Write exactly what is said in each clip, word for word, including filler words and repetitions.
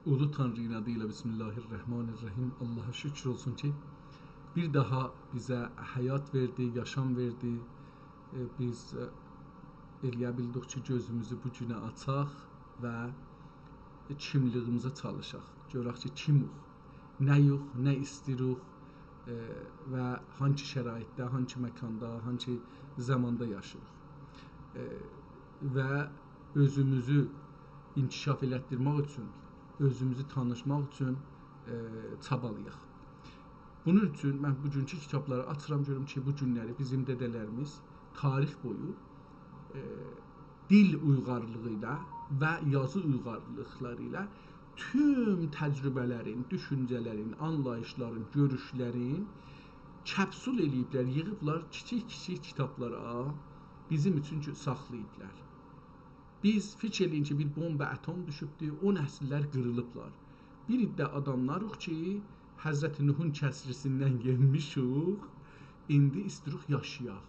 اولو تانری‌نین آدی ایله، بسم الله الرحمن الرحیم. آللاها شوکور اولسون کی، بیر داها بیزه حیات وئردی، یاشام وئردی. ائ، بیز، ائ، ائلیه بیلدیک کی، گؤزوموزو بو گونه آچاق و کیملیگیمیزه چالیشاق. گؤرک کی، کیموخ، نه‌یوخ، نه ایستیروخ، ائ، و هانسی شرایطده، هانسی مکاندا، هانسی زاماندا یاشاییریق. ائ، و اؤزوموزو انکشاف ائلتدیرمک اوچون، اؤزوموزو تانیشماق اوچون، ائ، چابالایاق. بونون اوچون من بوگونکو کیتابلاری آچیرام، گؤروم کی، بو گونلری بیزیم دده‌لریمیز تاریخ بویو، ائ، دیل اویغارلیغی ایله و یازی اویغارلیقلاری ایله توم تجربه‌لرین، دوشونجه‌لرین، آنلاییشلارین، گؤروشلرین کپسول ائله‌ییبلر، ییغیبلار کیچیک-کیچیک کیتابلارا، بیزیم اوچون کی، ساخلاییبلار. بیز فیکیر ائله‌یین کی، بیر بومبا اتم دوشوبدور، او نسیللر قیریلیبلار. بیر عده آداملاریق کی، حضرت نوحون کسره‌سیندن گلمیشیک، ایندی ایستیروخ یاشایاق.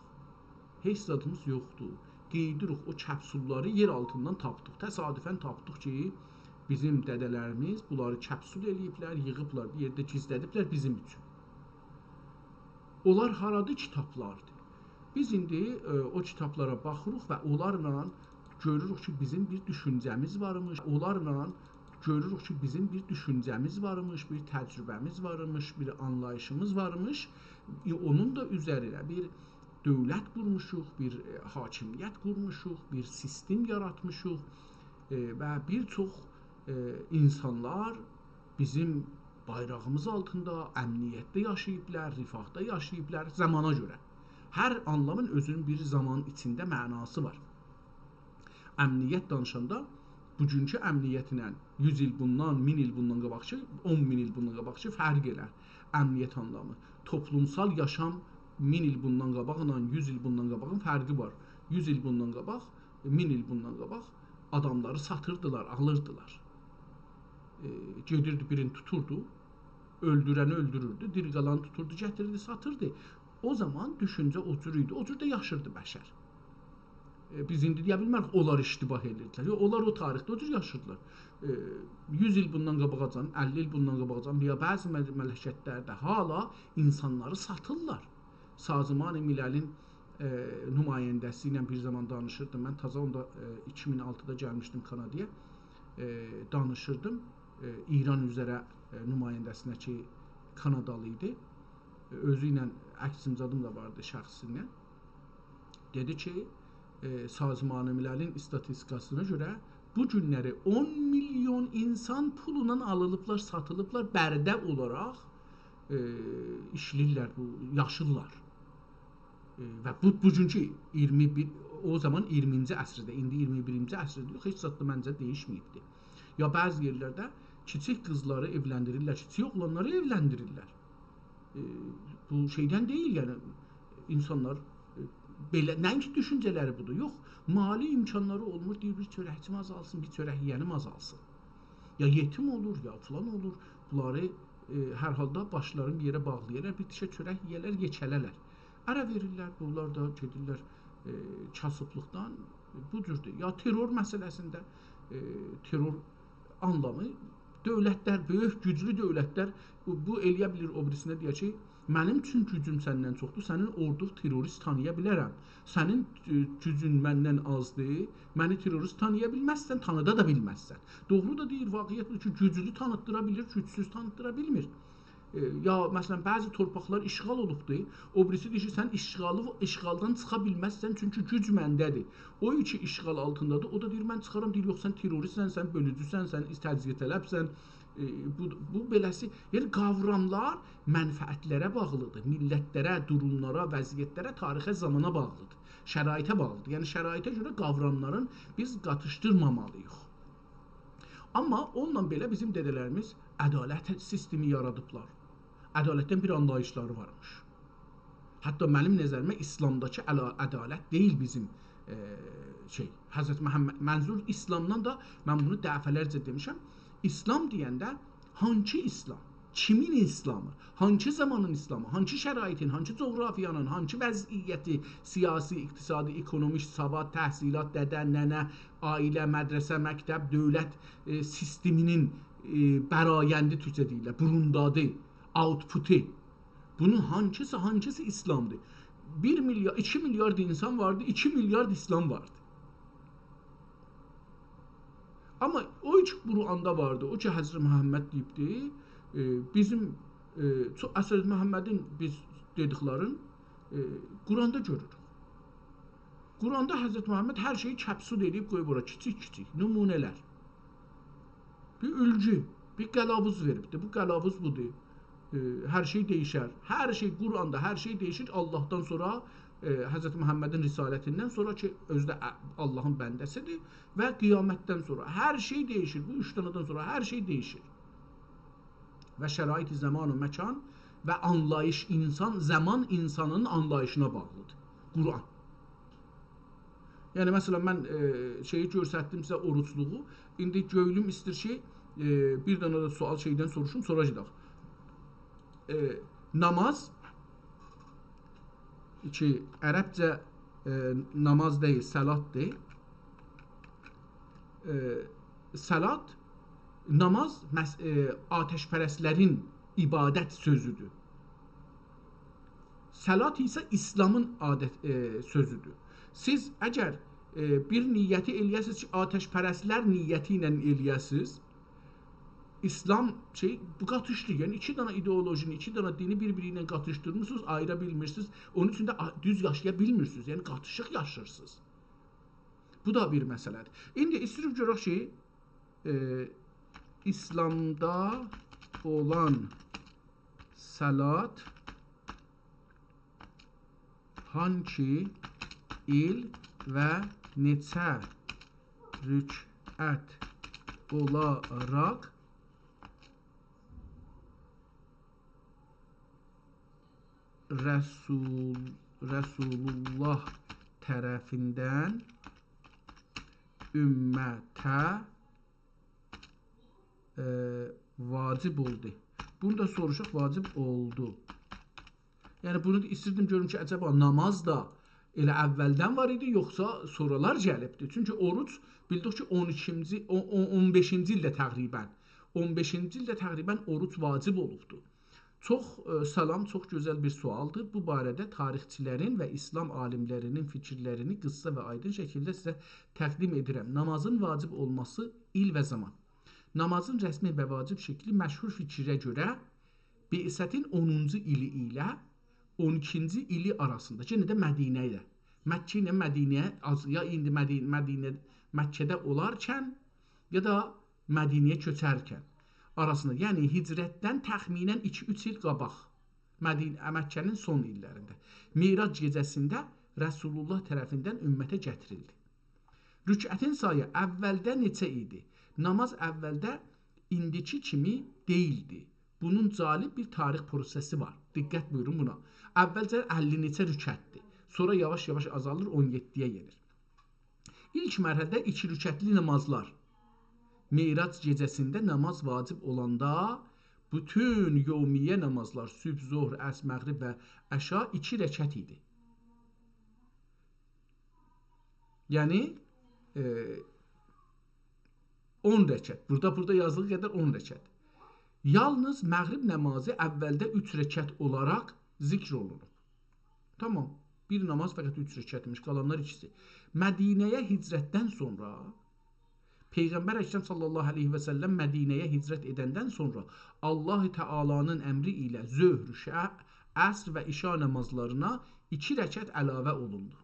هئچ زادیمیز یوخدور. قئییدیریک، او کپسوللاری یئر آلتیندان تاپدیق. تصادفاً تاپدیق کی، بیزیم دده‌لریمیز بونلاری کپسول ائله‌ییبلر، ییغیبلار، بیر یئرده گیزله‌دیبلر بیزیم اوچون. اونلار هارادیر؟ کیتابلاردیر. بیز ایندی، ائ، او کیتابلارا باخیریق و اونلارلا گؤروروک کی، بیزیم بیر دوشونجه‌میز وارمیش، اونلارلا گؤروروک کی، بیزیم بیر دوشونجه‌میز وارمیش، بیر تجربه‌میز وارمیش، بیر آنلاییشیمیز وارمیش. ائ، اونون دا اوزرینه بیر دؤولت قورموشوق، بیر، ائ، حاکمیت قورموشوق، بیر سیستم یاراتمیشیق، ائ، و بیر چوخ، ائ، اینسانلار بیزیم بایراغیمیز آلتیندا امنیتده یاشاییبلار، رفاهدا یاشاییبلار زامانا گؤره. هر آنلامین اؤزونون بیر زامان ایچینده معناسی وار. امنیت دانیشاندا بوگونکو امنیتله یوز ایل بوندان، مین ایل بوندان قاباقکی، اون مین ایل بوندان قاباقکی فرق ائلر امنیت آنلامی. توپلومسال یاشام مین ایل بوندان قاباقلا یوز ایل بوندان قاباغین فرقی وار. یوز ایل بوندان قاباق، مین ایل بوندان قاباق آداملاری ساتیردیلار، آلیردیلار. ائ، گئدیردی، بیرینی توتوردو، اؤلدورنی اؤلدوروردو، دیری قالانی توتوردو، گتیریردی، ساتیردی. او زامان دوشونجه او جور ایدی، او جور ده یاشیردی بشر. ائ، بیز ایندی دئیه بیلمریک، اونلار اشتباه ائدیردیلر. یوخ، اونلار او تاریخده او جور یاشیردیلار. ائ، یوز ایل بوندان قاباغاجان، اللی ایل بوندان قاباغاجان، یا بعضی مم-، مملکتلرده حالا اینسانلاری ساتیرلار. سازمان مللین، ائ، نماینده‌سی ایله بیر زامان دانیشیردیم. من تازا اوندا، ائ، ایکی مین آلتیدا گلمیشدیم کانادایا. ائ، دانیشیردیم. ائ، ایران اوزره، ائ، نماینده‌سینه کی، کانادالی ایدی. ائ، اؤزو ایله عکسیم زادیم دا واردی شخصینن. دئدی کی، ائ، سازمان مللین ایستاتیستیکاسینا گؤره بو گونلری اون میلیون اینسان پولونان آلیلیبلار، ساتیلیبلار، برده اولاراق، ائ، ایشله‌ییرلر، بو، یاشیرلار. ائ، و بو، بوگونکو اییرمی بیر، او زامان اییرمینجی عصرده، ایندی اییرمی بیرینجی عصرده، یوخ، هئچ زاد دا منجه دییشمه‌ییبدی. یا بعضی یئرلرده کیچیک قیزلاری ائولندیریرلر، کیچیک اوغلانلاری ائولندیریرلر. ائ، بو شئیدن دئییل، یعنی، اینسانلار، ائ، بئله، نه‌اینکی دوشونجه‌لری بودور، یوخ، مالی امکانلاری اولمور، دئییر، بیر چؤرکچیم آزالسین، بیر چؤرک یئینیم آزالسین. یا یئتیم اولور، یا فلان اولور، بونلاری، ائ، هر حالدا باشلارینی بیر یئره باغلاییرلار، بیر تیکه چؤرک یئیه‌لر، یئکه‌له‌لر. اره وئریرلر، بونلار دا گئدیرلر، ائ، کاسیبلیقدان، بو جوردور. یا ترور مسئله‌سینده، ائ، ترور آنلامی، دؤولتلر، بؤیوک، گوجلو دؤولتلر، بو، بو ائلیه بیلیر او بیریسینه دئیه کی، منیم چون گوجوم سندن چوخدور، سنین اوردو تروریست تانییا بیلرم. سنین، ائ، گوجون مندن آزدیر، منی تروریست تانییا بیلمزسن، تانیدا دا بیلمزسن. دوغرو دا دئییر، واقعیت بودور کی، گوجلو تانیتدیرا بیلیر، گوجسوز تانیتدیرا بیلمیر. ائ، یا، مثلا، بعضی تورپاقلار اشغال اولوبدور، او بیریسی دئییر کی، سن اشغالی، اشغالدان چیخا بیلمزسن، چونکی گوج منده‌دیر. او کی اشغال آلتیندادیر، او دا دئییر، من چیخارام، دئییر، یوخ، سن تروریستسن، سن بؤلوجوسن، سن تجزیه‌طلبسن. ائ، بو، بو بئله‌سی، یعنی، قاوراملار منفعتلره باغلیدیر، میللتلره، دوروملارا، وضعیتلره، تاریخه، زامانا باغلیدیر، شرایطه باغلیدیر. یعنی، شرایطه گؤره قاوراملارین بیز قاتیشدیرمامالی‌ییق. آمما اونونلا بئله بیزیم دده‌لریمیز عدالت سیستمی یارادیبلار. عدالتدن بیر آنلاییشلاری وارمیش. حتی منیم نظریمه ایسلامداکی علا-، عدالت دئییل بیزیم، ائ، شئی، حضرت محمد، منظور ایسلامدان دا من بونو دفعه‌لرجه دئمیشم. ایسلام دئینده هانسی ایسلام؟ کیمین ایسلامی؟ هانسی زامانین ایسلامی؟ هانسی شرایطین، هانسی جغرافیانین، هانسی وضعیتی، سیاسی، اقتصادی، اکونومیک، سواد، تحصیلات، دده، ننه، عائله، مدرسه، مکتب، دؤولت، ائ، سیستمینین، ائ، برآیندی تورکجه دئییرلر، بوروندادی، اوت‌پوتو. بونون هانکیسی، هانکیسی ایسلامدیر؟ بیر میلیارد، ایکی میلیارد اینسان واردی، ایکی میلیارد ایسلام واردی. آمما او کی قرآندا واردی، او کی حضرت محمد دئییبدی، ائ، بیزیم، ائ، چو-، حضرت محمدین بیز دئدیکلرین، ائ، قرآندا گؤروروک. قرآندا حضرت محمد هر شئیی کپسول ائله‌ییب قویوب اورا، کیچیک-کیچیک نمونه‌لر. بیر اولگو، بیر قلاووز وئریبدیر. بو قلاووز بودور. ائ، هر شئی دییشر. هر شئی قرآندا، هر شئی دییشیر. آللاهدان سونرا، ائ، حضرت محمدین رسالتیندن سونرا کی، اؤزو ده ا-، آللاهین بنده‌سیدیر و قیامتدن سونرا هر شئی دییشیر. بو اوچ دنه‌دن سونرا هر شئی دییشیر. و شرایط زمان و مکان و آنلاییش اینسان، زامان اینسانین آنلاییشینا باغلیدیر. قرآن. یعنی، مثلا، من، ائ، شئیی گؤستردیم سیزه، اوروجلوغو. ایندی گؤیلوم ایستیر کی، ائ، بیر دنه ده سؤال شئیدن سوروشوم، سونرا گئدک. ائ، نماز، کی، عربجه، ائ، نماز دئییل، صلاتدیر. ائ، صلات، نماز مس-، ائ، آتش‌پرستلرین عبادت سؤزودور. صلات ایسه ایسلامین عادت، ائ، سؤزودور. سیز اگر، ائ، بیر نیتی ائله‌یه‌سینیز کی، آتش‌پرستلر نیتی ایله ائله‌یه‌سینیز، ایسلام شئی، بو قاتیشدی. یعنی، ایکی دنه ایدئولوژینی، ایکی دنه دینی بیر-بیری ایله قاتیشدیرمیسینیز، آییرا بیلمیرسینیز. اونون اوچون ده آ-، دوز یاشایا بیلمیرسینیز. یعنی، قاتیشیق یاشاییرسینیز. بو دا بیر مسئله‌دیر. ایندی ایسته‌ییرم گؤرک کی، ائ، ایسلامدا اولان صلات هانکی ایل و نئچه رکعت اولاراق رسول، رسول‌الله طرفیندن امته، ائ، واجب اولدو. بونو دا سوروشاق، واجب اولدو. یعنی، بونو دا ایستیردیم گؤروم کی، عجبا نماز دا ائله اولدن وار ایدی، یوخسا سونرالار گلیبدی؟ چونکی اوروج، بیلدیک کی، اون ایکینجی، اون، اون، اون بئشینجی ایلده تقریبا، اون بئشینجی ایلده تقریبا اوروج واجب اولوبدو. چوخ، ائ، سلام، چوخ گؤزل بیر سؤالدیر. بو باره‌ده تاریخچیلرین و ایسلام عالیملرینین فیکیرلرینی قیسا و آیدین شکیلده سیزه تقدیم ائدیرم. نمازین واجب اولماسی، ایل و زامان. نمازین رسمی و واجب شکلی مشهور فیکره گؤره بعثتین اونونجو ایلی ایله اون ایکینجی ایلی آراسیندا. یئنه ده مدینه ایله. مکه ایله مدینه، آز-، یا ایندی مدی-، مدینه، مکه‌ده اولارکن، یا دا مدینه‌یه کؤچرکن آراسیندا، یعنی هجرتدن تخمینا ایکی-اوچ ایل قاباق، مدین-، مکه‌نین سون ایللرینده، معراج گئجه‌سینده رسول‌الله طرفیندن امته گتیریلدی. رکعتین سایی اولده نئچه ایدی؟ نماز اولده ایندیکی کیمی دئییلدی. بونون جالب بیر تاریخ پروسه‌سی وار. دقت بویورون بونا. اولجه اللی نئچه رکعتدیر. سونرا یاواش-یاواش آزالیر، اون یئددی‌یه یئنیر. ایلک مرحله‌ده ایکی رکعتلی نمازلار. معراج گئجه‌سینده نماز واجب اولاندا بوتون یومیه نمازلار، صبح، ظهر، عصر، مغرب و عشا ایکی رکعت ایدی. یعنی، ائ، اون رکعت. بورادا، بورادا یازدیغی قدر اون رکعت. یالنیز مغرب نمازی اولده اوچ رکعت اولاراق ذکر اولونوب. تامام. بیر نماز فقط اوچ رکعت ایمیش، قالانلار ایکیسی. مدینه‌یه هجرتدن سونرا، پیغمبر اکرم صلی الله علیه و سلم مدینه‌یه هجرت ائدندن سونرا الله تعالی‌نین امری ایله ظهر، شه-، عصر و عشا نمازلارینا ایکی رکعت علاوه اولوندو.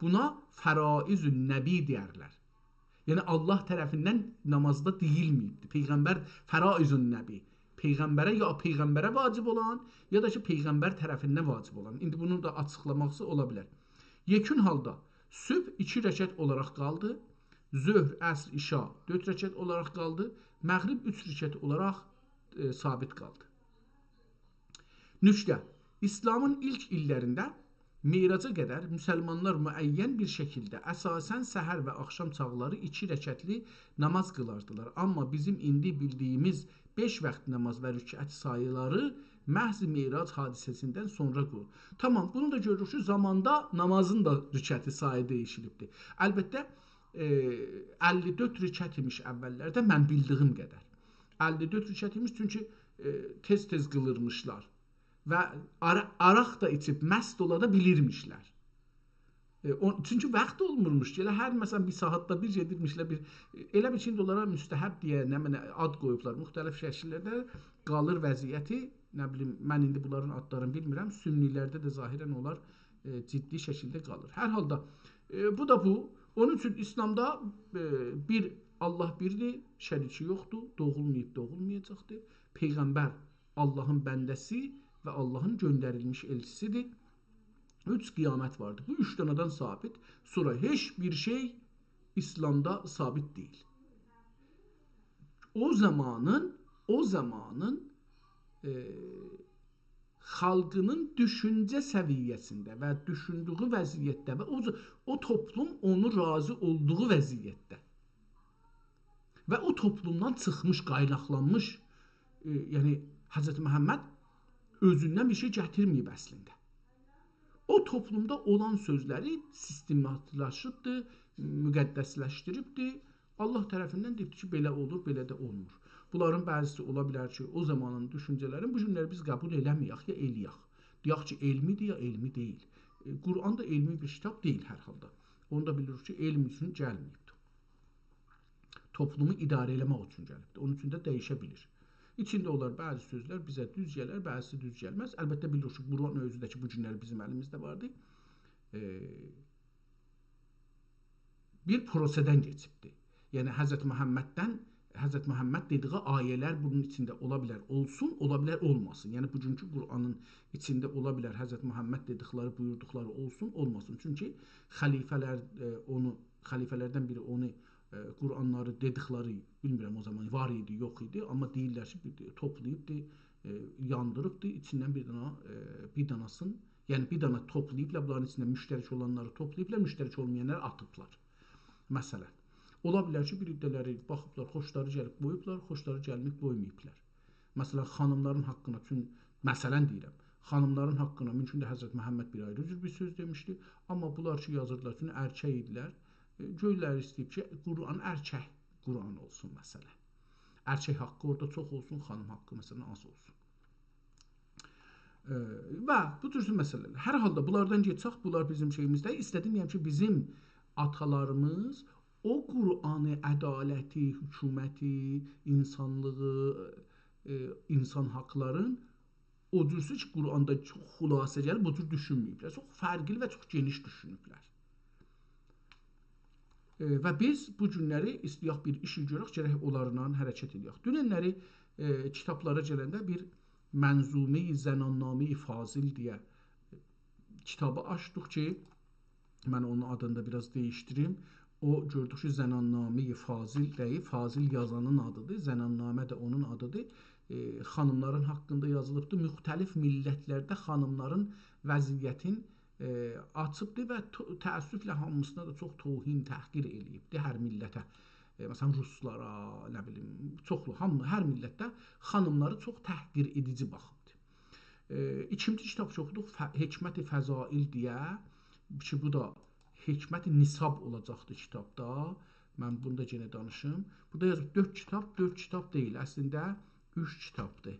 بونا فرائض النبی دئیرلر. یعنی، الله طرفیندن نمازدا دئییلمه‌ییبدیر. پیغمبر، فرائض النبی. پیغمبره، یا پیغمبره واجب اولان، یا دا کی، پیغمبر طرفیندن واجب اولان. ایندی بونو دا آچیقلاماقسی اولا بیلر. یکون حالدا صبح ایکی رکعت اولاراق قالدی، ظهر، عصر، عشا دؤرد رکعت اولاراق قالدی، مغرب اوچ رکعت اولاراق، ائ، ثابت قالدی. نکته: ایسلامین ایلک ایللرینده معراجا قدر مسلمانلار معین بیر شکیلده، اساسا سحر و آخشام چاغلاری ایکی رکعتلی نماز قیلاردیلار. آمما بیزیم ایندی بیلدیییمیز بئش واخت نماز و رکعت ساییلاری محض معراج حادثه‌سیندن سونرا قورولدو. تامام، بونو دا گؤروروک کی، زاماندا نمازین دا رکعتی سایی دییشیلیبدیر. البته، ائ، اللی دؤرد رکعت ایمیش اوللرده، من بیلدیییم قدر. اللی دؤرد رکعت ایمیش، چونکی، ائ، تئز-تئز قیلیرمیشلار. و آرا-، آراق دا ایچیب مست اولا دا بیلیرمیشلر. ائ، او، چونکی واخت اولمورموش کی، ائله هر، مثلا، بیر ساعاتدا بیر گئدیرمیشلر، بیر، ائله بیل کی، ایندی اونلارا مستحب دئیه، نه بیلیم، آد قویوبلار، مختلف شکیللرده قالیر وضعیتی، نه بیلیم، من ایندی بونلارین آدلارینی بیلمیرم. سنی‌لرده ده ظاهرا اونلار، ائ، جدی شکیلده قالیر. هر حالدا، ائ، بو دا بو. اونون اوچون ایسلامدا، ائ، بیر آللاه بیردیر، شریکی یوخدور، دوغولماییب، دوغولمایاجاقدیر. پیغمبر آللاهین بنده‌سی و آللاهین گؤندریلمیش ائلچیسیدیر. اوچ قیامت واردیر. بو اوچ دانادان ثابت. سونرا هئچ بیر شئی ایسلامدا ثابت دئییل. او زامانین، او زامانین، ائ، خالقینین دوشونجه سویه‌سینده و دوشوندویو وضعیتده و او، او توپلوم اونو راضی اولدوغو وضعیتده و او توپلومدان چیخمیش، قایناقلانمیش، ائ، یعنی حضرت محمد اؤزوندن بیر شئی گتیرمه‌ییب اصلینده. او توپلومدا اولان سؤزلری سیستماتیکلاشدیریبدی، مقدسلشدیریبدی. آللاه طرفیندن دئییبدی کی، بئله اولور، بئله ده اولمور. بونلارین بعضیسی اولا بیلر کی، او زامانین دوشونجه‌لرین بو گونلری بیز قبول ائله‌مه‌یک یا ائله‌یک. دئیک کی، علمی‌دیر یا علمی دئییل. ائ، قرآن دا علمی بیر کیتاب دئییل هر حالدا. اونو دا بیلیریک کی، علم اوچون گلمه‌ییبدیر. توپلومو اداره ائله‌مک اوچون گلیبدیر. اونون اوچون ده دییشه بیلیر. ایچینده اولار بعضی سؤزلر بیزه دوز گلر، بعضیسی دوز گلمز. البته، بیلیریک کی، قرآن اؤزو ده کی، بو گونلری بیزیم الیمیزده واردیر. ائ، بیر پروسه‌دن کئچیبدیر. یعنی، حضرت محمددن، حضرت محمد دئدیگی آیه‌لر بونون ایچینده اولا بیلر اولسون، اولا بیلر اولماسین. یعنی، بوگونکو قرآنین ایچینده اولا بیلر حضرت محمد دئدیکلری، بویوردوقلاری اولسون، اولماسین. چونکی خلیفه‌لر، ائ، اونو، خلیفه‌لردن بیری اونو، ائ، قرآنلاری دئدیکلری، بیلمیرم او زامان وار ایدی، یوخ ایدی، آمما دئییرلر کی، بیر، توپلاییبدی، ائ، یاندیریبدی، ایچیندن بیر دانا، ائ، بیر داناسین، یعنی بیر دانا توپلاییبلار، بونلارین ایچینده مشترک اولانلاری توپلاییبلار، مشترک اولمایانلاری آتیبلار. مثلا، اولا بیلر کی، بیر عده‌لری باخیبلار، خوشلاری گلیب قویوبلار، خوشلاری گلمه‌ییب قویماییبلار. مثلا، خانیملارین حاققینا، چون، مثلا دئییرم، خانیملارین حاققینا مومکوندور حضرت محمد بیر آیری جور بیر سؤز دئمیشدی، آمما بونلار کی، یازیردیلار، چون ارکک ایدیلر، ائ، گؤیلری ایسته‌ییب کی، قرآن ارکک قرآن اولسون، مثلا. ارکک حاققی اورادا چوخ اولسون، خانیم حاققی، مثلا، آز اولسون. ائ، و بو جور مسئله‌لر. هر حالدا بونلاردان گئچک، بونلار بیزیم شئییمیزده. ایسته‌دیم، یعنی کی، بیزیم آتالاریمیز او قرآنی، عدالتی، حکومتی، اینسانلیغی، ائ، اینسان حاقلارین او جورسو کی، قرآندا چوخ خلاصه گلیب، بو جور دوشونمه‌ییبلر. چوخ فرقلی و چوخ گئنیش دوشونوبلر. ائ، و بیز بو گونلری ایسته‌یک بیر ایشی گؤرک، گرک اونلارلا حرکت ائدک. دوننلری، ائ، کیتابلارا گلنده بیر منظومه‌ی زنان‌نامه‌ی فاضل دئیه کیتابی آچدیق کی، من اونون آدینی دا بیر آز دییشدیریم. او، گؤردوک کی، زنان‌نامه‌ی فاضل دئییل، فاضل یازانین آدیدیر، زنان‌نامه ده اونون آدیدیر. ائ، خانیملارین حاققیندا یازیلیبدیر. مختلف میللتلرده خانیملارین وضعیتین، ائ، آچیبدیر و تو-، تأسفله هامیسینا دا چوخ توهین، تحقیر ائله‌ییبدیر هر میللته. ائ، مثلا، روسلارا، نه بیلیم، چوخلو، هامی، هر میللتده خانیملاری چوخ تحقیر ائدیجی باخیبدیر. ائ، ایکینجی کیتاب کی اوخودوق، ف-، حکمت فضائل دئیه، کی، بو دا حکمت نساب اولاجاقدی کیتابدا. من بونو دا یئنه دانیشیم. بورادا یازیب دؤرد کیتاب، دؤرد کیتاب دئییل، اصلینده اوچ کیتابدیر.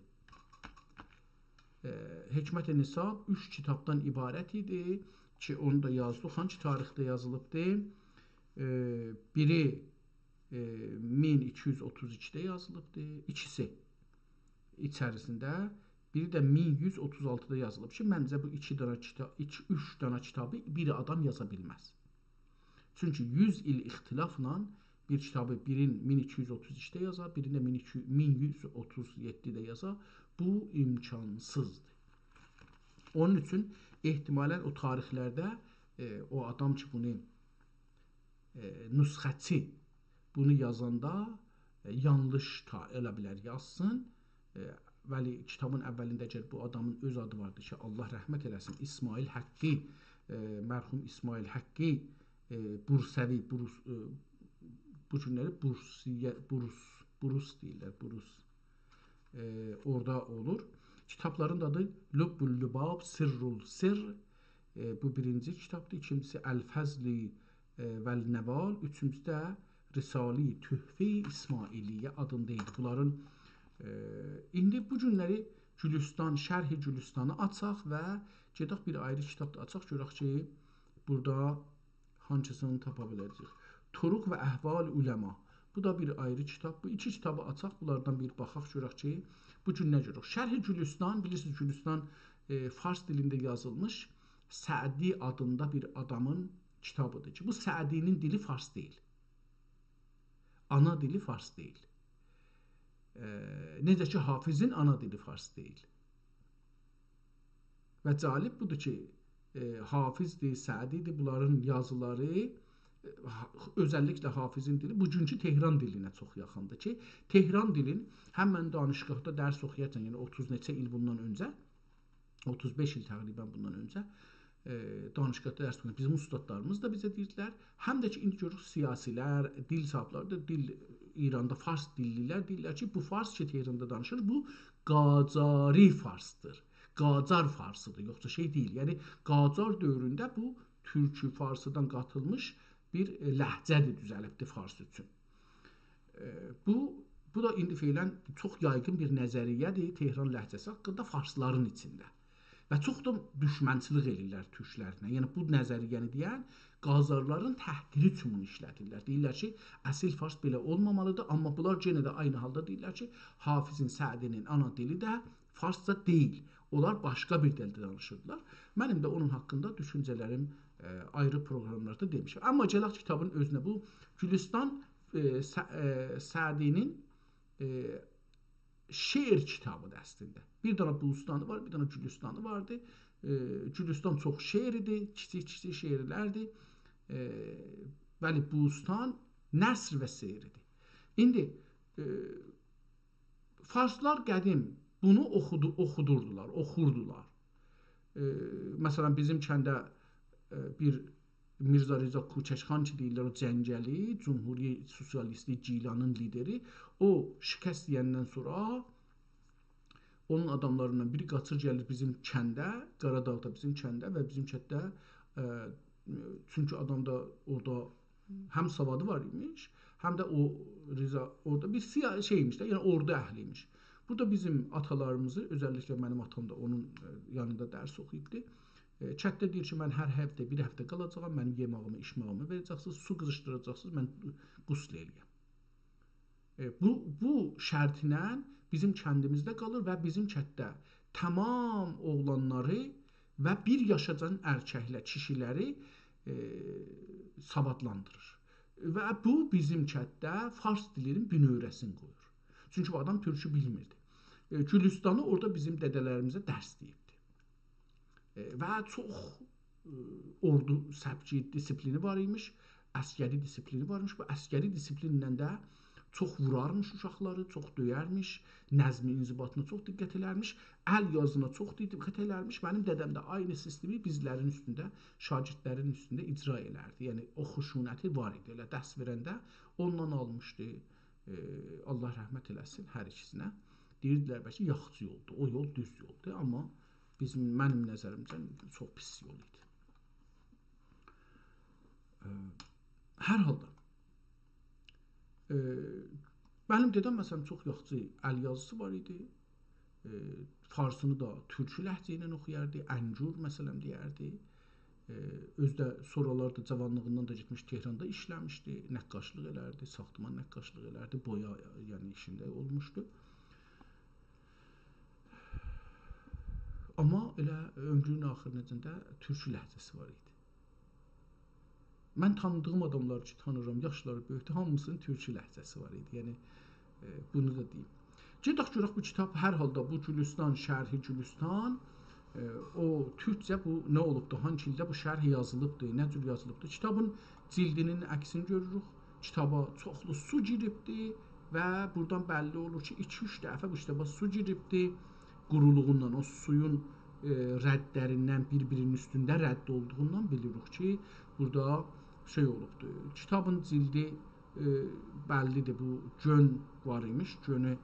ائ، حکمت نساب اوچ کیتابدان عبارت ایدی کی، اونو دا یازدیق. هانسی تاریخده یازیلیبدی؟ ائ، بیری، ائ، مین ایکی یوز اوتوز ایکیده یازیلیبدی. ایکیسی ایچریسینده، بیری ده مین یوز اوتوز آلتیدا یازیلیب کی، منجه بو ایکی دانا کیتا-، ایکی، اوچ دانا کیتابی بیر آدام یازا بیلمز. چونکی یوز ایل اختلافلا بیر کیتابی بیرین مین ایکی یوز اوتوز ایکیده یازا، بیرین ده مین ایکی، مین یوز اوتوز یئددیده یازا، بو امکانسیزدیر. اونون اوچون احتمالا او تاریخلرده، ائ، او آدام کی، بونو، ائ، نسخه‌چی بونو یازاندا، ائ، یانلیش تا-، اولا بیلر یازسین. ائ، ولی کیتابین اولینده گل بو آدامین اؤز آدی واردی کی، آللاه رحمت ائله‌سین، اسماعیل حقی، ائ، مرحوم اسماعیل حقی، ائ، بورسوی، بوروس، ائ، بو گونلری بورسیه، بوروس، بوروس دئییرلر، بوروس. ائ، اورادا اولور. کیتابلارین دا آدی لب اللباب، سر السر. ائ، بو بیرینجی کیتابدیر. ایکینجیسی الفضل، ائ، والنوال. اوچونجوسو ده رساله‌ی تحفه‌ی اسماعیلیه آدیندا ایدی. بونلارین، ائ، ایندی بو گونلری گولوستان، شرح گولوستانی آچاق و گئدک بیر آیری کیتاب دا آچاق، گؤرک کی، بورادا هانسینی تاپا بیله‌جه‌ییک. طرق و احوال علما. بو دا بیر آیری کیتاب. بو ایکی کیتابی آچاق، بونلاردان بیر باخاق، گؤرک کی، بو گون نه گؤروروک. شرح گولوستان، بیلیرسینیز، گولوستان، ائ، فارس دیلینده یازیلمیش سعدی آدیندا بیر آدامین کیتابیدیر کی، بو سعدی‌نین دیلی فارس دئییل. آنا دیلی فارس دئییل. ائ، نئجه کی، حافظین آنا دیلی فارس دئییل. و جالب بودور کی، ائ، حافظدیر، سعدی‌دیر، بونلارین یازیلاری، ائ، ها-، اؤزللیکله حافظین دیلی بوگونکو تهران دیلینه چوخ یاخیندیر کی، تهران دیلین هم من دانشگاهدا درس اوخویارکن، یعنی اوتوز نئچه ایل بوندان اؤنجه، اوتوز بئش ایل تقریباً بوندان اؤنجه، ائ، دانشگاهدا درس اوخویان بیزیم اوستادلاریمیز دا بیزه دئییردیلر، هم ده کی، ایندی گؤروروک سیاسی‌لر، دیل صاحیبلری ده، دیل، ایراندا فارس دیللی‌لر دئییرلر کی، بو فارس کی، تهراندا دانیشیر، بو قاجاری فارسدیر. قاجار فارسیدیر، یوخسا شئی دئییل. یعنی، قاجار دؤورونده بو تورکی فارسیدان قاتیلمیش بیر، ائ، لهجه‌دیر، دوزلیبدیر فارس اوچون. ائ، بو، بو دا ایندی فعلاً چوخ یایغین بیر نظریه‌دیر تهران لهجه‌سی حاقیندا فارسلارین ایچینده. و چوخ دا دوشمنچیلیک ائله‌ییرلر تورکلرله. یعنی، بو نظریه‌نی دئین قاجارلارین تحقیری اوچون بونو ایشله‌دیرلر. دئییرلر کی، اصیل فارس بئله اولمامالیدیر، آمما بونلار یئنه ده عینی حالدا دئییرلر کی، حافظین، سعدی‌نین آنا دیلی ده فارسجا دئییل. اونلار باشقا بیر دیلده دانیشیردیلار. منیم ده اونون حاقیندا دوشونجه‌لریم، ائ، آیری پروقراملاردا دئمیشم. آمما گلک کیتابین اؤزونه. بو گولوستان، ائ، سع-، ائ، سعدی‌نین، ائ، شعر کیتابیدیر اصلینده. بیر دنه بوستانی وار، بیر دنه گولوستانی واردی. ائ، گولوستان چوخ شعر ایدی، کیچیک-کیچیک شعرلردیر. ائ، بلی، بوستان نثر و شعر ایدی. ایندی، ائ، فارسلار قدیم بونو اوخودو-، اوخودوردولار، اوخوردولار. ائ، مثلاً، بیزیم کنده، ائ، بیر میرزا رضا کوچک‌خان کی دئییرلر، او جنگلی، جمهوری سوسیالیستی گیلانین لیدری، او شکست یئیندن سونرا اونون آداملاریندان بیری قاچیر، گلیر بیزیم کنده، قاراداغدا بیزیم کنده و بیزیم کندده، ائ، چونکی آدام دا اورادا هم سوادی وار ایمیش، هم ده او رضا اورادا بیر سیا-، شئی ایمیش ده، یعنی اوردو اهلی ایمیش. بورادا بیزیم آتالاریمیزی، اؤزللیکله منیم آتام دا اونون، ائ، یانیندا درس اوخویوبدو. ائ، کندده دئییر کی، من هر هفته، بیر هفته قالاجاغام، منیم یئماغیمی، ایچماغیمی وئره‌جکسینیز، سو قیزیشدیراجاقسینیز، من غسل ائله‌یم. ائ، بو، بو شرطله بیزیم کندیمیزده قالیر و بیزیم کندده تمام اوغلانلاری و بیر یاشاجان ارککله کیشیلری، ائ، سوادلاندیریر. و بو بیزیم کندده فارس دیلینین بینؤوره‌سینی قویور. چونکی بو آدام تورکو بیلمیردی. ائ، گولوستانی اورادا بیزیم دده‌لریمیزه درس دئییبدی. ائ، و چوخ، ائ، اوردو سبکی، دیسیپلینی وار ایمیش، عسکری دیسیپلینی وار ایمیش. بو عسکری دیسیپلینله ده چوخ وورارمیش اوشاقلاری، چوخ دؤیرمیش، نظم انضباطینا چوخ دقت ائلرمیش، ال یازینا چوخ دقت ائلرمیش. منیم دده‌م ده عینی سیستمی بیزلرین اوستونده، شاگردلرین اوستونده اجرا ائلردی. یعنی، او خشونتی وار ایدی. ائله درس وئرنده اوندان آلمیشدی. ائ، الله رحمت ائله‌سین هر ایکیسینه. دئییردیلر، بلکه یاخشی یولدور، او یول دوز یولدور، آمما بیزیم، منیم نظریمجه چوخ پیس یول ایدی. ائ، هر حالدا، ائ، منیم دده‌م، مثلاً، چوخ یاخشی ال یازیسی وار ایدی. ائ، فارسینی دا تورکو لهجه ایله اوخویاردی، انگور، مثلاً، دئیردی. ائ، اؤزو ده سونرالار دا جاوانلیغیندان دا گئتمیش تهراندا ایشله‌میشدی، نقاشلیق ائلردی، ساختمان نقاشلیق ائلردی، بویا، یعنی، ایشینده اولموشدو. آمما ائله عؤمرونون آخیریناجان دا تورکو لهجه‌سی وار ایدی. من تانیدیغیم آداملار کی تانیرام، یاشلاری بؤیوکدور، هامیسینین تورکو لهجه‌سی وار ایدی. یعنی، ائ، بونو دا دئییم. گئدک گؤرک بو کیتاب، هر حالدا بو گولوستان، شرح گولوستان، ائ، او تورکجه بو نه اولوبدو، هانسی ایلده بو شرح یازیلیبدی، نه جور یازیلیبدی؟ کیتابین جلدینین عکسینی گؤروروک. کیتابا چوخلو سو گیریبدی و بورادان بللی اولور کی، ایکی-اوچ دفعه بو کیتابا سو گیریبدی. قورولوغوندان، او سویون، ائ، ردلریندن، بیر-بیرینین اوستونده رد اولدوغوندان بیلیریک کی، بورادا شئی اولوبدو. کیتابین جلدی، ائ، بللی‌دیر، بو گؤن وار ایمیش، گؤنو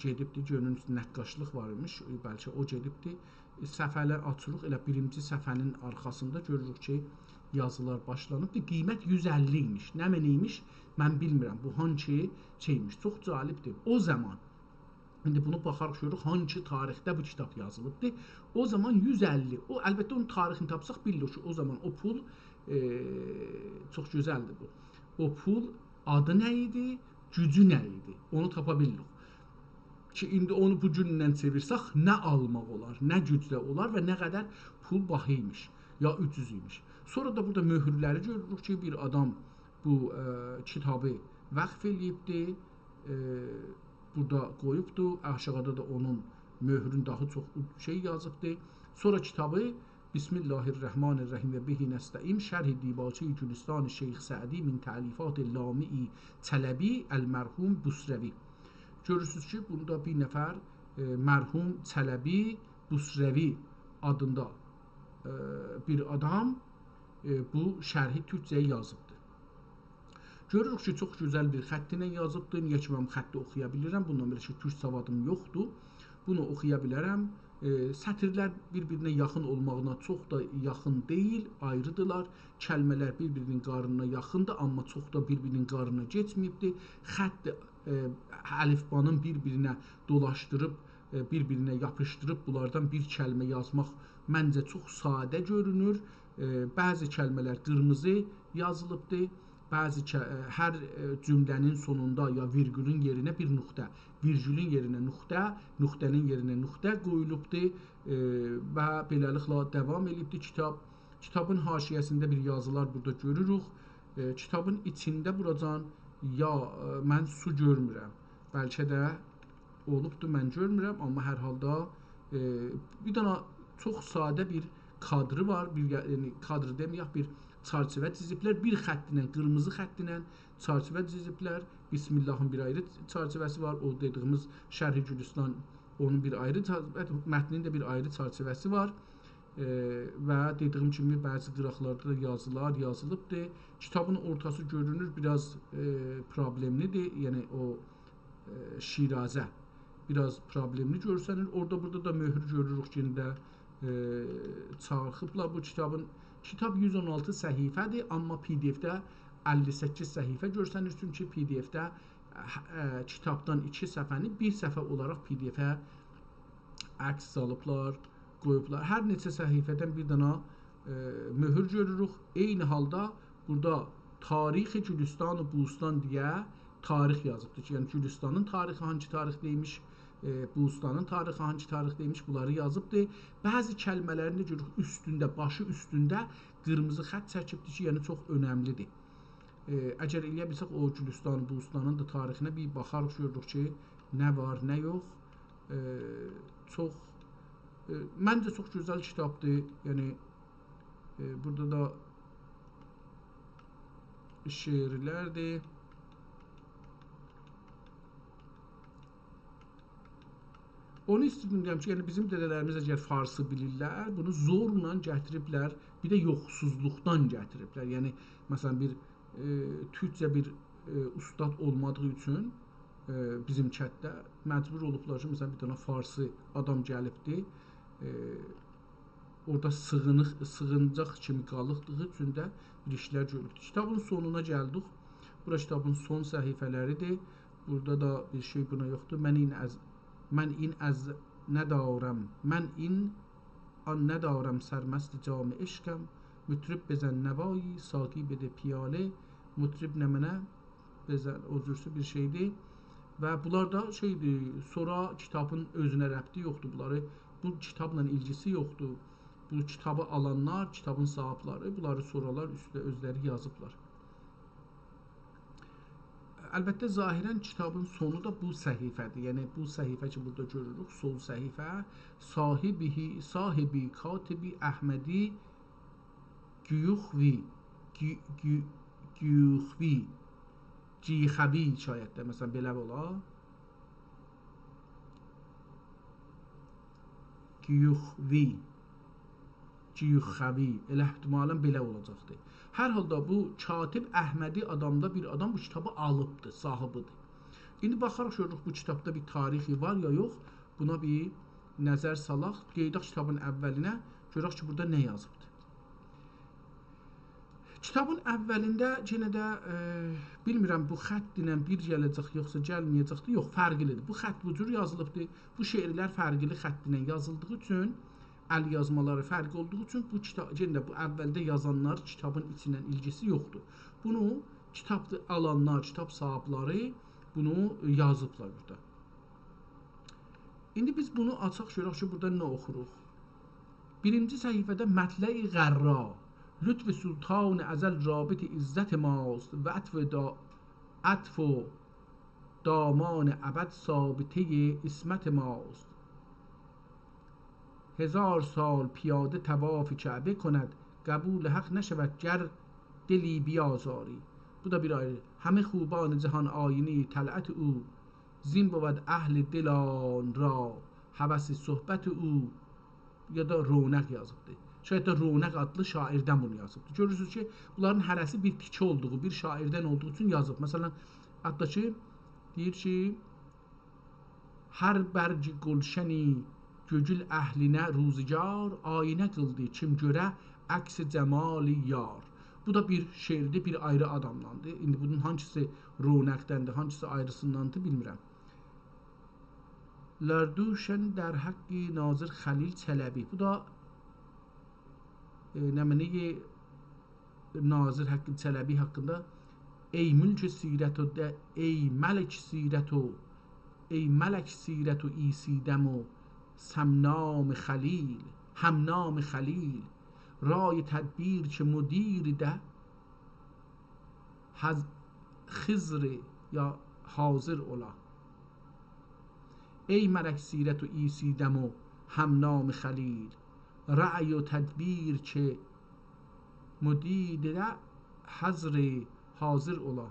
گئدیبدی، گؤنون اوستونده نقاشلیق وار ایمیش، ائ، بلکه او گئدیبدی. ائ، صفحه‌لر آچیریق، ائله بیرینجی صفحه‌نین آرخاسیندا گؤروروک کی، یازیلار باشلانیبدی. قیمت یوز اللی ایمیش. نمنه ایمیش، من بیلمیرم. بو هانسی شئی ایمیش. چوخ جالبدیر. او زامان ایندی بونو باخاریق، گؤروروک هانسی تاریخده بو کیتاب یازیلیبدیر. او زامان یوز اللی، او، البته، اونون تاریخینی تاپساق بیلیریک کی، او زامان او پول، ائ، چوخ گؤزلدیر بو. او پول آدی نه ایدی، گوجو نه ایدی، اونو تاپا بیلیریک. کی، ایندی اونو بو گوندن چئویرسک، نه آلماق اولار، نه گوجله اولار و نه قدر پول باها ایمیش، یا اوجوز ایمیش. سونرا دا بورادا مؤهورلری گؤروروک کی، بیر آدام بو، ائ، کیتابی وقف ائله‌ییبدی، ائ، بورادا قویوبدو. آشاغیدا دا اونون مؤهرون داها چوخ شئی یازیبدی. سونرا کیتابی بسم الله الرحمن الرحیم و به نستعین، شرح دیباچهٔ گلستان شیخ سعدی من تألیفات لامع چلبی المرحوم بصروی. گؤرورسونوز کی، بوندا بیر نفر، ائ، مرحوم چلبی بصروی آدیندا، ائ، بیر آدام، ائ، بو شرحی تورکجه‌یه یازیبدی. گؤروروک کی، چوخ گؤزل بیر خط ایله یازیبدیر. نییه کی، من بو خطی اوخویا بیلیرم. بوندان بئله کی، تورک سوادیم یوخدور. بونو اوخویا بیلرم. ائ، سطیرلر بیر-بیرینه یاخین اولماغینا چوخ دا یاخین دئییل، آیریدیرلار. کلمه‌لر بیر-بیرینین قارنینا یاخیندیر، آمما چوخ دا بیر-بیرینین قارنینا کئچمه‌ییبدیر. خط، ائ، الفبانین بیر-بیرینه دولاشدیریب، ائ، بیر-بیرینه یاپیشدیریب بونلاردان بیر کلمه یازماق منجه چوخ ساده گؤرونور. ائ، بعضی کلمه‌لر قیرمیزی یازیلیبدیر. بعضی ک-، ائ، هر، ائ، جمله‌نین سونوندا یا ویرگولون یئرینه بیر نقطه، ویرگولون یئرینه نقطه، نقطه‌نین یئرینه نقطه قویولوبدور، ائ، و بئله‌لیکله داوام ائله‌ییبدیر کیتاب. کیتابین حاشیه‌سینده بیر یازیلار بورادا گؤروروک. ائ، کیتابین ایچینده بوراجان یا، ائ، من سو گؤرمورم. بلکه ده اولوبدور، من گؤرمورم، آمما هر حالدا، ائ، بیر دنه چوخ ساده بیر کادری وار، بیر، یعنی کادر دئمه‌یک، بیر چرچیوه چیزیبلر، بیر خط ایله، قیرمیزی خط ایله چرچیوه چیزیبلر. بسم اللهین بیر آیری چرچیوه‌سی وار، او دئدیگیمیز شرح گلستان، اونون بیر آیری چر-، متنین ده بیر آیری چرچیوه‌سی وار. ائ، و دئدیگیم کیمی، بعضی قیراقلاردا دا یازیلار یازیلیبدیر. کیتابین اورتاسی گؤرونور، بیر آز، ائ، پروبلئملیدیر. یعنی او، ائ، شیرازه بیر آز پروبلئملی گؤرسنیر. اورادا، بورادا دا مؤهور گؤروروک کی، یئنه ده، ائ، چالیبلار بو کیتابین. کیتاب یوز اون آلتی صفحه‌دیر، آمما پی دی اف‌ده اللی سککیز صفحه گؤرسنیر. چونکی پی دی اف‌ده، ائ، ائ، کیتابدان ایکی صفحه‌نی بیر صفحه اولاراق پی دی اف‌ه عکس سالیبلار، قویوبلار. هر نئچه صفحه‌دن بیر دنه، ائ، مؤهور گؤروروک. عینی حالدا بورادا تاریخ گلستان و بوستان دئیه تاریخ یازیبدیر کی، یعنی گلستانین تاریخی هانسی تاریخده ایمیش، ائ، بوستانین تاریخی هانسی تاریخده ایمیش، بونلاری یازیبدیر. بعضی کلمه‌لرین ده گؤروروک اوستونده، باشی اوستونده قیرمیزی خط چکیبدیر کی، یعنی چوخ اؤنملیدیر. ائ، اگر ائلیه بیلسک، او گلستان، بوستانین دا تاریخینه بیر باخاریق، گؤروروک کی، نه وار، نه یوخ. ائ، چوخ، ائ، منجه چوخ گؤزل کیتابدیر. یعنی، ائ، بورادا دا شعرلردیر. اونو ایسته‌ییرم دئیم کی، یعنی بیزیم دده‌لریمیز اگر فارسی بیلیرلر، بونو زورلا گتیریبلر، بیر ده یوخسوللوقدان گتیریبلر. یعنی، مثلا، بیر، ائ، تورکجه بیر، ائ، اوستاد اولمادیغی اوچون، ائ، بیزیم کتده مجبور اولوبلار کی، مثلا، بیر دنه فارسی آدام گلیبدی، ائ، اورادا سیغینیق، سیغینجاق کیمی قالیبدیغی اوچون ده بیر ایشلر گؤروبدو. کیتابین سونونا گلدیک. بورا کیتابین سون صفحه‌لریدیر. بورادا دا بیر شئی بونا یوخدور. من این از، من این از ندارم، من این آن ندارم سرمست جام عشقم، مطرب بزن نوایی، ساقی بده پیاله، مطرب نمنه، بزن، او جورسو بیر شئیدیر. و بونلار دا شئیدیر، سونرا کیتابین اؤزونه ربطی یوخدور بونلاری. بو کیتابلا ایلگیسی یوخدور. بو کیتابی آلانلار، کیتابین صاحیبلری، بونلاری سونرالار اوسته اؤزلری یازیبلار. البته، ظاهرا کیتابین سونو دا بو صفحه‌دیر. یعنی، بو صفحه کی، بورادا گؤروروک، سول صفحه. صاحبی، صاحبی، کاتبی، احمدی، گیوخوی، گی-، گی-، گیوخوی، گیخوی شاید ده، مثلا، بئله اولا. گیوخوی، گیوخوی، ائله احتمالا بئله اولاجاقدیر. هر حالدا بو کاتب احمدی آدامدا بیر آدام بو کیتابی آلیبدیر، صاحیبیدیر. ایندی باخاریق، گؤروروک بو کیتابدا بیر تاریخی وار یا یوخ، بونا بیر نظر سالاق، گئدک کیتابین اولینه، گؤرک کی، بورادا نه یازیبدیر. کیتابین اولینده یئنه ده، ائ، بیلمیرم، بو خط ایله بیر گله‌جک، یوخسا گلمه‌یه‌جکدیر. یوخ، فرقلی‌دیر. بو خط بو جور یازیلیبدیر. بو شعرلر فرقلی خط ایله یازیلدیغی اوچون، ال یازمالاری فرقلی اولدوغو اوچون بو کیتاب، یئنه ده بو اولده یازانلار کیتابین ایچینن ایلگیسی یوخدور. بونو کیتاب آلانلار، کیتاب صاحیبلری بونو یازیبلار بورادا. ایندی بیز بونو آچاق، گؤرک کی، بورادا نه اوخوروق. بیرینجی صفحه‌ده: مطلع غرا، لطف سلطان ازل رابط عزت ماست، و عطف دا-، عطف و دامان ابد ثابتهٔ عصمت ماست. هزار سال پیاده طواف کعبه کند، قبول حق نشود گر دلی بیازاری. بو دا بیر آیری. همه خوبان جهان آینهٔ طلعت او، زین بود اهل دلان را هوس صحبت او. یا دا رونق یازیبدی. شاید دا رونق آدلی شاعردن بونو یازیبدی. گؤرورسونوز کی، بونلارین هره‌سی بیر تیکه اولدوغو، بیر شاعردن اولدوغو اوچون یازیب. مثلا، حتی کی، دئییر کی، هر برگ گلشنی گؤگول اهلینه روزگار، آینه قیلدی کیم گؤره عکس جمال یار. بو دا بیر شعردیر، بیر آیری آدامداندیر. ایندی بونون هانسیسی رونقدندیر، هانسیسی آیریسینداندیر، بیلمیرم. لردوشن در حق ناظر خلیل چلبی. بو دا، ائ، نمنه‌ی ناظر حق چلبی حاقیندا: ای ملک سیرت و د-، ای ملک سیرت و، ای ملک سیرت و عیسی دم و سمنام خلیل، همنام خلیل، رای تدبیر که مدیر ده حض-، خضر یا حاضر اولا. ای ملک سیرت و عیسی دم و همنام خلیل، رای و تدبیر که مدیر ده حضر حاضر اولا.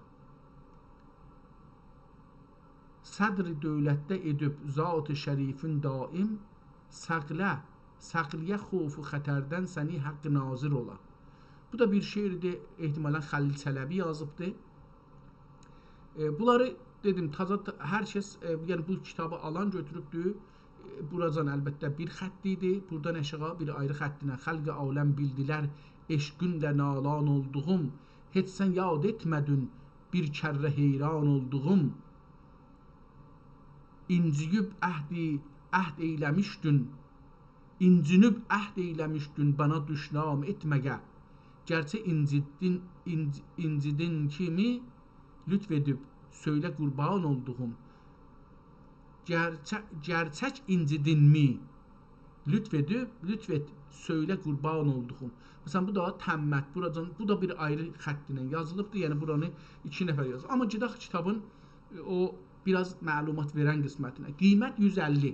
صدر دؤولتده ائدیب ذات شریفین دایم، ساخلا، ساخلیا خوف و خطردن سنی حق ناظر اولا. بو دا بیر شعردیر، احتمالا خلیل چلبی یازیبدی. ائ، بونلاری دئدیم، تازا ت-، هر کس، ائ، یعنی بو کیتابی آلان گؤتوروبدور. ائ، بوراجان البته بیر خط ایدی، بورادان آشاغی بیر آیری خط ایله: خلق عالم بیلدیلر عشقینله نالان اولدوغوم، هئچ سن یاد ائتمه‌دین بیر کره حیران اولدوغوم. اینجییب عهدی، عهد ائیله‌میشدین، اینجینیب عهد ائیله‌میشدین بانا دوشنام ائتمه‌یه. گرچه اینجیتدین، اینج-، اینجیدین کیمی لطف ائدیب سؤیله قوربان اولدوغوم. گرچه-، گرچک اینجیدینمی؟ لطف ائدیب، لطف ائت، سؤیله قوربان اولدوغوم. مثلا، بو دا تمت، بوراجان، بو دا بیر آیری خط ایله یازیلیبدیر. یعنی، بورانی ایکی نفر یازیب. آمما گئدک کیتابین، ائ، او بیر آز معلومات وئرن قسمتینه. قیمت یوز اللی.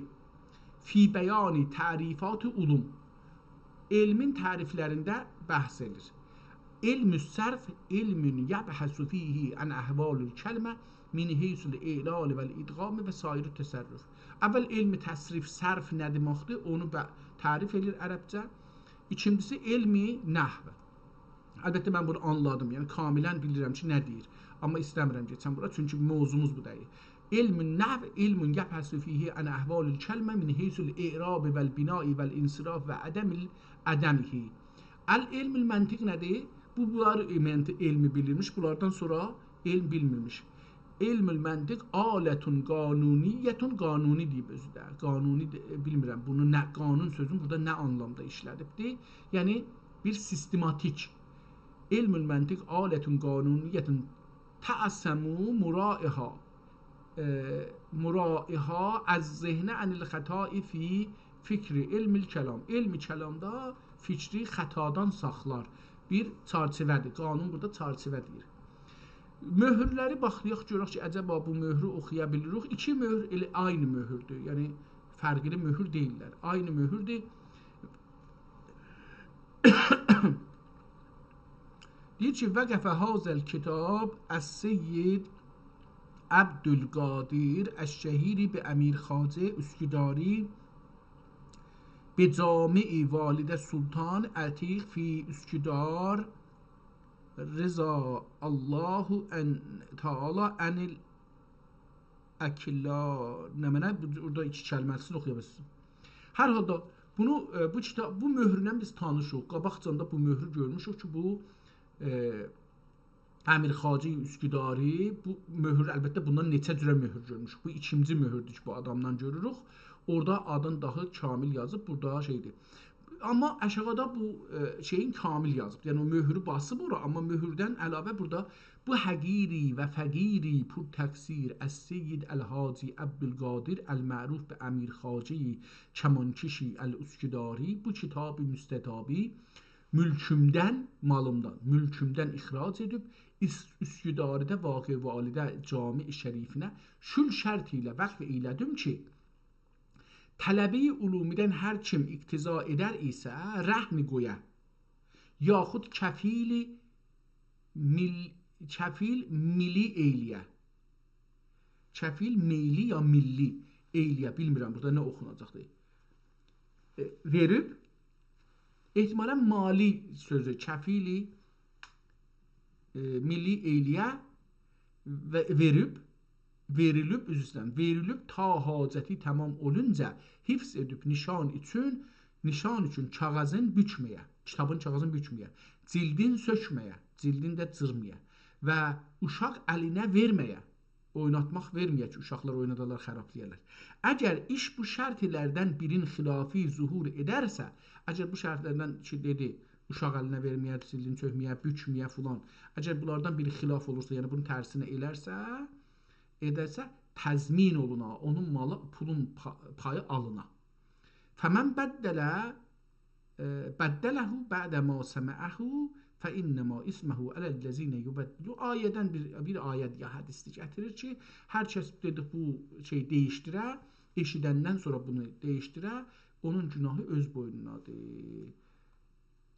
فی بیان تعریفات علوم. علمین تعریفلرینده بحث ائدیر. علم الصرف علم یبحث فیه عن احوال الکلمة من حیث الاعلال و الادغام و سایر التصرف. اول علم تصریف، صرف نه دئمکدیر، اونو به-، تعریف ائدیر عربجه. ایکینجیسی علم نحو. البته، من بونو آنلادیم، یعنی کاملا بیلیرم کی، نه دئییر. آمما ایسته‌میرم کئچم بورا، چونکی موضوعوموز بو دئییل. علم النحو علم یبحث فیه عن احوال الکلمة من حیث الاعراب و البناء و الانصراف و عدم ال-، عدمه. العلم المنطق نه‌دیر؟ بو، بونلار، ائ، منطق علمی بیلیرمیش، بونلاردان سونرا علم بیلمیرمیش. علم المنطق آلة قانونیة، قانونی دئییب اؤزو ده. قانونی ده، ائ، بیلمیرم، بونو نه، قانون سؤزونو بورادا نه آنلامدا ایشله‌دیبدیر؟ یعنی، بیر سیستماتیک. علم المنطق آلة قانونیة تعصم مراعیها، ائ، مراعیها الذهن عن الخطأ فی فکر علم الکلام. علم کلامدا فکری خطادان ساخلار. بیر چرچیوه‌دیر. قانون بورادا چرچیوه دئییر. مؤهورلری باخیریق، گؤرک کی، عجبا بو مؤهرو اوخویا بیلیریک؟ ایکی مؤهور ائله عینی مؤهوردور. یعنی، فرقلی مؤهور دئییللر. عینی مؤهوردور. دئییر کی، وقف هذا الکتاب السید عبدالقادر الشهیری به امیر خواجه اسکداری به جامع والد سلطان عتیق فی اسکدار رضی الله عن-، تعالی عن الاکلا. نمنه؟ بو، بورادا ایکی کلمه‌سینی اوخویا بیلیرسینیز. هر حالدا بونو، ائ، بو کیتاب، بو مؤهورله بیز تانیشیق. قاباقجادان دا بو مؤهرو گؤرموشوک کی، بو ائ، امیر خواجه اسکداری، بو مؤهور، البته بوندان نئچه جوره مؤهور گؤرموشوک. بو ایکینجی مؤهوردور کی، بو آدامدان گؤروروک. اورادا آدین داها کامل یازیب، بورادا شئیدیر. آمما آشاغیدا بو، ائ، شئیین کامل یازیب. یعنی او مؤهورو باسیب اورا، آمما مؤهوردن علاوه بورادا «بو حقیری و فقیری پر تقصیر از سید الحاجی عبدالقادر المعروف به امیر خواجه کمانکشی الاسکداری، بو کتاب مستطابی مولکومدن»، مالیمدان، «مولکومدن اخراج ائدیب، اس-، اسکداریده واقع والده جامع شریفینه شول شرط ایله وقف ائیله‌دیم کی، طلبه‌ی علومی‌دن هر کیم اقتضا ائدر ایسه، رهن قویا، یاخود کفیل میل-، کفیل میلی ائیله‌یه. کفیل میلی یا میللی ائیله‌یه، بیلمیرم بورادا نه اوخوناجاقدیر. ائ، وئریب، احتمالاً مالی سؤزو، کفیلی، ائ، میلی ائیله‌یه و وئریب، وئریلیب، عذر ایسته‌ییرم، وئریلیب تا حاجتی تمام اولونجا حفظ ائدیب نشان اوچون، نشان اوچون کاغاذین بوکمه‌یه، کیتابین کاغاذینی بوکمه‌یه، جلدین سؤکمه‌یه، جلدین ده جیرمایا و اوشاق الینه وئرمه‌یه، اویناتماق وئرمه‌یه کی، اوشاقلار اوینادالار، خرابلایالار. اگر ایش بو شرطلردن بیرین خلافی ظهور ائدرسه، اگر بو شرطلردن کی، دئدی، اوشاق الینه وئرمه‌یه، جلدین چؤکمه‌یه، بوکمه‌یه فلان، اگر بونلاردان بیری خلاف اولورسا، یعنی بونون ترسینه ائلرسه، ائدرسه، تضمین اولونا، اونون مالی، پولون پا-، پایی آلینا. «فمن بدل، ائ، بدله بعد ما سمعه فإنما إثمه علی الذین یبدلون.» آیه‌دن بیر، بیر آیه یا حدیثدیر گتیریر کی، هر کس دئدی بو شئی دییشدیره، ائشیدندن سونرا بونو دییشدیره، اونون گناهی اؤز بوینونادیر.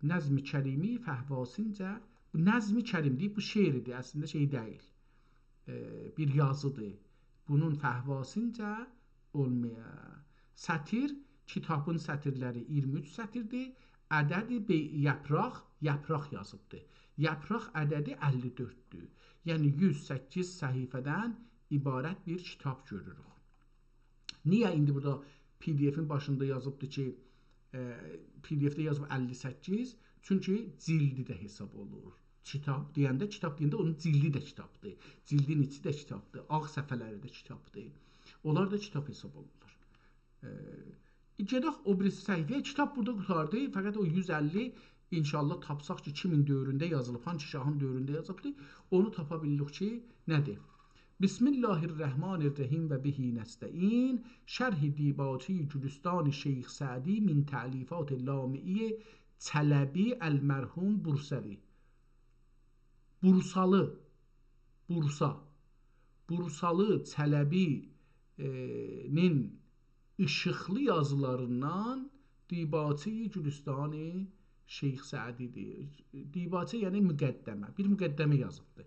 نظم کریمی فهواسینجا، بو نظم کریم دئییب، بو شعردیر، اصلینده شئی دئییل. ائ، بیر یازیدیر. بونون فهواسینجا اولمایا. سطر، کیتابین سطرلری اییرمی اوچ سطردیر. عددی بئ-، یاپراق، یاپراق یازیبدیر. یاپراق عددی اللی دؤرددور. یعنی یوز سککیز صفحه‌دن عبارت بیر کیتاب گؤروروک. نییه ایندی بورادا پی دی افین باشیندا یازیبدی کی، ائ، پی دی افده یازیب اللی سککیز؟ چونکی جلدی ده حساب اولور. کیتاب دئینده، کیتاب دئینده اونون جلدی ده کیتابدیر. جلدین ایچی ده کیتابدیر. آغ صفحه‌لری ده کیتابدیر. اونلار دا کیتاب حساب اولونور. ائ، گئدک او بیریسی صفحه‌یه. کیتاب بورادا قوتاردی. فقط او یوز اللی، ان‌شاءالله تاپساق کی، کیمین دؤورونده یازیلیب، هانسی شاهین دؤورونده یازیبدی، اونو تاپا بیللیک کی، نه‌دیر؟ بسم الله الرحمن الرحیم و به نستعین، شرح دیباچه‌ی گلستان شیخ سعدی من تألیفات لامه‌ی چلبی المرحوم بورسوی. بورسالی، بورسا، بورسالی چلبی‌نین ایشیقلی یازیلاریندان دیباچه‌ی گلستان شیخ سعدی‌دیر. دیباچه، یعنی مقدمه، بیر مقدمه یازیبدیر.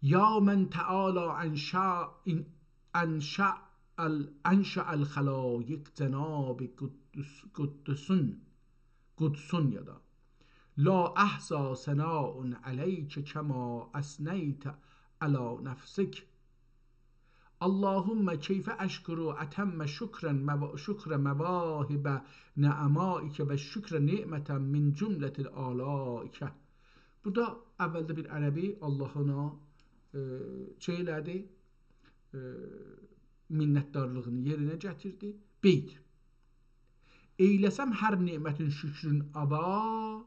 یا من تعالی انشا، ان-، انشا ال-، انشا الخلایق جناب قدس-، قدسون، قدسون یا دا. لا احصی ثناء علیک کما اثنیت علی نفسک. اللهم کیف اشکر اتم شکرا موا-، شکر مواهب نعمائک و شکر نعمة من جملة آلائک. بورادا اولده بیر عربی آللاهینا، ائ، شئی ائله‌دی، ائ، منتدارلیغینی یئرینه گتیردی. بیت. ائیله‌سم هر نعمتین شکرون ادا،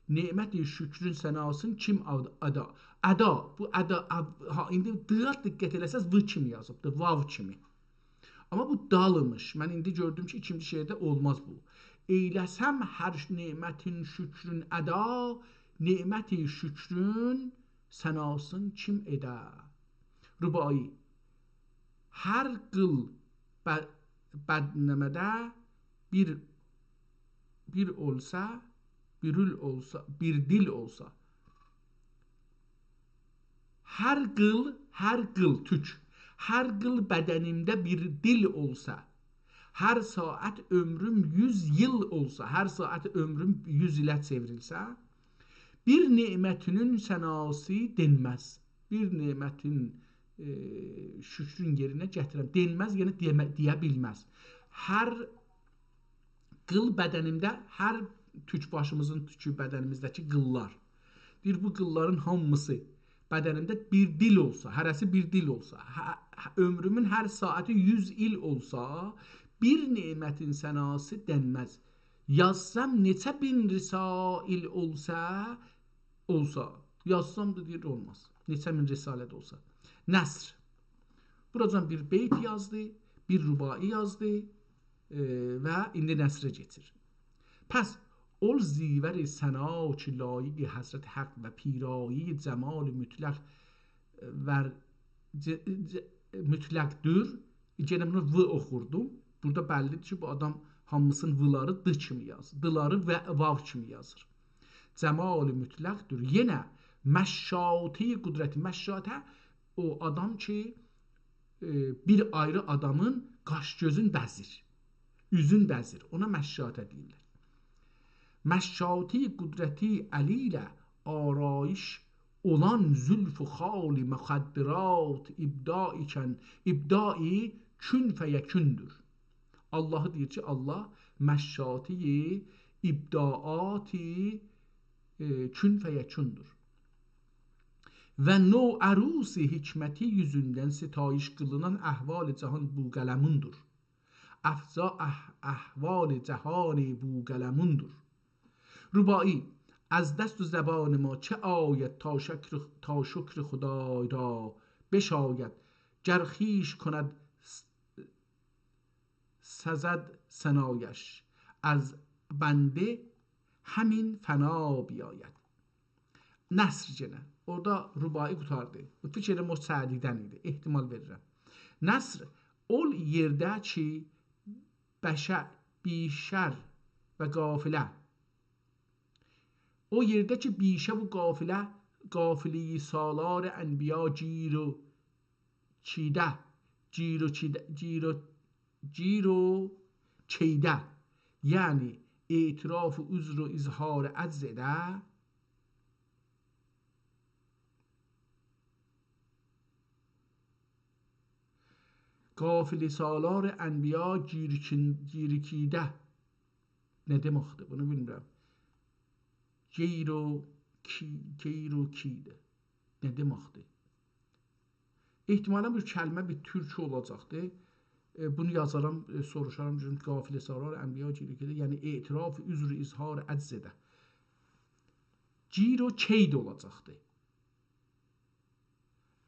نعمت شکرون ثناسین کیم اد-، ادا؟ ادا، بو ادا، اب-، ها، ایندی دقت، دقت ائله‌سز، و کیمی یازیبدیر، واو کیمی. آمما بو دالیمیش. من ایندی گؤردوم کی، ایکینجی شعرده اولماز بو. ائیله‌سم هر ش-، نعمتین شکرون ادا، نعمت شکرون ثناسین کیم ادا؟ رباعی. هر قیل ب-، بدنمه‌ده بیر، بیر اولسا، بیر ال اولسا، بیر دیل اولسا. هر قیل، هر قیل، تورک. هر قیل بدنیمده بیر دیل اولسا، هر ساعت عؤمروم یوز ایل اولسا، هر ساعت عؤمروم یوز ایله چئوریلسه، بیر نعمتینین ثناسی دئنمز. بیر نعمتین، ائ، شکرون یئرینه گتیرم. دئنمز، یعنی دئیه، دئیه بیلمز. هر قیل بدنیمده، هر توک باشیمیزین توکو، بدنیمیزده‌کی قیللار. دئییر، بو قیللارین هامیسی بدنیمده بیر دیل اولسا، هره‌سی بیر دیل اولسا، هه-، هه-، عؤمرومون هر ساعاتی یوز ایل اولسا، بیر نعمتین ثناسی دنمز. یازسام نئچه مین رسائل اولسا، اولسا، یازسام دا دئییر، اولماز. نئچه مین رساله ده اولسا. نثر. بوراجان بیر بیت یازدی، بیر رباعی یازدی، ائ، و ایندی نثره کئچیر. پس اول زیور ثنا کی لایق حضرت حق و پیرایهٔ جمال مطلق ور-، ج-، ج-، مطلق‌دور. یئنه بونو و اوخوردوم. بورادا بللی‌دیر کی، بو آدام هامیسینین ولاری د کیمی یازیر. دلاری و واو کیمی یازیر. جمال مطلق‌دور. یئنه مشاطهٔ قدرتی. مشاطه او آدام کی، ائ، بیر آیری آدامین قاش گؤزون بزیر. اوزون بزیر. اونا مشاطه دئییرلر. مشاطهٔ قدرتی الی ایله آرایش اولان زلف و خال مخدرات ابداعی کن، ابداعی کن فیکون‌دور. آللاهی دئییر کی، آللاه مشاطهٔ ابداعاتی، ائ، کن فیکون‌دور. و نوعروس حکمتی یوزوندن ستایش قیلینان احوال جهان بوقلمون‌دور. افزا اح-، احوال جهان بوقلمون‌دور. رباعی. از دست و زبان ما چه آید تا شکر، تا شکر خدای را بشاید، گر خویش کند س-، سزد ثنایش، از بنده همین فنا بیاید. نثر یئنه. اورادا رباعی قوتاردی. فیکر ائلیرم او سعدی‌دن ایدی. احتمال وئریرم. نثر، او یئرده کی، بشه-، بیشه و قافله. او یئرده کی، بیشه و قافله، قافلهٔ سالار انبیا گیر و کیده، گیر و کیده، گیر و، گیر و کیده. یعنی اعتراف عذر و اظهار عجز ائده، قافله‌سالار انبیا گیر و کین-، گیر و کیده. نه دئمکدیر؟ بونو بیلمیرم. گیر و کی-، گیر و کیده. نه دئمکدیر؟ احتمالاً بو کلمه بیر تورکی اولاجاقدیر. ائ، بونو یازارام، ائ، سوروشارام، گؤروم قافله‌سالار انبیا گیر و کیده، یعنی اعتراف عذر و اظهار عجز ائده. گیر و کید اولاجاقدیر.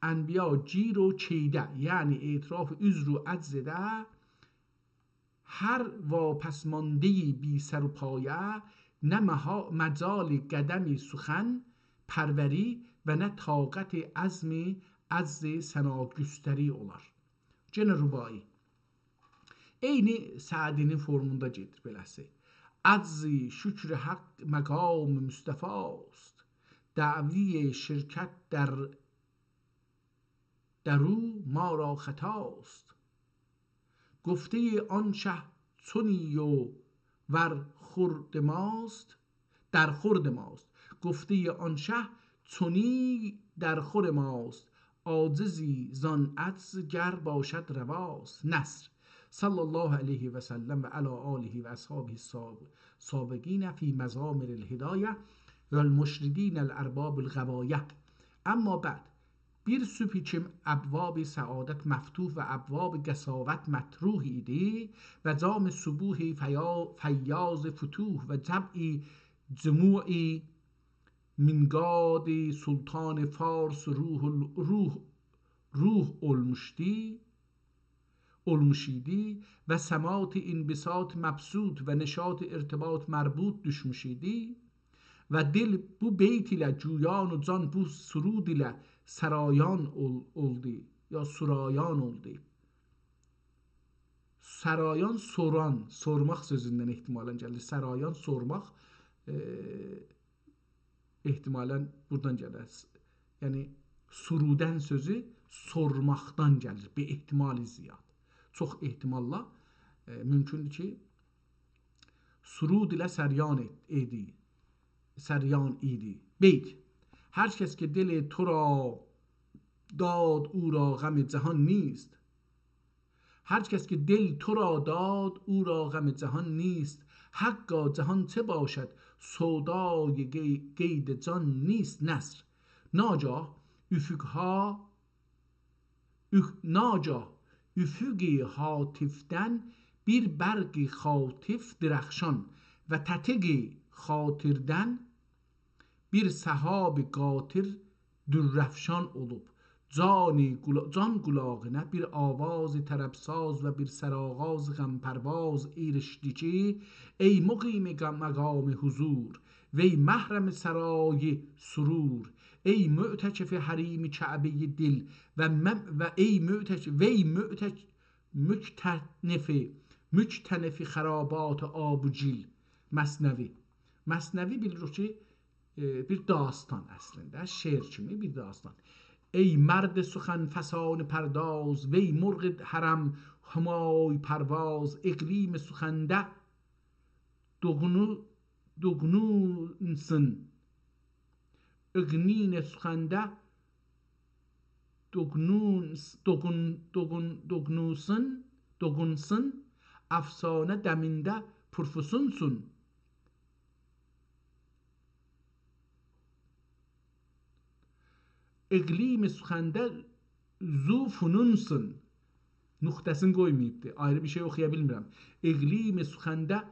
انبیا گیر و کیده، یعنی اعتراف عذر و عجز ائده، هر واپسماندهٔ بی سر و پایه، نه مها-، مجال قدم سخن پروری و نه طاقت عزم عجز ثنا گستری اولار. یئنه رباعی. عینی سعدی‌نین فورموندا گئدیر بئله‌سی. عجز شکر حق مقام مصطفاست، دعوی شرکت در، در او ما را خطاست. گفتهٔ آن شه چنین و ور خورد ماست، در خورد ماست. گفتهٔ آن شه چنین در خور ماست، عاجزی زان عجز گر باشد رواست. نثر. صلی الله علیه و سلم و علی آله و اصحابه الساب-، السابقین فی مضامر الهدایه و المشردین الارباب الغوایه. اما بعد، بیر صبح کی ابواب سعادت مفتوح و ابواب قساوت مطروح ایدی و جام صبوح فیا-، فیاض فتوح و جمع جموع مینقاد سلطان فارس روح ال-، روح، روح اولموشدی، اولموش ایدی و سماط انبساط مبسوط و نشاط ارتباط مربوط دوشموش ایدی و دل بو بیت ایله جویان و جان بو سرود ایله سرایان اول-، اولدو، یا سرایان اولدو. سرایان، سوران، سورماق سؤزوندن احتمالاً گلیر. سرایان، سورماق، ائ، احتمالاً بورادان گلیر. یعنی، سرودن سؤزو سورماقدان گلیر، به احتمال زیاد. چوخ احتمال‌لا، ائ، مومکوندور کی، سرود ایله سریان ائت-، ایدی، سریان ایدی. بیت. هر کس که دل تو را داد، او را غم جهان نیست. هر کس که دل تو را داد، او را غم جهان نیست. حقا جهان چه باشد، سودای قی-، قید جان نیست نثر. ناگاه افقها، اف-، ناگاه افق هاتفدن بیر برق خاطف درخشان و تتق خاطردن بیر سحاب قاطر درافشان اولوب، جانی قولا-، جان قولاغینا بیر آواز طربساز و بیر سرآغاز غم‌پرواز ایرشدیکی، ای مقیم ق-، مقام حضور، وی محرم سرای سرور، ای معتکف حریم کعبهٔ دل و مم-، و ای معتک-، وی معتک-، مکتنف، مکتنف خرابات آب و گل. مثنوی. مثنوی بیلیریک کی، ائ، بیر داستان اصلینده، شعر کیمی بیر داستان. ای مرد سخن فسانه پرداز، وی مرغ حرم همای پرواز، اقلیم سخنده دوغونو-، دوغونونسون. اقلیم سخنده دوغونونس-، دوغون-، دوغون-، دوغونونسون، دوغونسون، افسانه دمینده پرفسونسون. اقلیم سخنده ذو فنونسون. نقطه‌سینی قویماییبدی. آیری بیر شئی اوخویا بیلمیرم. اقلیم سخنده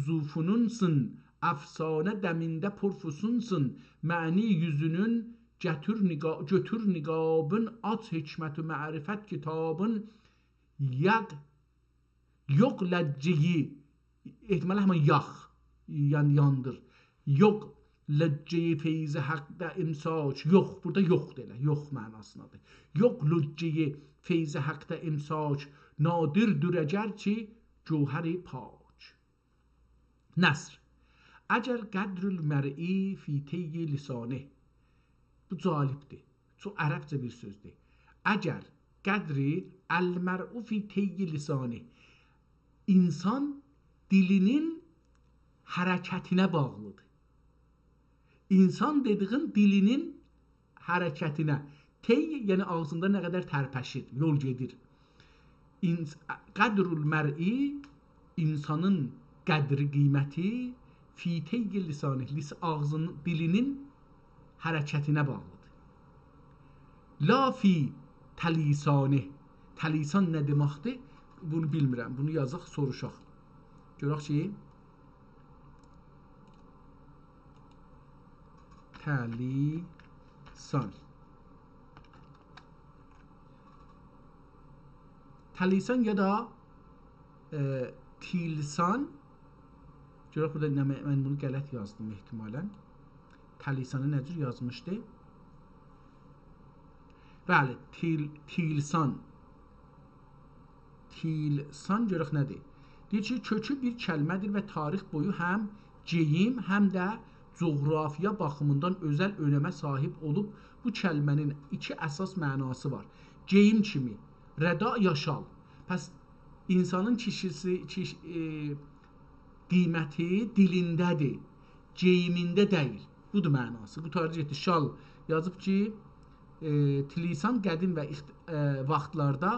ذو فنونسون، افسانه دمینده پرفسونسون، معنی یوزونون گتور نقا-، گؤتور نقابین، آچ حکمت و معرفت کتابین، یاق، یوخ لجه‌یی، احتمالا همین یاخ، یان-، یاندیر. یوخ لجه‌یی فیض حقده امساک، یوخ، بورادا یوخدور ائله، یوخ معناسیندادیر. یوخ لجه‌یی فیض حقده امساک، نادردور اگر کی جوهر پاک. نثر. اگر قدر المرء فی طی لسانه. بو جالبدیر. چوخ عربجه بیر سؤزدور. اگر قدر المرء فی طی لسانه. انسان دیلینین حرکتینه باغلیدیر. انسان دئدیگین دیلینین حرکتینه. طی، یعنی آغزیندا نه قدر ترپشیر، یول گئدیر. انس-، قدر المرء، انسانین قدری، قیمتی، فی طی لسانه، لس-، آغزین، دیلینین حرکتینه باغلیدیر. لا فی تلیسانه. تلیسان نه دئمکدیر؟ بونو بیلمیرم. بونو یازاق، سوروشاق. گؤرک کی، تلیسان. تلیسان یا دا، ائ، تیلسان. گؤرک بورادا نه، من بونو غلط یازدیم احتمالا. تلیسانی نه جور یازمیشدی؟ بلی، تیل-، تیلسان. تیلسان گؤرک نه‌دیر؟ دئییر کی، کؤکو بیر کلمه‌دیر و تاریخ بویو هم گئییم، هم ده جغرافیا باخیمیندان اؤزل اؤنمه صاحیب اولوب. بو کلمه‌نین ایکی اساس معناسی وار. گئییم کیمی، ردا یا شال. پس انسانین کیشیسی، کیش-، ائ، قیمتی دیلینده‌دیر، گئییمینده دئییل. بودور معناسی. قوتاردی گئتدی. شال یازیب کی، ائ، تلیسان قدیم و اخت-، ائ، واختلاردا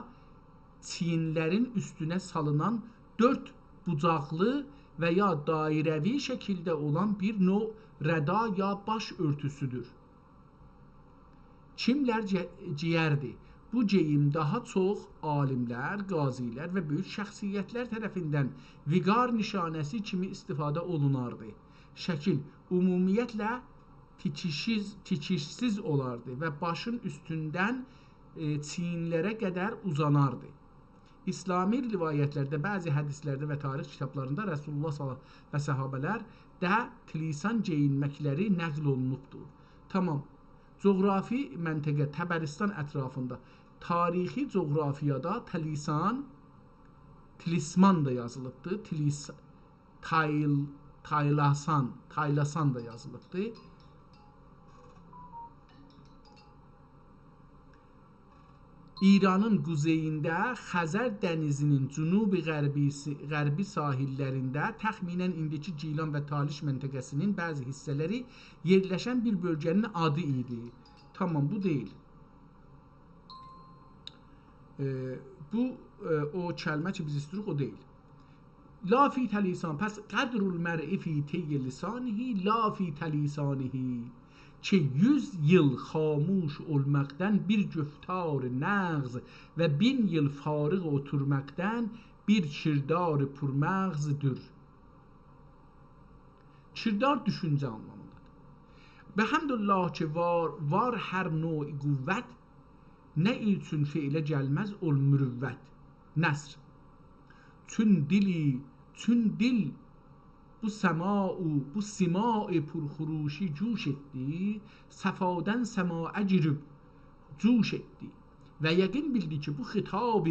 چیینلرین اوستونه سالینان دؤرد بوجاقلی و یا دایره‌وی شکیلده اولان بیر نوع ردا یا باش اؤرتوسودور. کیملر گئ-، گئیردی؟ بو گئییم داها چوخ عالیملر، قاضی‌لر و بؤیوک شخصیت‌لر طرفیندن وقار نشانه‌سی کیمی استفاده اولوناردی. شکیل عمومیتله تیکیشسیز، تیکیشسیز اولاردی و باشین اوستوندن، ائ، چیینلره قدر اوزاناردی. اسلامی روایت‌لرده، بعضی حدیث‌لرده و تاریخ کیتابلاریندا رسول‌الله صلی-، و صحابه‌لر ده تلیسان گئیینمک‌لری نقل اولونوبدور. تامام. جغرافی منطقه طبرستان اطرافیندا. تاریخی جغرافیادا تلیسان، تلیسمان دا یازیلیبدیر. تلیس-، تایل-، تایلاسان، تایلاسان دا یازیلیبدیر. ایرانین قوزئیینده، خزر دنیزی‌نین جنوب غربی‌سی-، غربی ساحیل‌لرینده، تخمیناً ایندیکی گیلان و تالیش منطقه‌سی‌نین بعضی حیصه‌لری یئرلشن بیر بؤلگه‌نین آدی ایدی. تامام، بو دئییل. ائ، بو، ائ، او کلمه کی، بیز ایسته‌ییریک، او دئییل. لا فی تلیسان، پس قدر المرء فی طی لسانه، لا فی تلیسانه. کی یوز ایل خاموش اولماقدان بیر گفتار نغز و مین ایل فارغ اوتورماقدان بیر کردار پرمغزدور. کردار دوشونجه آنلامیندادیر. به حمد الله کی وار، وار هر نوع قوت، نه اوچون فعله گلمز اول مروت. نثر. چون دیلی، چون دیل بو سماع، بو سماع پرخروشی جوش ائتدی، صفادان سماعه گیریب جوش ائتدی. و یقین بیلدی کی بو خطاب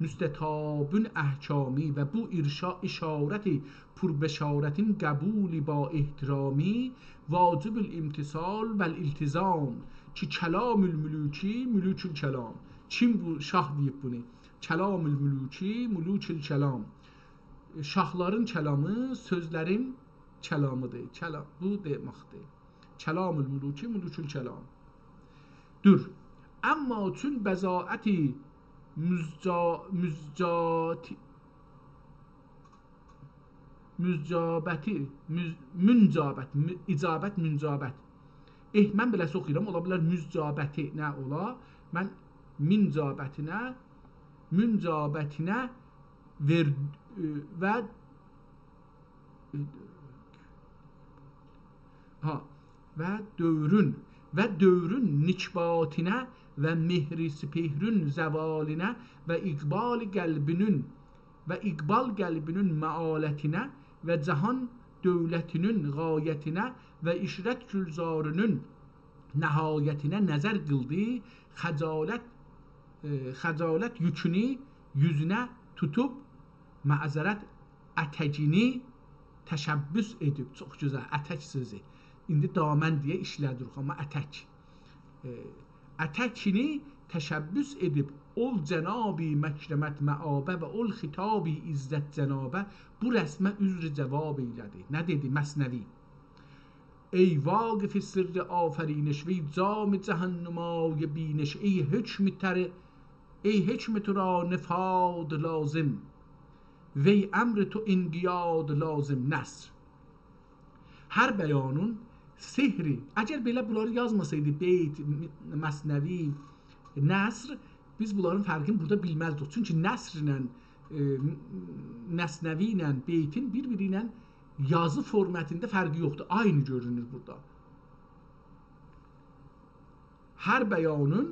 مستطابین احکامی و بو ارشا-، اشارت پربشارتین قبول با احترامی واجب الامتثال و الالتزام کی کلام الملوکی ملوک الکلام. کیم بو شاه دئییب بونو؟ کلام الملوکی ملوک الکلام. شاهلارین کلامی سؤزلرین کلامیدیر. کلام، بو دئمکدیر. کلام الملوکی ملوک الکلام. دور. اما چون بضاعت مزجا-، مزجاتی، مزجابتی، مز-، منجابت، م-، اجابت، منجابت. ائه، من بئله‌سی اوخویورام، اولا بیلر مزجابتی نه اولا؟ من منجابتینه، منجابتینه وئر-، و ها، و دؤورون، و دؤورون نکباتینه و مهر سپهرون زوالینه و اقبال قلبینین، و اقبال قلبینین معالتینه و جهان دولتینین غایتینه و عشرت گلزارینین نهایتینه نظر قیلدی، خجالت، ائ، خجالت یوکونو یوزونه توتوب، معذرت اتگینی تشبث ائدیب. چوخ گؤزل، اتک سؤزو. ایندی دامن دئیه ایشله‌دیریک، آمما اتک. ائ، اتگینی تشبث ائدیب، اول جنابی مکرمت معابه و اول خطابی عزت جنابه بو رسمه عذر جواب ائیله‌دی. نه دئدی؟ مثنوی. ای واقف سر آفرینش، وی جام جهان‌نمای بینش، ای حکم تر-، ای حکم تو را نفاد لازم، وی امر تو انقیاد لازم. نثر. هر بیانین سحری، اگر بئله بونلاری یازماسایدی بیت، م-، مثنوی، نثر، بیز بونلارین فرقینی بورادا بیلمزدیک. چونکی نثرله، ائ، م-، مثنوی ایله بیتین بیر-بیری ایله یازی فورماتیندا فرقی یوخدور. عینی گؤرونور بورادا. هر بیانین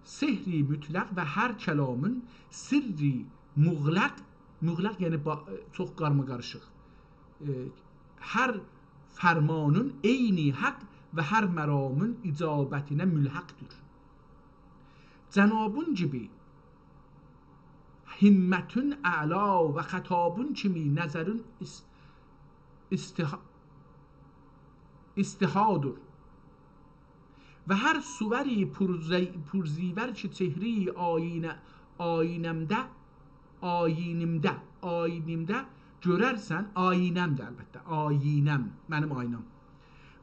سحری مطلق و هر کلامین سرّی مغلق، مغلق یعنی با-، چوخ قارماقاریشیق. ائ، هر فرمانین عینی حق و هر مرامین اجابتینه ملحقدیر. جنابین کیمی همتون اعلا و خطابون کیمی نظرون اس-، استها-، استهادور. و هر صوری پرزی-، پرزیور کی چهره‌ی آیینه-، آیینمده، آیینیمده، آیینیمده گؤررسن، آیینمدیر البته، آیینم، منیم آینام.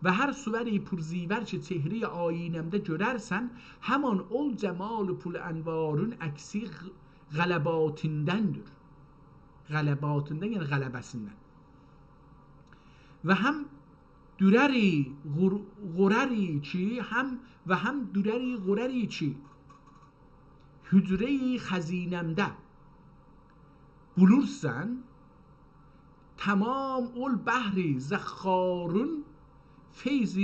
و هر صوری پرزیور کی چهره‌ی آیینمده گؤررسن، همان اول جمال پرانوارون عکسی غ-، غلباتیندندیر. غلباتیندن، یعنی غلبه‌سیندن. و هم دورری غر-، غرری کی، هم، و هم دورری غرری کی، حجره‌ی خزینمده بولورسان، تمام اول بحر زخارون فیض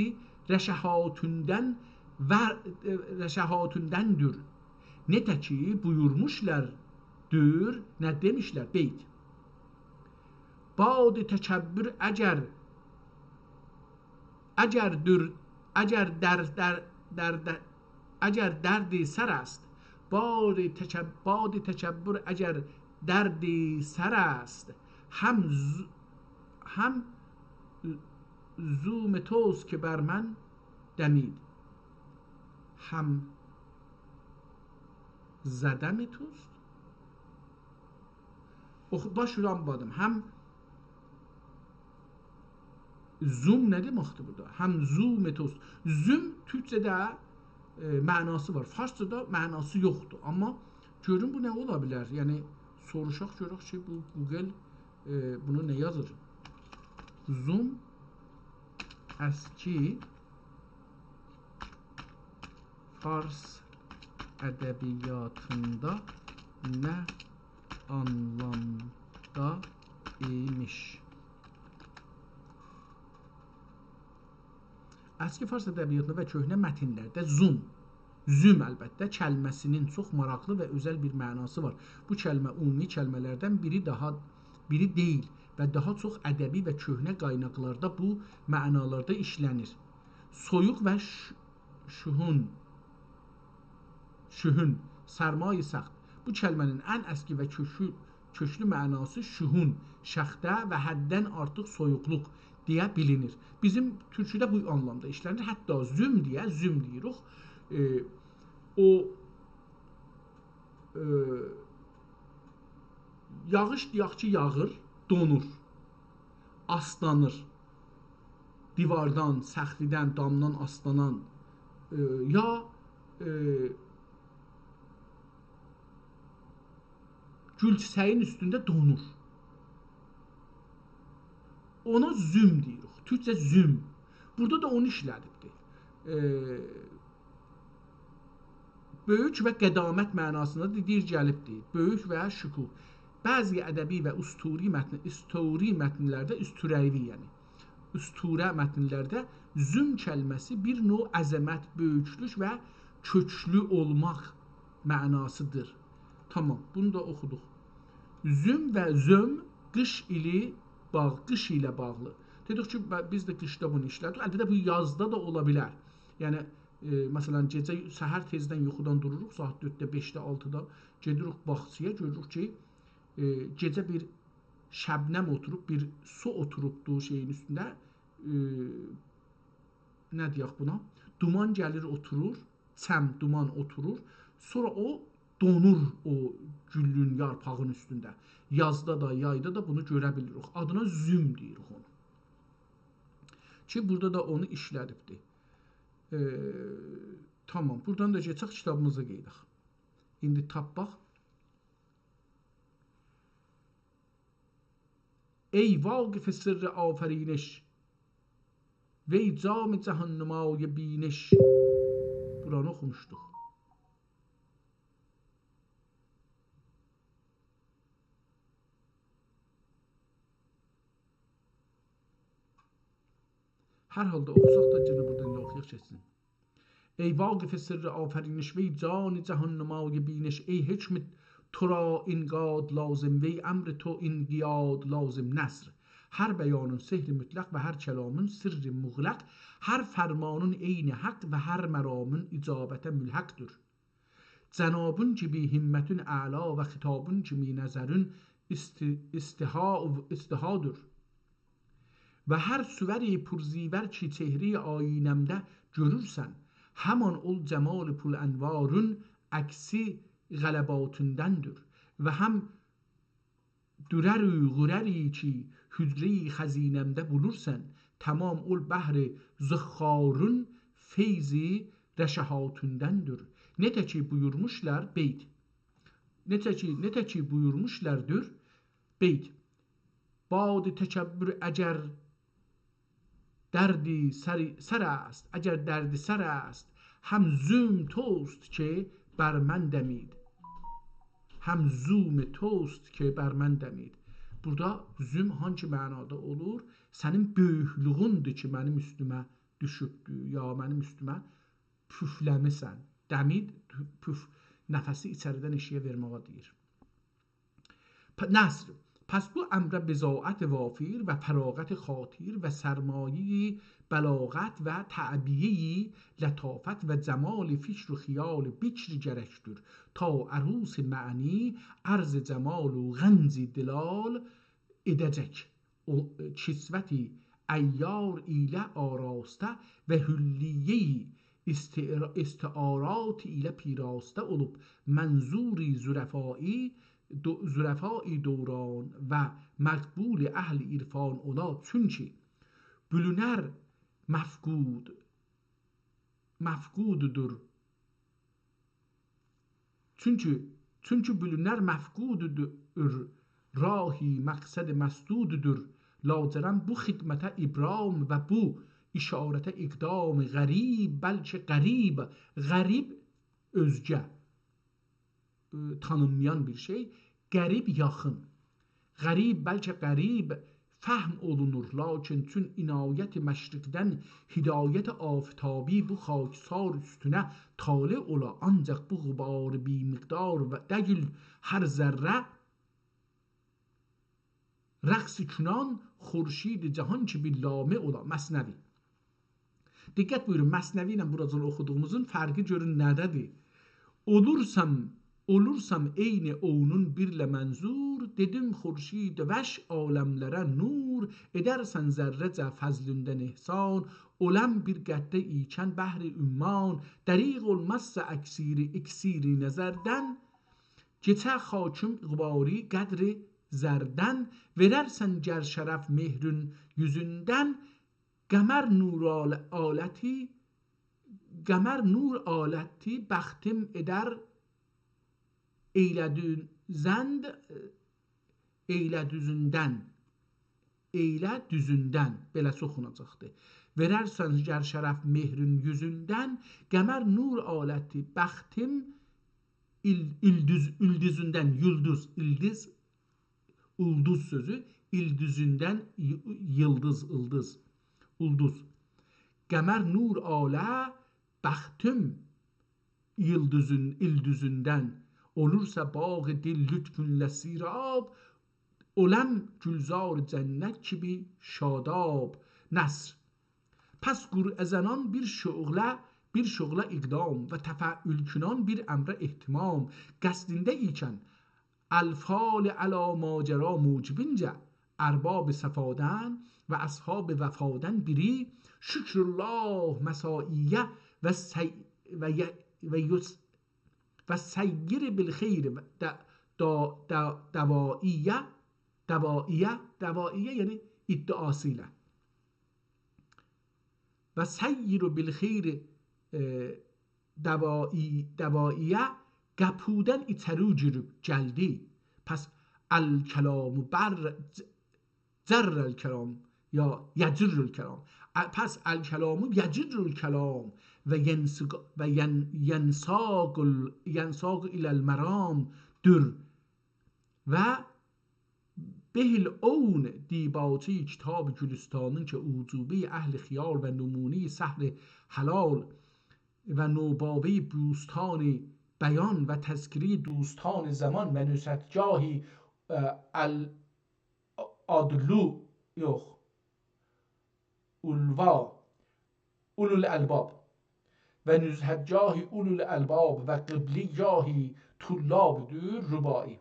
رشحاتوندن و، رشحاتوندندور. نته کی بویورموشلار دور، نه دئمیشلر، بیت. باد تکبر اگر، اگر دور، اگر در، در، در، در، اگر درد سر است، باد تکب-، باد تکبر اگر درد سر است، هم ز-، هم زوم توست که بر من دمید. هم زدم توست. اوخو، باش اوران بادیم. هم زوم نه دئمکدیر بورادا؟ هم زوم توست. زوم تورکجه‌ده، ائ، معناسی وار. فارسجادا معناسی یوخدور. آمما گؤرون بو نه اولا بیلر؟ یعنی سوروشاق گؤرک کی بو گوگل ائ، بونو نه یازیر؟ زوم اسکی فارس ادبیاتیندا نه آنلامدا ایمیش؟ اسکی فارس ادبیاتیندا و کؤهنه متنلرده زوم، زوم البته، کلمه‌سینین چوخ ماراقلی و اؤزل بیر معناسی وار. بو کلمه عمومی کلمه‌لردن بیری داها، بیری دئییل و داها چوخ ادبی و کؤهنه قایناقلاردا بو معنالاردا ایشله‌نیر. سویوق و ش-، شوهون، شوهون، سرمای سخت. بو کلمه‌نین ان اسکی و کؤکو-، کؤکلو معناسی شوهون، شخته و حددن آرتیق سویوقلوق دئیه بیلینیر. بیزیم تورکوده بو آنلامدا ایشله‌نیر. حتی زوم دئیه، زوم دئییریک. ائ، او، ائ، یاغیش دئیک کی، یاغیر، دونور، آسلانیر. دیواردان، سقفدن، دامدان آسلانان، ائ، یا، ائ، گول چیچه‌یین اوستونده دونور. اونا زوم دئییریک. تورکجه زوم. بورادا دا اونو ایشله‌دیبدیر. ائ، بؤیوک و قدامت معناسیندا دا دئییر، گلیبدیر. بؤیوک و شکوه. بعضی ادبی و اسطوری متن، اسطوری متنلرده، اسطوره‌وی یعنی، اسطوره متنلرده زوم کلمه‌سی بیر نوع عظمت، بؤیوکلوک و کؤکلو اولماق معناسیدیر. تامام، بونو دا اوخودوق. زوم و زؤم قیش ایلی باغ-، قیش ایله باغلی. دئدیک کی، ب-، بیز ده قیشدا بونو ایشله‌دیک. البته بو یازدا دا اولا بیلر. یعنی، ائ، مثلا، گئجه سحر تئزدن یوخودان دوروروق، ساعات دؤردده، بئشده، آلتیدا گئدیریک باغچایا، گؤروروک کی، ائ، گئجه بیر شبنم اوتوروب، بیر سو اوتوروبدو شئیین اوستونده. ائ، نه دئیک بونا؟ دومان گلیر، اوتورور، چم، دومان اوتورور. سونرا او دونور او گولون، یارپاغین اوستونده. یازدا دا، یایدا دا بونو گؤره بیلیریک. آدینا زوم دئییریک اونو. کی، بورادا دا اونو ایشله‌دیبدیر. ائ، تامام، بورادان دا کئچک کیتابیمیزا قئییدک. ایندی تاپاق. ای واقف سر آفرینش، وی جام جهان‌نمای بینش. بورانی اوخوموشدوق. هر حالدا اوخوساق دا یئنه بورادان دا اوخویاق کئچسین. ای واقف سر آفرینش، وی جان جهان‌نمای بینش، ای حکم تو را انقیاد لازم، وی امر تو انقیاد لازم، نثر. هر بیانین سحر مطلق و هر کلامین سر مغلق، هر فرمانین عین حق و هر مرامین اجابته ملحق‌دور. جنابین کیمی همتین اعلا و خطابین کیمی نظرین است-، استحا-، استحادور. و هر صور پرزیور کی چهره‌ی آیینه‌مده گؤرورسن، همان اول جمال پرانوارین عکس غلباتیندندیر. و هم درر و غرری کی حجره‌ی خزینه‌مده بولورسن، تمام اول بحر ذخارین فیض رشحاتیندندیر. نئجه کی بویورموشلار، بیت. نئجه کی، نئجه کی بویورموشلاردیر، بیت. باد تکبر اگر دردی سر، سر است، اگر دردسر است، هم زوم توست که بر من دمید. هم زوم توست که بر من دمید. بورادا زوم هانگی معنادا اولور؟ سنین بؤیوکلویوندور کی منیم اوستومه دوشوبدور، یا منیم اوستومه پوفله‌میسن. دمید، پوف، نفسی ایچریدن ائشیگه وئرمه‌یه دئییر. پ-، نثر. پس بو امره بضاعت وافر و فراغت خاطر و سرمایه‌ی بلاغت و تعبیه‌ی لطافت و جمال فکر و خیال بکر گرکدور، تا عروس معنی عرض جمال و غنج دلال ائده‌جک. او، کسوت عیار ایله آراسته و حلیه‌ی استعرا-، استعارات ایله پیراسته اولوب، منظور ظرفای دو-، ظرفای دوران و مقبول اهل عرفان اولا. چونکی بولونر مفقود، مفقوددور. چونکی، چونکی بولونر مفقوددور راهی مقصد مسدوددور. لاجرم بو خدمته ابرام و بو اشارته اقدام غریب، بلکه غریب، غریب اؤزگه، ائ، تانینمایان بیر شئی، غریب یاخین. غریب، بلکه غریب فهم اولونور، لاکین چون عنایت مشرقدن هدایت آفتابی بو خاکسار اوستونه طالع اولا، آنجاق بو غبار بی‌مقدار و دگیل هر ذره رقص کنان خورشید جهان کی بیر لامع اولا. مثنوی. دقت بویورون، مثنوی ایله بوراجان اوخودوغوموزون فرقی گؤرون نه‌ده‌دیر؟ اولورسام، اولورسام عین اونون بیرله منظور، دئدیم خورشید وش عالملره نور، ائدرسن ذره‌جه فضلوندن احسان، اولم بیر قطره ایکن بحر عمان، دریغ اولمازسا اکسیری، اکسیری نظردن، کئچه خاکیم غباری قدر زردن، وئررسن گر شرف مهرون یوزوندن، قمر نور آل-، آلتی، قمر نور آلتی بختیم ائدر ائیله دوزند، ائیله دوزوندن، ائیله دوزوندن، بئله‌سی اوخوناجاقدیر. وئررسن گر شرف مهرون یوزوندن، قمر نور آلتی بختیم ایل-، ایلدوز، ایلدوزوندن، یولدوز، ایلدیز، اولدوز سؤزو، ایلدوزوندن، ی-، ییلدیز، ایلدیز، اولدوز. قمر نور آله بختیم ییلدیزون، ایلدوزوندن، اولورسا باغ دل لطفونله سیراب، اولم گلزار جنت کیمی شاداب. نثر. پس قرعه‌زنان بیر شغله، بیر شغله اقدام و تفاعل کنان بیر امره اهتمام قصدینده ایکن، الفال علی ماجرا موجبینجه ارباب صفادن و اصحاب وفادن بیری شکرالله مساعیه و سی-، و ی-، و یس-، و سیر بالخیر و د-، دا-، دا-، دواییه، دواییه، دواییه یعنی ادعاسی ایله. و سیر بالخیر، ائ، دوایی-، دواییه قاپیدان ایچری گیریب گلدی. پس الکلام بر-، ج-، جر الکلام یا یجر الکلام. ا-، پس الکلام یجر الکلام و ینسق-، و ین-، ینساق ال-، ینساق الی المرام دور. و به العون دیباچه‌ی کتاب گلستانین کی اوجوبه‌ی اهل خیال و نمونه‌ی سحر حلال و نوباوه‌ی بوستان بیان و تذکره‌ی دوستان زمان و نزهتگاهی، اه، ال-، عدلو، یوخ، علوا، اولوالالباب و نزهتگاه اولوالالباب و قبله‌گاه طلابدور، رباعی.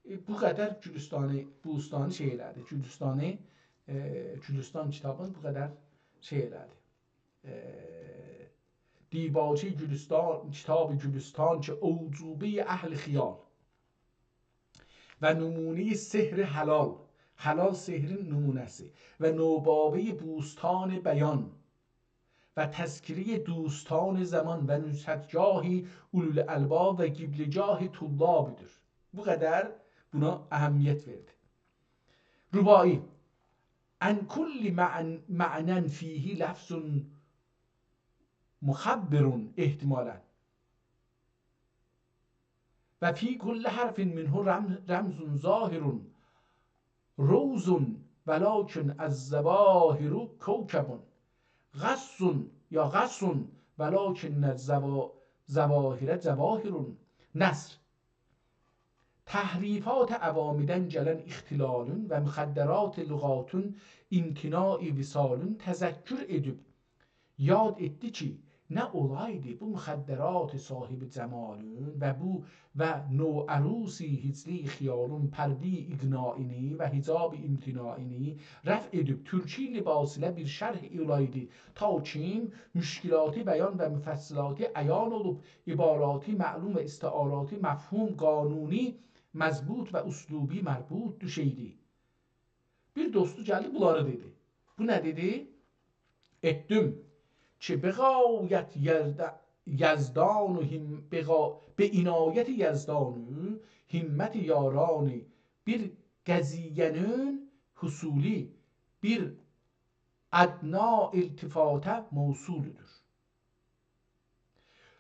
ائ، بو قدر گلستانی، بوستانی شئی ائله‌دی. گلستانی، ائ، گلستان کیتابین بو قدر شئی ائله‌دی. ائ، دیباچه‌ی گلستان، کتاب گلستان کی اوجوبه‌ی اهل خیال و نمونه‌ی سحر حلال، حلال سحرین نمونه‌سی، و نوباوه‌ی بوستان بیان و تذکره‌ی دوستان زمان و نزهتگاه اولوالالباب و قبله‌گاه طلابدور. بو قدر بونا اهمیت وئردی. رباعی. عن کل معن-، معنی فیه لفظ مخبر احتمالاً. و فی کل حرف منه رم-، رمز ظاهر روض ولکن الظواهر کوکب. غص یا غص ولکن الظوا-، ظواهر جواهر. نثر. تحریفات عوامدن گلن اختلالون و مخدرات لغاتون امتناع وصالون تذکر ائدیب یاد ائتدی کی، نه اولایدی بو مخدرات صاحب جمالون و بو و نوعروسی هجلی خیالون پرده اغنایینی و حجاب امتناعینی رفع ائدیب ترکی لباس ایله بیر شرح اولایدی، تا کی مشکلات بیان و مفصلات عیان اولوب، عبارات معلوم و استعارات مفهوم قانونی مضبوط و اسلوبی مربوط دوشئیدی. بیر دوستو گلدی، بونلاری دئدی. بو نه دئدی؟ ائتدیم کی، به غایت یزد-، یزدان و هم-، به غا-، به عنایت یزدان و همت یارانی بیر قضیه‌نین حصولی بیر ادنا التفاته موصولودور.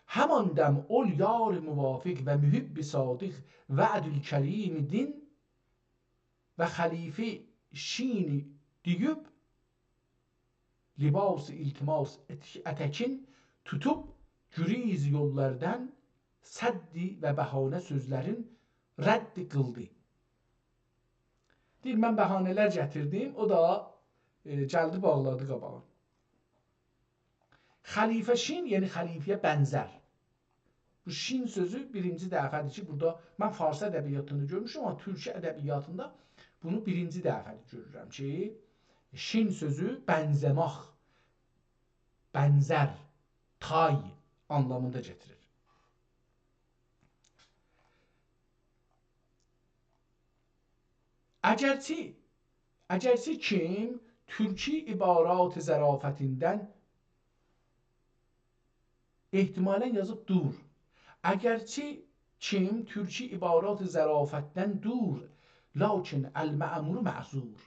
همان دم اول یار موافق و محب صادق، وعد الکریم دین و خلیفه شینی دئییب، لباس التماس ات-، اتکین توتوب، گریز یوللاردان سد و بهانه سؤزلرین رد قیلدی. دئییر، من بهانه‌لر گتیردیم، او دا، ائ، گلدی، باغلادی قاباغا. خلیفه شین، یعنی خلیفه‌یه بنزر. بو شین سؤزو بیرینجی دفعه‌دیر کی، بورادا من فارس ادبیاتیندا گؤرموشم، آمما تورکی ادبیاتیندا بونو بیرینجی دفعه‌دیر گؤرورم کی، شین سؤزو بنزه‌مک، بنزر، تای آنلامیندا گتیریر. اگرچه، اگرچه کیم تورکی عبارات ظرافتیندن احتمالاً یازیب دور. اگرچه کیم تورکی عبارات ظرافتدن دور، لاکین المأمور معذور.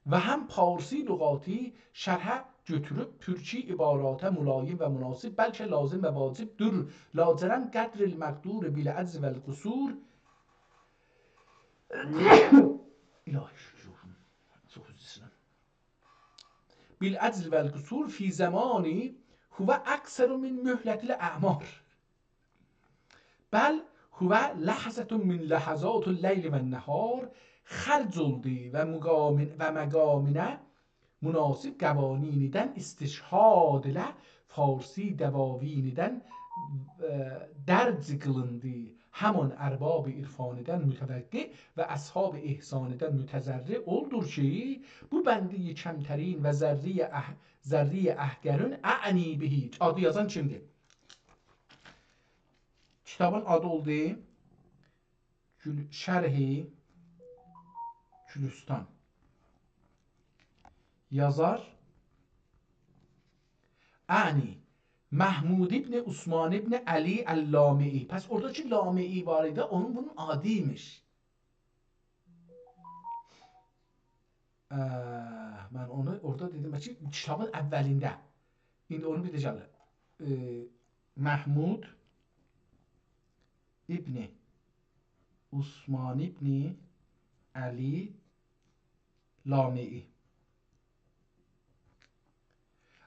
و هم پارسی لغاتی شرحه گؤتوروب تورکی عباراتا ملایم و مناسب، بلکه لازم و واجبدور، لاجرم قدر المقدور بالعجز والقصور. الهی، چوخ عذر ایسته‌ییرم. بالعجز والقصور فی زمان هو اقصر من مهلة الاعمار. بل هو لحظة من لحظات اللیل والنهار، خرج اولدو و مقامین-، و مقامینه مناسب قوانینیدن استشهاد ایله فارسی دواوینیدن، ائ، درج قیلیندی. همان ارباب عرفانیدن متوقع و اصحاب احسانیدن متضرع اولدور کی، بو بندی کمترین و ذره‌ی اح-، ذره‌ی احقرین اعنی به. آدی یازان کیمدیر؟ کیتابین آدی اولدو گول-، شرح گلستان. یازار اعنی محمود ابن عثمان ابن علی اللامعی. پس اورادا کی لامعی وار ایدی، اونون بونون آدی ایمیش. اه، من اونو اورادا دئدیم کی، کیتابین اولینده. ایندی اونو بیر ده گلیر. ائ، محمود ابن عثمان ابن علی لامعی.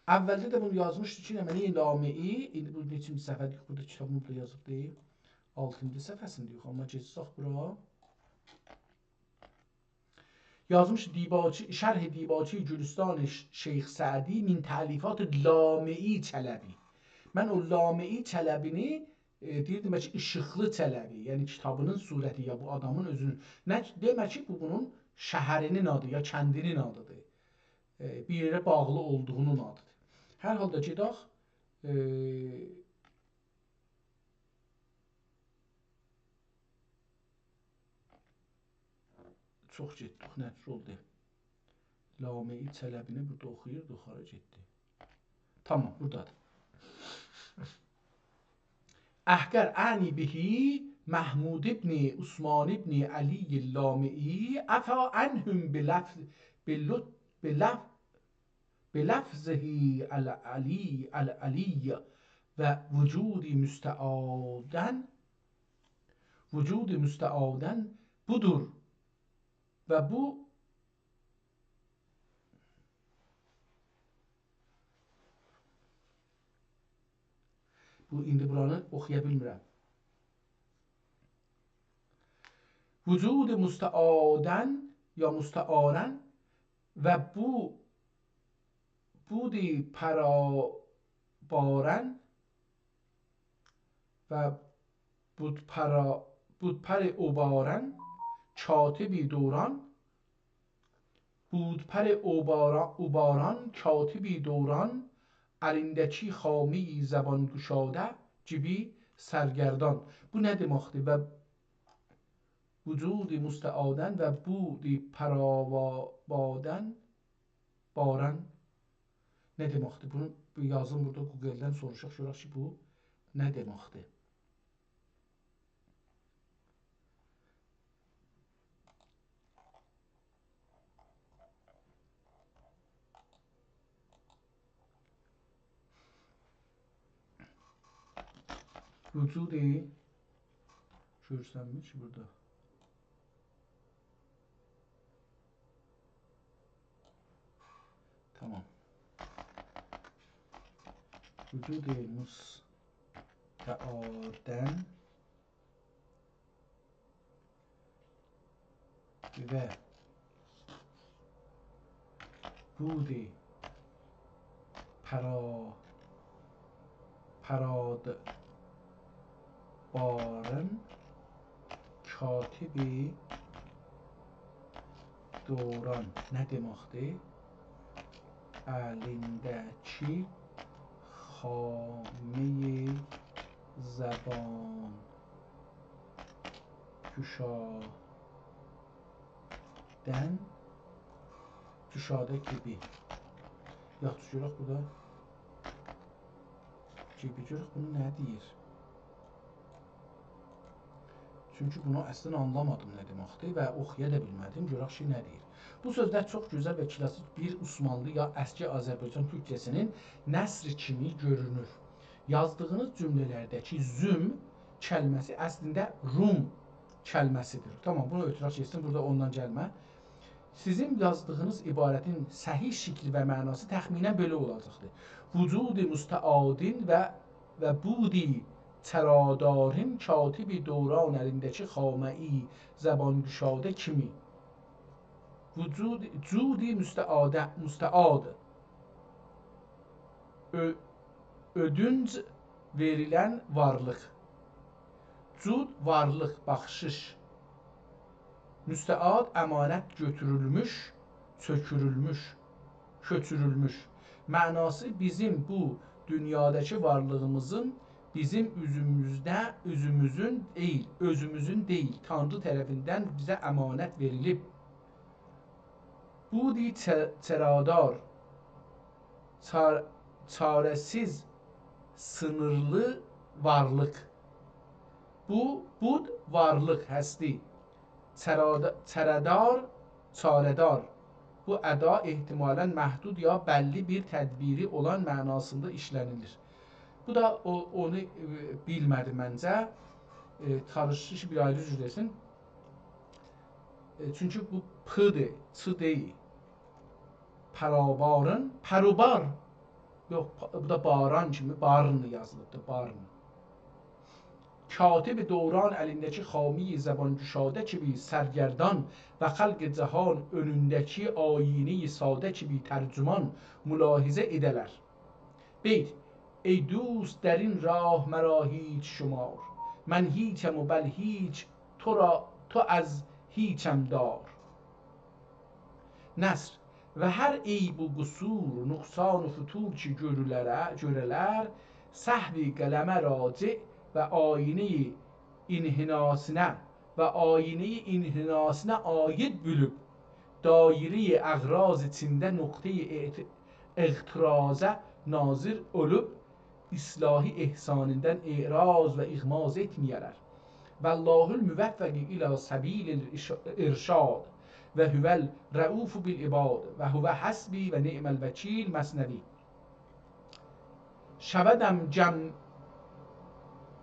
اولده ده بونو یازمیشدی کی، نمنه لامعی، ایندی بو نئچینجی صفحه‌دیر، بورادا کیتابین بورادا یازیبدی. آلتینجی صفحه‌سینده یوخ، آمما گئچسک بورا. یازمیش دیباچی، شرح دیباچی گلستان ش-، شیخ سعدی من تألیفات لامعی چلبی. من او لامعی چلبی‌نی، ائ، دئییردیم کی، ایشیقلی چلبی، یعنی کیتابینین صورتی یا بو آدامین اؤزونون. نه، دئمک کی، بو بونون شهرینین آدی یا کندینین آدیدیر. ائ، بیر یئره باغلی اولدوغونون آدیدیر. هر حالدا گئدک، ائ، چوخ گئتدیک، نه اولدو؟ لامعی چلبی‌نی بورادا اوخویوردوق، هارا گئتدی؟ تامام، بورادادیر. احقر اعنی به محمود ابن عثمان ابن علی اللامعی عفا عنهم بلفظ، بلط-، بلف-، بلفظه العلی، العلی و وجود مستعادن، وجود مستعادن بودور و بو، بو، ایندی بورانی اوخویا بیلمیرم. وجود مستعادن یا مستعارن و بو، بودی پرا بارن و بودپرا-، بودپر اوبارن، کاتب دوران، بودپر اوبارا-، اوباران، کاتب دوران، الینده‌کی خامه‌ی زبان گشاده گیبی سرگردان. بو نه دئمکدیر؟ و وجود مستعادن و بودی پرا بادن، بارن نه دئمکدیر؟ بونو بیر یازین بورادا گوگلدن سوروشاق، گؤرک کی، بو نه دئمکدیر؟ وجود، گؤرسنمیر کی بورادا. تامام. وجود مستعاداً و بود پرا-، پرادبارین کاتب دوران نه دئمکدیر؟ الینده‌کی خامه‌ی زبان گشا-، دن گشاده گیبی. یاخشی، گؤرک بورادا گیبی، گؤرک بونو نه دئییر؟ چونکی بونو اصلاً آنلامادیم نه دئمکدیر و اوخویا دا بیلمه‌دیم. گؤرک کی نه دئییر. بو سؤزلر چوخ گؤزل و کلاسیک بیر عثمانلی یا اسکی آذربایجان تورکجه‌سینین نثری کیمی گؤرونور. یازدیغینیز جمله‌لرده‌کی زوم کلمه‌سی اصلینده روم کلمه‌سیدیر. تامام، بونو اؤتورک کئچسین، بورادا اوندان گلمه. سیزین یازدیغینیز عبارتین صحیح شکلی و معناسی تخمیناً بئله اولاجاقدیر: وجود مستعادین و، و بود چرادارین کاتب دوران الینده‌کی خامه‌ی زبان گشاده کیمی. وجود، جود مستعاده، مستعاد. اؤ-، اؤدونج وئریلن وارلیق. جود، وارلیق، باخشیش. مستعاد، امانت گؤتورولموش، چؤکورولموش، کؤچورولموش. معناسی: بیزیم بو دونیاداکی وارلیغیمیزین بیزیم اوزوموزده، اوزوموزون دئییل، اؤزوموزون دئییل، تانری طرفیندن بیزه امانت وئریلیب. بودی چه-، چرادار، چار-، چاره‌سیز، سینیرلی وارلیق. بو، بود، وارلیق، هستی. چرادا-، چره‌دار، چاره‌دار. بو ادا احتمالاً محدود یا بللی بیر تدبیری اولان معناسیندا ایشله‌نیلیر. بو دا او، اونو، ائ، بیلمه‌دی منجه. ائ، چالیشیر کی بیر آیری جور دئسین. ائ، چونکی بو پ‌دیر، چ دئییل. پرابارین، پروبار. یوخ، پا-، بو دا باران کیمی، بارن یازیلیبدیر، بارن. کاتب دوران الینده‌کی خامه‌ی زبان گشاده کیمی سرگردان و خلق جهان اؤنونده‌کی آیینه‌ی ساده کیمی ترجمان ملاحظه ائده‌لر. بیت: ای دوست، در این راه مرا هیچ شمار، من هیچم و بل هیچ، تو را، تو از هیچم دار. نثر: و هر عیب و قصور، نقصان و فتور کی گؤرولره-، گؤره‌لر، صحو قلمه راجع و آیینه‌ی انحناسینه و آیینه‌ی انحناسینه عاید بیلیب، دایره‌ی اغراض ایچینده نقطه‌ی اعت-، اعتراضه ناظر اولوب، اصلاحی احسانیندن اعراض و اغماض ائتمه‌یه‌لر. والله الموفق الی سبیل الارشاد و هو الرؤوف بالعباد و هو حسبی و نعم الوکیل. مثنوی. شودم جم-،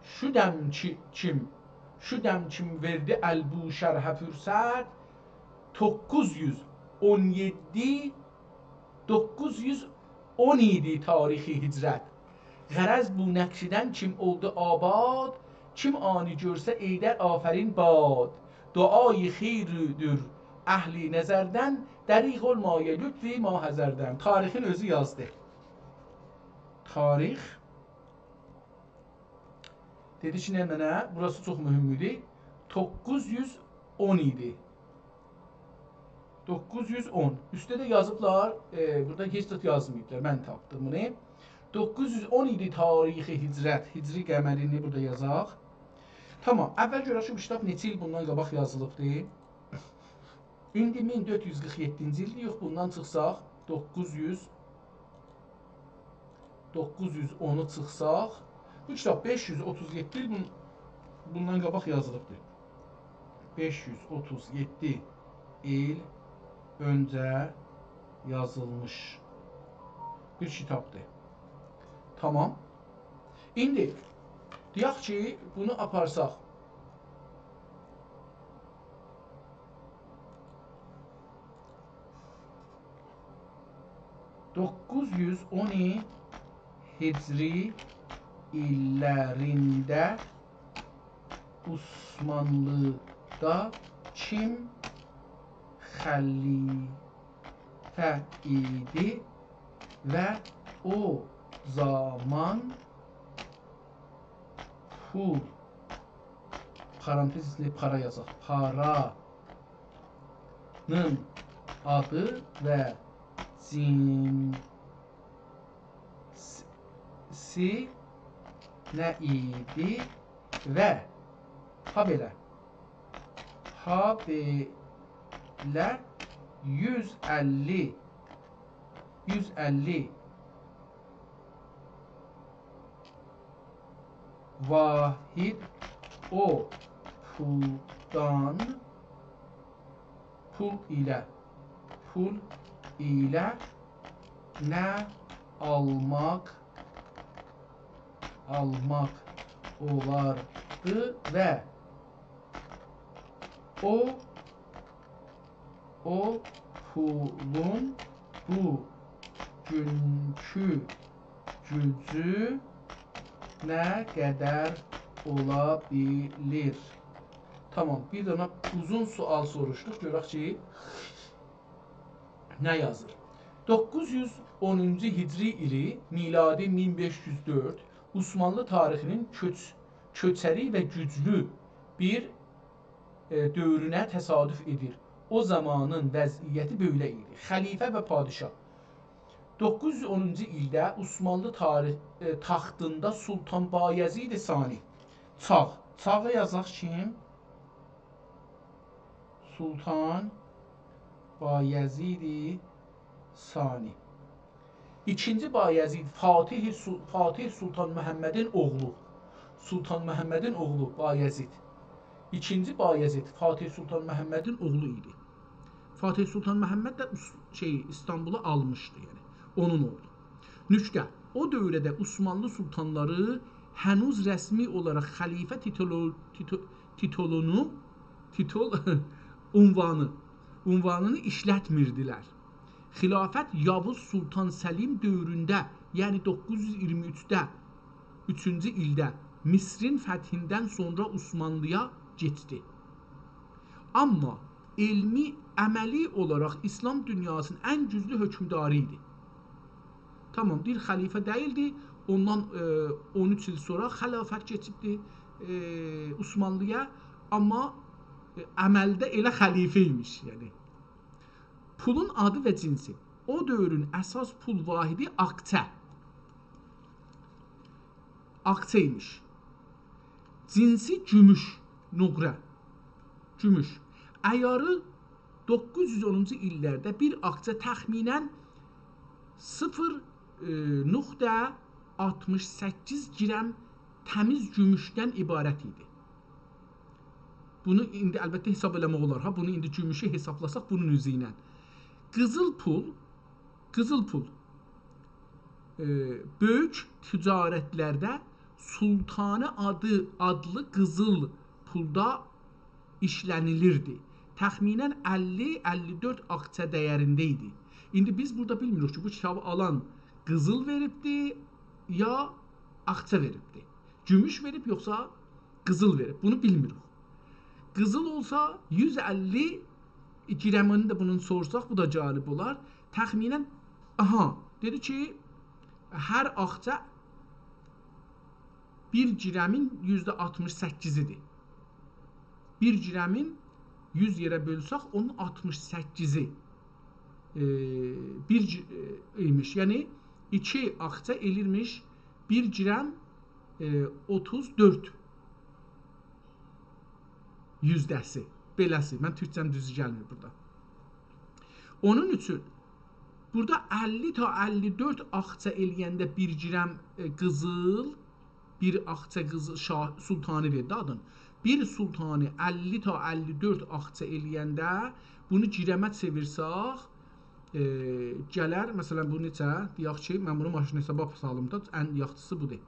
شودم کی-، کیم، شودم کیم وئردی ال بو شرحه فرصت، دوققوز یوز اون یئددی، دوققوز یوز اون ایدی تاریخ هجرت. غرض بو نقشیدن کیم اولدو آباد، کیم آنی گؤرسه ائیدر آفرین باد. دعای خیردور اهل نظردن، دریغ اولمایا لطف ماحضردن. تاریخین اؤزو یازدی. تاریخ. دئدی کی نمنه، بوراسی چوخ مهم ایدی. دوققوز یوز اون ایدی. دوققوز یوز اون. اوسته ده یازیبلار، ائ، بورادا هئچ زاد یازماییبلار. من تاپدیم بونو. دوققوز یوز اون ایدی تاریخ هجرت. هجری قمرینی بورادا یازاق. تامام. اول گؤرک کی بو کیتاب نئچه ایل بوندان قاباق یازیلیبدی. ایندی مین دؤرد یوز قیرخ یئددینجی ایلدیر، یوخ، بوندان چیخساق، دوققوز یوز، دوققوز یوز اونو چیخساق، بو کیتاب بئش یوز اوتوز یئددی ایل بون-، بوندان قاباق یازیلیبدیر. بئش یوز اوتوز یئددی ایل اؤنجه یازیلمیش بیر کیتابدیر. تامام. ایندی دئیک کی، بونو آپارساق. دوققوز یوز اون هجری ایللرینده عثمانلیدا کیم خلیفه ایدی و او زامان پول، پارانتز ایچینده پارا یازاق، پارانین آدی و جینسی نه ایدی و هابئله، هابئله یوز اللی، یوز اللی واحد او پولدان، پول ایله، پول ایله نه آلماق، آلماق اولاردی و او، او پولون بوگونکو گوجو نه قدر اولا بیلیر؟ تامام، بیر دنه اوزون سؤال سوروشدوق. گؤرک کی، نه یازیر؟ دوققوز یوز اونونجو هجری ایلی، میلادی مین بئش یوز دؤرد، عثمانلی تاریخینین کؤچ-، کؤچری و گوجلو بیر، ائ، دؤورونه تصادف ائدیر. او زامانین وضعیتی بئله ایدی. خلیفه و پادشاه. دوققوز یوز اونونجو ایلده عثمانلی تاریخ، ائ، تاختیندا سلطان بایزید ثانی. چاغ. چاغی یازاق کیم؟ سلطان بایزید ثانی. ایکینجی بایزید، فاتح سل-، فاتح سلطان محمدین اوغلو. سلطان محمدین اوغلو بایزید. ایکینجی بایزید، فاتح سلطان محمدین اوغلو ایدی. فاتح سلطان محمد ده اوس-، شئی، ایستانبولو آلمیشدی، یعنی اونون اولدو. نکته، او دؤورده عثمانلی سلطانلاری هنوز رسمی اولاراق خلیفه تیتولو-، تیتو-، تیتولونو، تیتول عنوانی، عنوانینی ایشلتمیردیلر. خلافت یاووز سلطان سلیم دؤورونده، یعنی دوققوز یوز اییرمی اوچده، اوچونجو ایلده مصرین فتحیندن سونرا عثمانلی‌یا کئچدی. آمما علمی، عملی اولاراق ایسلام دونیاسینین ان گوجلو حؤکمداری ایدی. تامام، بیر خلیفه دئییلدی، اوندان، ائ، اون اوچ ایل سونرا خلافت کئچیبدی، ائ، عثمانلی‌یا، آمما، ائ، عملده ائله خلیفه ایمیش، یعنی. پولون آدی و جینسی. او دؤورون اساس پول واحدی آکچه. آکچه ایمیش. جینسی گوموش، نقره. گوموش. عیاری دوققوز یوز اونونجو ایللرده بیر آکچه تخمیناً صفر، ائ، نقطه آلتمیش سککیز گرم تمیز گوموشدن عبارت ایدی. بونو ایندی البته حساب ائله‌مک اولار ها. بونو ایندی گوموشو حسابلاساق بونون اوزو ایله. قیزیل پول، قیزیل پول، ائ، بؤیوک تجارتلرده سلطانی آدی، آدلی قیزیل پولدا ایشله‌نیلیردی. تخمیناً اللی، اللی دؤرد آکچه دَیَرینده ایدی. ایندی بیز بورادا بیلمیریک کی، بو کیتابی آلان قیزیل وئریبدی، یا آکچه وئریبدی. گوموش وئریب، یوخسا قیزیل وئریب. بونو بیلمیریک. قیزیل اولسا یوز اللی گرمینی ده بونون سورساق، بو دا جالب اولار. تخمیناً، آها، دئدی کی، هر آکچه بیر گرمین یوزده آلتمیش سککیزیدیر. بیر گرمین یوز یئره بؤلسک، اونون آلتمیش سککیزی، ائ، بیر گ-، ائ، ایمیش. یعنی، ایکی آکچه ائلیرمیش بیر گرم، ائ، اوتوز دؤرد یوزده‌سی. بئله‌سی. من تورکجه‌م دوزو گلمیر بورادا. اونون اوچون بورادا اللی تا اللی دؤرد آکچه ائله‌ینده بیر گرم، ائ، قیزیل، بیر آکچه قیزیل، شاه، سلطانی دئدی آدین. بیر سلطانی اللی تا اللی دؤرد آکچه ائله‌ینده بونو گرمه چئویرسک، ائ، گلر، مثلاً، بو نئچه؟ دئیک کی، من بونو ماشین حسابا سالیم دا، ان یاخشیسی بودور.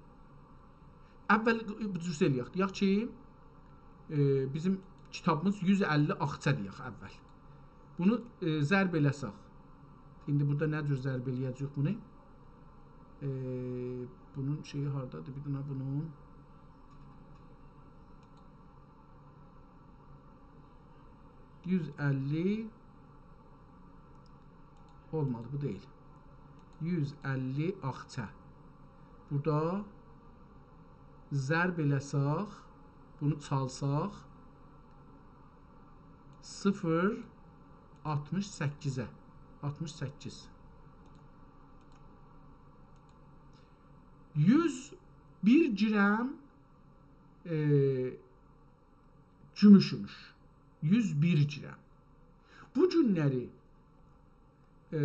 اول بو جور ائله‌یک. دئیک کی، ائ، بیزیم کیتابیمیز یوز اللی آخچا دئیک اول. بونو، ائ، ضرب ائله‌سک. ایندی بورادا نه جور ضرب ائله‌یه‌جه‌ییک بونو؟ ائ، بونون شئیی هاردادیر؟ بیر دنه بونون یوز اللی اولمادی، بو دئییل. یوز اللی آخچا. بورادا ضرب ائله‌سک، بونو چالساق، صفر آلتمیش سککیزه. آلتمیش سککیز. یوز بیر گرم، ائ، گوموشوموش. یوز بیر گرم. بو گونلری، ائ،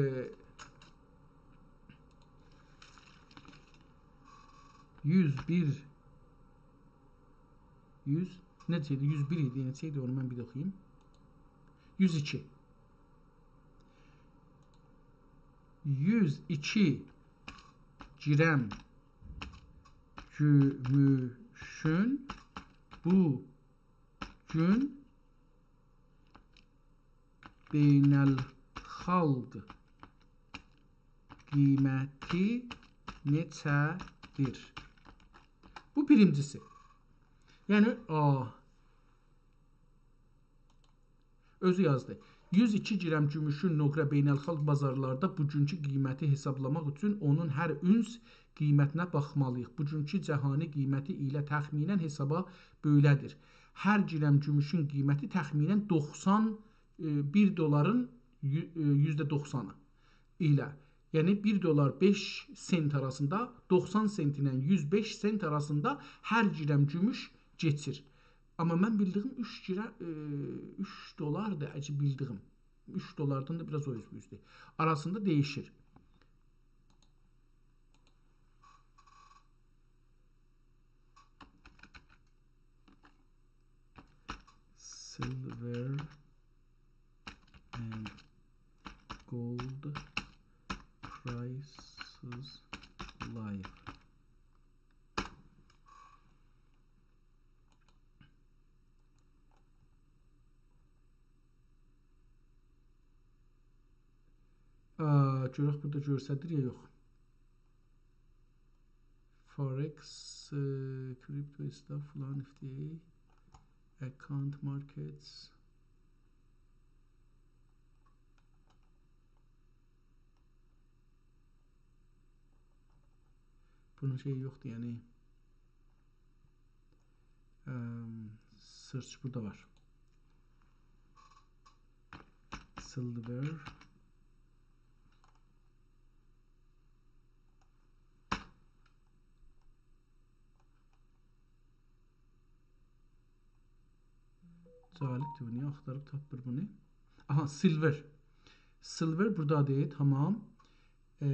یوز بیر، یوز، نئچه ایدی؟ یوز بیر ایدی، نئچه ایدی؟ اونو من بیر اوخویوم. یوز ایکی. یوز ایکی گرم گوموشون بو گون بین‌الخالق قیمتی نئچه‌دیر؟ بو بیرینجیسی. یعنی، آ، اؤزو یازدی. یوز ایکی گرم گوموشون نقره بین‌الخالق بازارلاردا بوگونکو قیمتی حسابلاماق اوچون اونون هر اونس قیمتینه باخمالی‌ییق. بوگونکو جهانی قیمتی ایله تخمیناً حسابا بئله‌دیر. هر گرم گوموشون قیمتی تخمیناً دوخسان، ائ، بیر دلارین یو-، ائ، یوزده دوخسانی ایله. یعنی بیر دلار بئش سنت آراسیندا، دوخسان سنت ایله یوز بئش سنت آراسیندا هر گرم گوموش کئچیر. آمما من بیلدیگیم اوچ گرم، ائ، اوچ دلاردیر، اگه بیلدیگیم. اوچ دلاردان دا بیر آز او اوز بو اوزدور. آراسیندا دییشیر. Silver and gold prices live. آ، گؤرک بورادا گؤرسدیر یا یوخ. Forex، ائ، crypto stuff، فلان، F T A، account markets. بونون شئیی یوخدور، یعنی، ام، search بورادا وار. Silver. جالبدیر بو، نییه آختاریب تاپمیر بونو؟ آها، silver. Silver بورادادیر، تامام. ائ،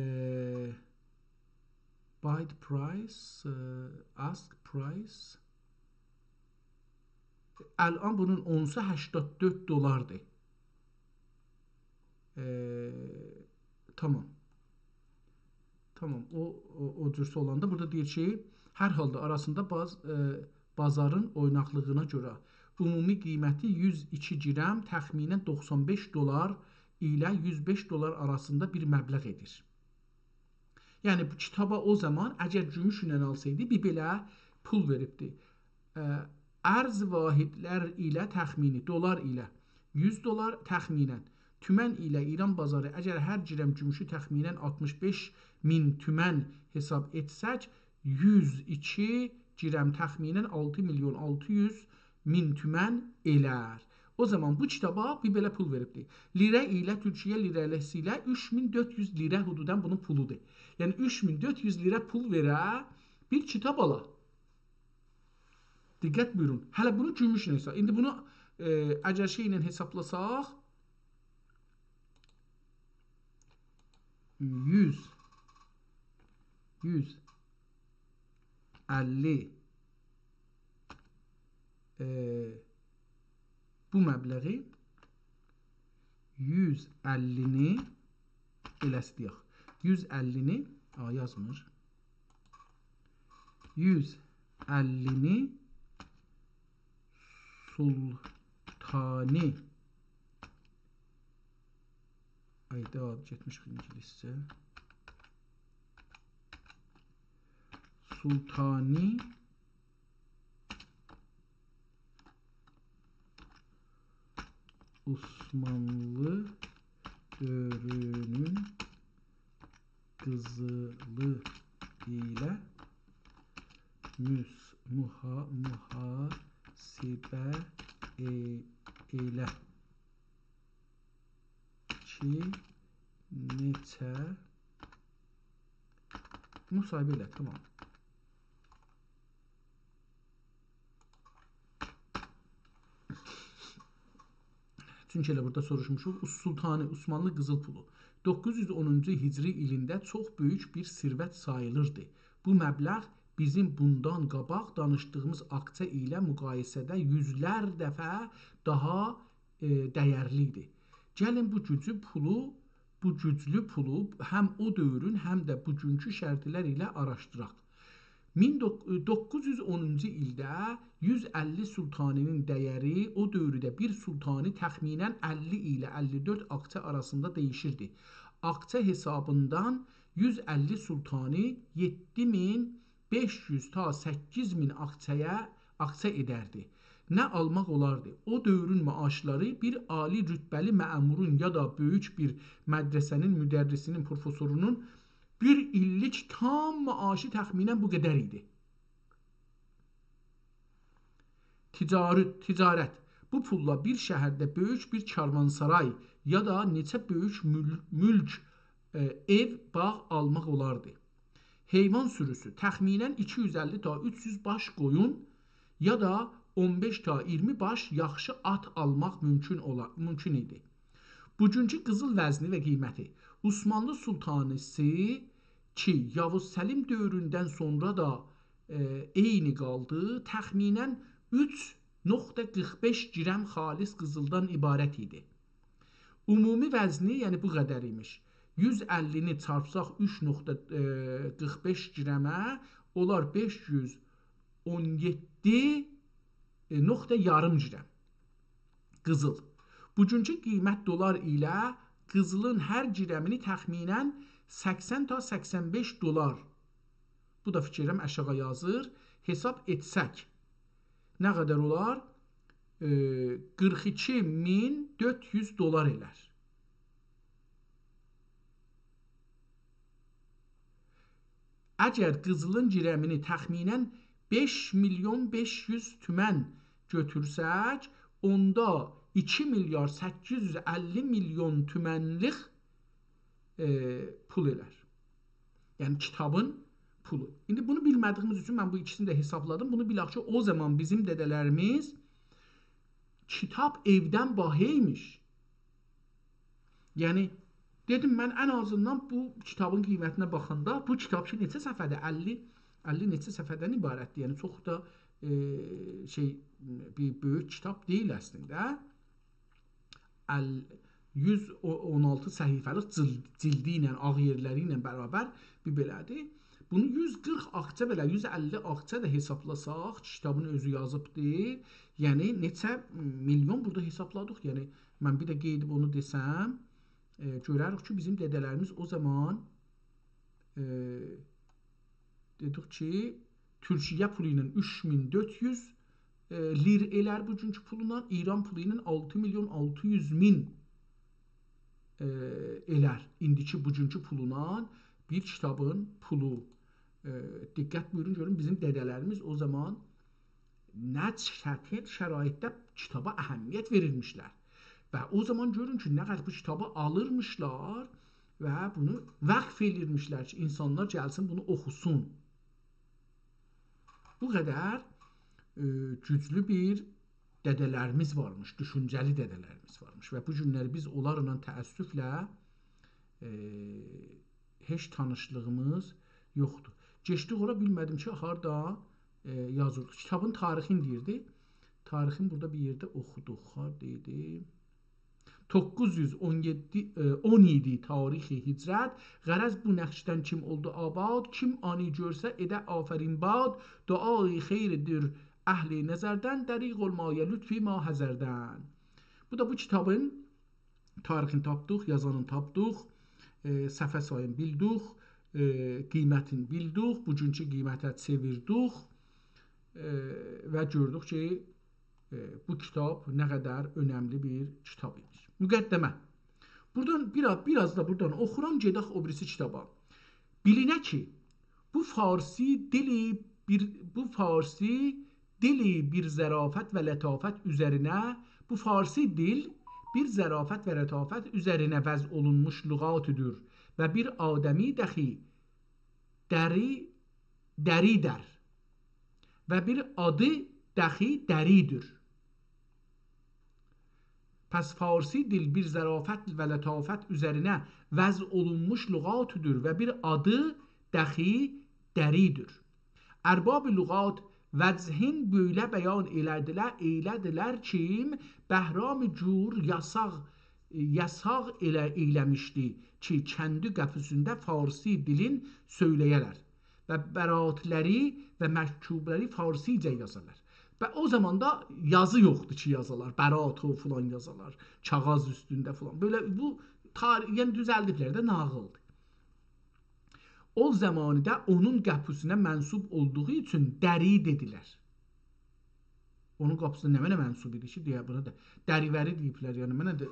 bid price، ائ، ask price. الان بونون اونسو هشتاد دؤرد دلاردیر. ائ، تامام. تامام، او، او، او جورسه اولاندا بورادا دئییر کی، هر حالدا آراسیندا باز-، ائ، بازارین اویناقلیغینا گؤره عمومی قیمتی یوز ایکی گرم، تخمیناً دوخسان بئش دلار ایله یوز بئش دلار آراسیندا بیر مبلغ ائدیر. یعنی، بو کیتابا او زامان، اگر گوموشله آلسایدی، بیر بئله پول وئریبدی. اه، ارز واحدلر ایله تخمینی، دلار ایله یوز دلار تخمیناً. تومن ایله ایران بازاری، اگر هر گرم گوموشو تخمیناً آلتمیش بئش مین تومن حساب ائتسک، یوز ایکی گرم تخمیناً آلتی میلیون آلتی یوز مین تومن ائلر. او زامان بو کیتابا بیر بئله پول وئریبدی. لیره ایله، تورکیه لیره‌سی ایله اوچ مین دؤرد یوز لیره حدوداً بونون پولودور. یعنی اوچ مین دؤرد یوز لیره پول وئره بیر کیتاب آلا. دقت بویورون. هله بونو گوموشله حساب. ایندی بونو، ائ، اگر شئیله حسابلاساق، یوز، یوز اللی، ائ، بو مبلغی، یوز اللینی، ائله‌سی دئیک، یوز اللینی، آ، یازمیر. یوز اللی سلطانی. آی، داها گئتمیشیک اینگیلیسجه. سلطانی عثمانلی دؤورونون قیزیلی ایله موس-، موحا-، محاسبه ائ-، ائله کی، نئچه، محاسبه ائله، تامام. چونکی ائله بورادا سوروشموشوق، سلطانی، عثمانلی قیزیل پولو. دوققوز یوز اونونجو هجری ایلینده چوخ بؤیوک بیر ثروت ساییلیردی. بو مبلغ بیزیم بوندان قاباق دانیشدیغیمیز آکسیا ایله مقایسه‌ده یوزلر دفعه داها، ائ، دَیرلی ایدی. گلین بو گوجو، پولو، بو گوجلو پولو هم او دؤورون، هم ده بوگونکو شرطلر ایله آراشدیراق. مین دوق-، دوققوز یوز اونونجو ایلده یوز اللی سلطانی‌نین دَیری، او دؤورده بیر سلطانی تخمیناً اللی ایله اللی دؤرد آکسیا آراسیندا دییشیردی. آکسیا حسابیندان یوز اللی سلطانی یئددی مین بئش یوز تا سککیز مین آکسیایا، آکسیا ائدردی. نه آلماق اولاردی؟ او دؤورون معاشلاری بیر عالی رتبه‌لی مأمورون یا دا بؤیوک بیر مدرسه‌نین مدرسی‌نین، پروفسورونون بیر ایللیک تام معاشی تخمیناً بو قدر ایدی. تجارت، تجارت. بو پوللا بیر شهرده بؤیوک بیر کاروانسارای یا دا نئچه بؤیوک مول-، مولک، ائ، ائو، باغ آلماق اولاردی. حیوان سوروسو، تخمیناً ایکی یوز اللی تا اوچ یوز باش قویون یا دا اون بئش تا اییرمی باش یاخشی آت آلماق مومکون اولا-، مومکون ایدی. بوگونکو قیزیل وزنی و قیمتی. عثمانلی سلطانی‌سی کی، یاووز سلیم دؤوروندن سونرا دا، ائ، عینی قالدی، تخمیناً اوچ نقطه قیرخ بئش گرم خالص قیزیلدان عبارت ایدی. عمومی وزنی، یعنی بو قدر ایمیش. یوز اللینی چارپساق اوچ نقطه، ائ، قیرخ بئش گرمه، اولار بئش یوز اون یئددی، ائ، نقطه یاریم گرم. قیزیل. بوگونکو قیمت دلار ایله قیزیلین هر گرمینی تخمیناً سکسن تا سکسن بئش دلار. بو دا فیکر ائلیرم آشاغی یازیر. حساب ائتسک، نه قدر اولار؟ ائ، قیرخ ایکی مین دؤرد یوز دلار ائلر. اگر قیزیلین گرمینی تخمیناً بئش میلیون بئش یوز تومن گؤتورسک، اوندا ایکی میلیارد سککیز یوز اللی میلیون تومنلیک، ائ، پول ائلر. یعنی کیتابین پولو. ایندی بونو بیلمه‌دیییمیز اوچون من بو ایکیسینی ده حسابلادیم. بونو بیلک کی، او زامان بیزیم دده‌لریمیز کیتاب ائودن باها ایمیش. یعنی، دئدیم، من ان آزیندان بو کیتابین قیمتینه باخاندا، بو کیتاب کی، نئچه صفحه‌دیر؟ اللی، اللی نئچه صفحه‌دن عبارتدیر؟ یعنی، چوخ دا، ائ، شئی، بیر بؤیوک کیتاب دئییل اصلینده. ال-، یوز اون آلتی صفحه‌لیک جیل-، جیلدی ایله، آغ یئرلری ایله برابر بیر بئله‌دیر. بونو یوز قیرخ آکسیا بئله، یوز اللی آکسیا دا حسابلاساق، کیتابین اؤزو یازیبدیر. یعنی، نئچه میلیون بورادا حسابلادیق. یعنی، من بیر ده قاییدیب اونو دئسم، ائ، گؤرریک کی، بیزیم دده‌لریمیز او زامان، ائ، دئدیک کی، تورکیه پولو ایله اوچ مین دؤرد یوز، ائ، لیر ائلر بوگونکو پولونان، ایران پولو ایله آلتی میلیون آلتی یوز مین، ائ، ائلر ایندیکی بوگونکو پولونان بیر کیتابین پولو. ائ، دقت بویورون، گؤرون، بیزیم دده‌لریمیز او زامان نه چتین شرایطده کیتابا اهمیت وئریرمیشلر. و او زامان گؤرون کی، نه قدر بو کیتابی آلیرمیشلار و بونو وقف ائلیرمیشلر کی، اینسانلار گلسین، بونو اوخوسون. بو قدر، ائ، گوجلو بیر دده‌لریمیز وارمیش، دوشونجه‌لی دده‌لریمیز وارمیش. و بو گونلری بیز اونلارلا تأسفله، ائ، هئچ تانیشلیغیمیز یوخدور. کئچدیک اورا، بیلمه‌دیم کی، هاردا، ائ، یازیردی. کیتابین تاریخینی دئییردی. تاریخینی بورادا بیر یئرده اوخودوق. هاردا ایدی؟ دوققوز یوز اون یئددی، ائ، اون ایدی تاریخ هجرت. غرض بو نقشدن کیم اولدو آباد، کیم آنی گؤرسه ائده آفرین باد، دعای خیردیر اهل نظردن، دریغ اولمایا لطف ماحضردن. بو دا بو کیتابین تاریخینی تاپدیق، یازانینی تاپدیق، ائ، صفحه سایینی بیلدیک، ائ، قیمتینی بیلدیک، بوگونکو قیمته چئویردیک، ائ، و گؤردوک کی، ائ، بو کیتاب نه قدر اؤنملی بیر کیتاب ایمیش. مقدمه. بورادان بیر آز، بیر آز دا بورادان اوخورام، گئدک او بیریسی کیتابا. بیلینه کی، بو فارسی دیلی بیر، بو فارسی دیلی بیر ظرافت و لطافت اوزرینه، بو فارسی دیل بیر ظرافت و لطافت اوزرینه وضع اولونموش لغاتدیر و بیر آدمی دخی دری، دری در و بیر آدی دخی دریدیر. پس فارسی دیل بیر ظرافت و لطافت اوزرینه وضع اولونموش لغاتدیر و بیر آدی دخی دریدیر. ارباب لغات وضعین بؤیله بیان ائله‌دیلر، ائله‌دیلر کی، بهرام گور یاساق، یاساق ائله، ائیله‌میشدی کی، کندی قاپیسیندا فارسی دیلین سؤیله‌یه‌لر و براتلری و مکتوبلاری فارسیجه یازالار. و او زاماندا یازی یوخدور کی، یازالار، برات و فلان یازالار، کاغیذ اوستونده فلان. بئله بو تار-، یعنی دوزلدیبلر ده، ناغیلدیر. او زامانیدا اونون قاپیسینا منسوب اولدوغو اوچون دری دئدیلر. اونون قاپیسینا نمنه منسوب ایدی کی، دئیه بونا دا دریوری دئییبلر، یعنی منه ده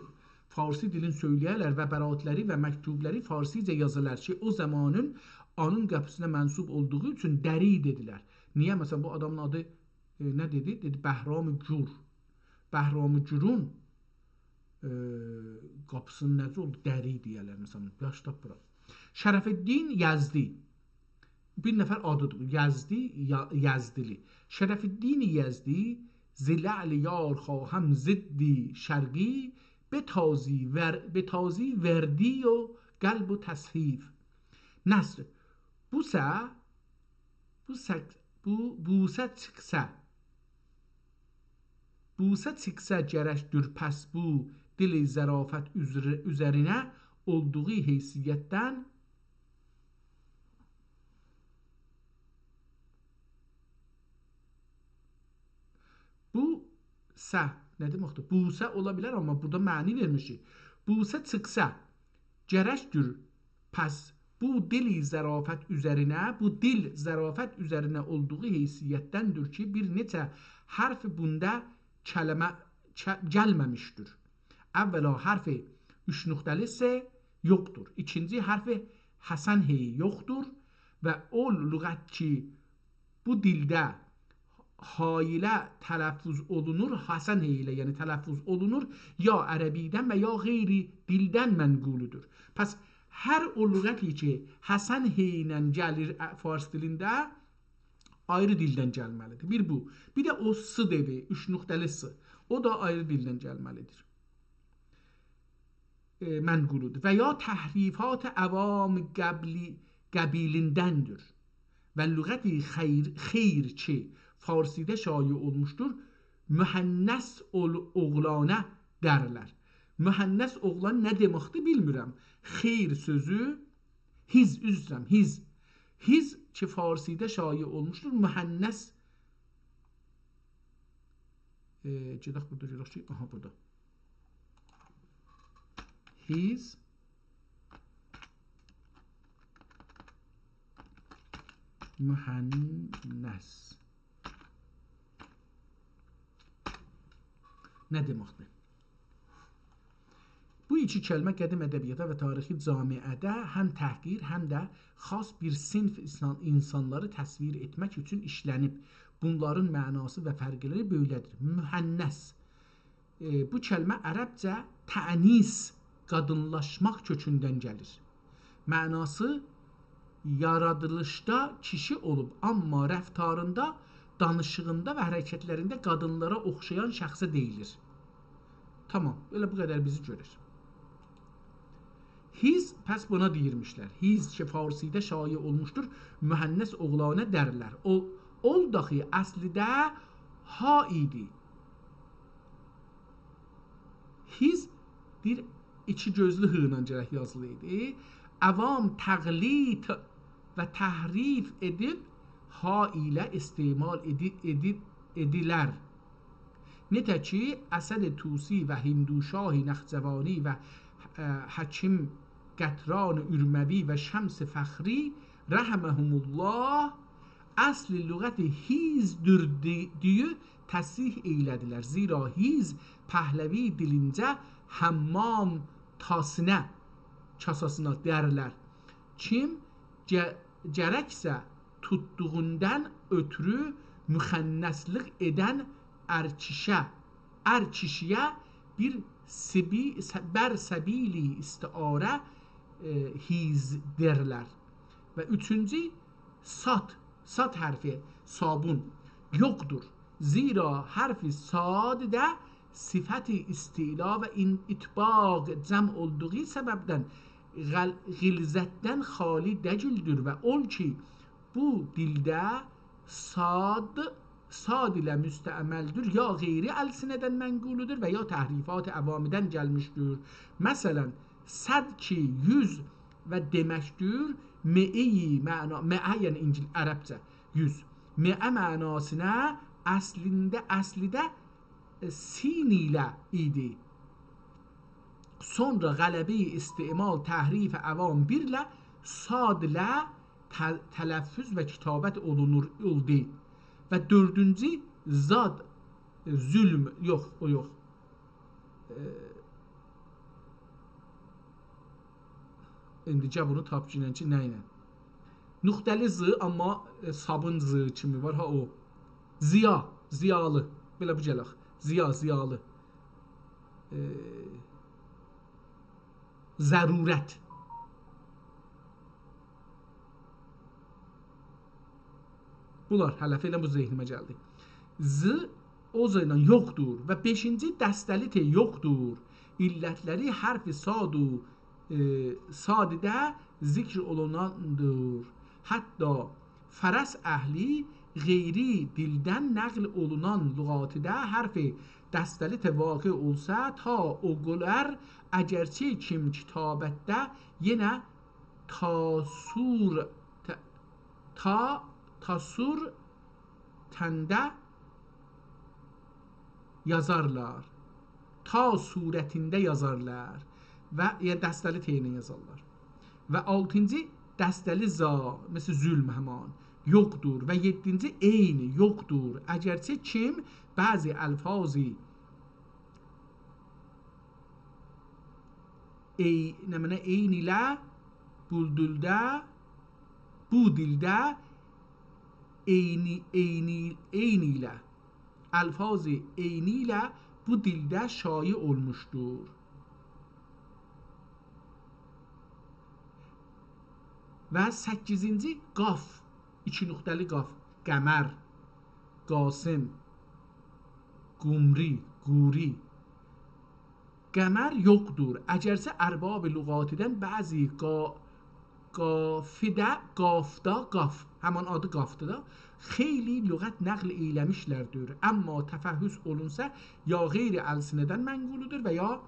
فارسی دیلین سؤیله‌یه‌لر و براتلری و مکتوبلاری فارسیجه یازالار کی، او زامانین اونون قاپیسینا منسوب اولدوغو اوچون دری دئدیلر. نییه؟ مثلا، بو آدامین آدی، ائ، نه دئدی؟ دئدی، بهرام گور. بهرام گورون، ائ، قاپیسینین نه‌جه اولدو؟ دری دئیه‌لر، مثلا، یاش تاپ بورا. شرف‌الدین یزدی. بیر نفر آدیدیر بو، یزدی، یا-، یزدیلی. شرف‌الدین یزدی، ز لعل یار خواهم ضدی شرقی، بتازی ور-، بتازی وردی و قلب و تصحیف. نثر. بوسه، بوسه، بو، بوسه چیخسا، بوسه چیخسا گرکدیر پس بو دیل ظرافت اوزر-، اوزرینه اولدوغو حیثیتدن، بوسه، نه دئمکدیر؟ بوسه اولا بیلر، آمما بورادا معنی وئرمیر کی. بوسه چیخسا گرکدیر پس بو دیل ظرافت اوزرینه، بو دیل ظرافت اوزرینه اولدوغو حیثیتدندیر کی، بیر نئچه حرف بوندا کلمه، ک-، گلمه‌میشدیر. اولا حرف اوچ نقطه‌لی س یوخدور. ایکینجی حرف حسن هئی یوخدور و او لغت کی، بو دیلده ها ایله تلفظ اولونور، حسن هئی ایله، یعنی تلفظ اولونور، یا عربی‌دن و یا غیر دیلدن منقولودور. پس هر او لغتی کی، حسن هئی ایله گلیر، ا، فارس دیلینده، آیری دیلدن گلمه‌لیدیر. بیر بو. بیر ده او س دئدی، اوچ نقطه‌لی س. او دا آیری دیلدن گلمه‌لیدیر. ائ، منقولودور. و یا تحریفات عوام قبلی-، قبیلیندندیر. و لغت خیر، خیر کی، فارسی‌ده شایع اولموشدور، مؤنث اول-، اوغلانا درلر. مؤنث اوغلان نه دئمکدیر، بیلمیرم. خیر سؤزو، حیز، عذر ایسته‌ییرم، حیز. حیز کی، فارسی‌ده شایع اولموشدور، مؤنث، ائ، گئدک بورادا گؤرک کی، آها، بورادا. حیز مؤنث نه دئمکدیر؟ بو ایکی کلمه قدیم ادبیاتا و تاریخی جامعه‌ده هم تحقیر، هم ده خاص بیر صنف اینسان، اینسانلاری تصویر ائتمک اوچون ایشله‌نیب. بونلارین معناسی و فرقلری بئله‌دیر. مؤنث. ائ، بو کلمه عربجه تأنیث، قادینلاشماق کؤکوندن گلیر. معناسی، یارادیلیشدا کیشی اولوب، آمما رفتاریندا، دانیشیغیندا و حرکتلرینده قادینلارا اوخشایان شخصه دئییلیر. تامام، ائله بو قدر بیزی گؤرور. حیز، پس بونا دئییرمیشلر. حیز کی، فارسی‌ده شایع اولموشدور، مؤنث اوغلانا درلر. او، اول داخی اصلیده ها ایدی. حیز بیر ایکی گؤزلو «ه» ایله گرک یازیلایدی. عوام تقلید و تحریف ائدیب «ها» ایله استعمال ائدی-، ائدی-، ائدیلر. نئجه کی، اسد طوسی و هندوشاه نخجوانی و، اه، حکیم قطران ارموی و شمس فخری رحمهم الله اصل لغت حیزدور دئ-، دئییب تصحیح ائیله‌دیلر. زیرا حیز پهلوی دیلینجه حمام تاسینه، کاساسینا دئیرلر. کیم گ-، گرکسه توتدوغوندان اؤترو مخنث‌لیک ائدن ار کیشه، ار کیشی‌یه بیر سبی-، س-، بر سبیل استعاره، ائ، حیز دئیرلر. و اوچونجو، صاد، صاد حرفی، صابون، یوخدور. زیرا حرف صادده صفت استعلا و ان-، اطباق جمع اولدوغو سببدن غل-، غلظتدن خالی دئییلدیر و اول کی، بو دیلده صاد، صاد ایله مستعملدیر، یا غیر السنه‌دن منقولودور و یا تحریفات عوامیدن گلمیشدیر. مثلا، صد کی یوز و دئمکدیر، مئهی معنا، مئه یعنی اینگیل-، عربجه یوز. مئه معناسینا اصلینده، اصلیده، ائ، سین ایله ایدی. سونرا غلبه استعمال، تحریف عوام بیرله صاد ایله تل-، تلفظ و کتابت اولونور، اولدو. و دؤردونجو، ضاد، ائ، ظلم، یوخ، او یوخ. ائ، ایندی گل بونو تاپ گینن کی، نه ایله؟ نقطه‌لی ض، آمما، ائ، صابون ض کیمی وار ها او. ضیا، ضیالی. بئله بو گلک. ضیا، ضیالی. ائ، ضرورت. بونلار هله فعلا بو ذهنیمه گلدی. ض، او ض ایله یوخدور. و بئشینجی، دسته‌لی ت یوخدور. علتلری حرف صاد و، ائ، صادده ذکر اولوناندیر. حتی فارس اهلی غیری دیلدن نقل اولونان لغاتده حرف دسته‌لی ت واقع اولسا، تا او قدر، اگرچه کیم کتابتده یئنه تاسور، ت-، تا، تاسور تنده یازارلار. تا صورتینده یازارلار. و یا دسته‌لی ت ایله یازارلار. و آلتینجی، دسته‌لی ضا، مثل ظلم همان، یوخدور. و یئددینجی، عین، یوخدور. اگرچه کیم بعضی الفاظی ای-، نمنه، عین ایله بو دیلده، بو دیلده عینی، عینی، عین ایله، الفاظ عینی ایله بو دیلده شایع اولموشدور. و سککیزینجی، قاف، ایکی نقطه‌لی قاف، قمر، قاسم، قمری، قوری. قمر یوخدور. اگرچه ارباب لغاتیدن بعضی قا-، قافیده، قافدا، قاف، همان آدی قافدیر دا، خیلی لغت نقل ائیله‌میشلردیر. اما تفحص اولونسا، یا غیر السنه‌دن منقولودور و یا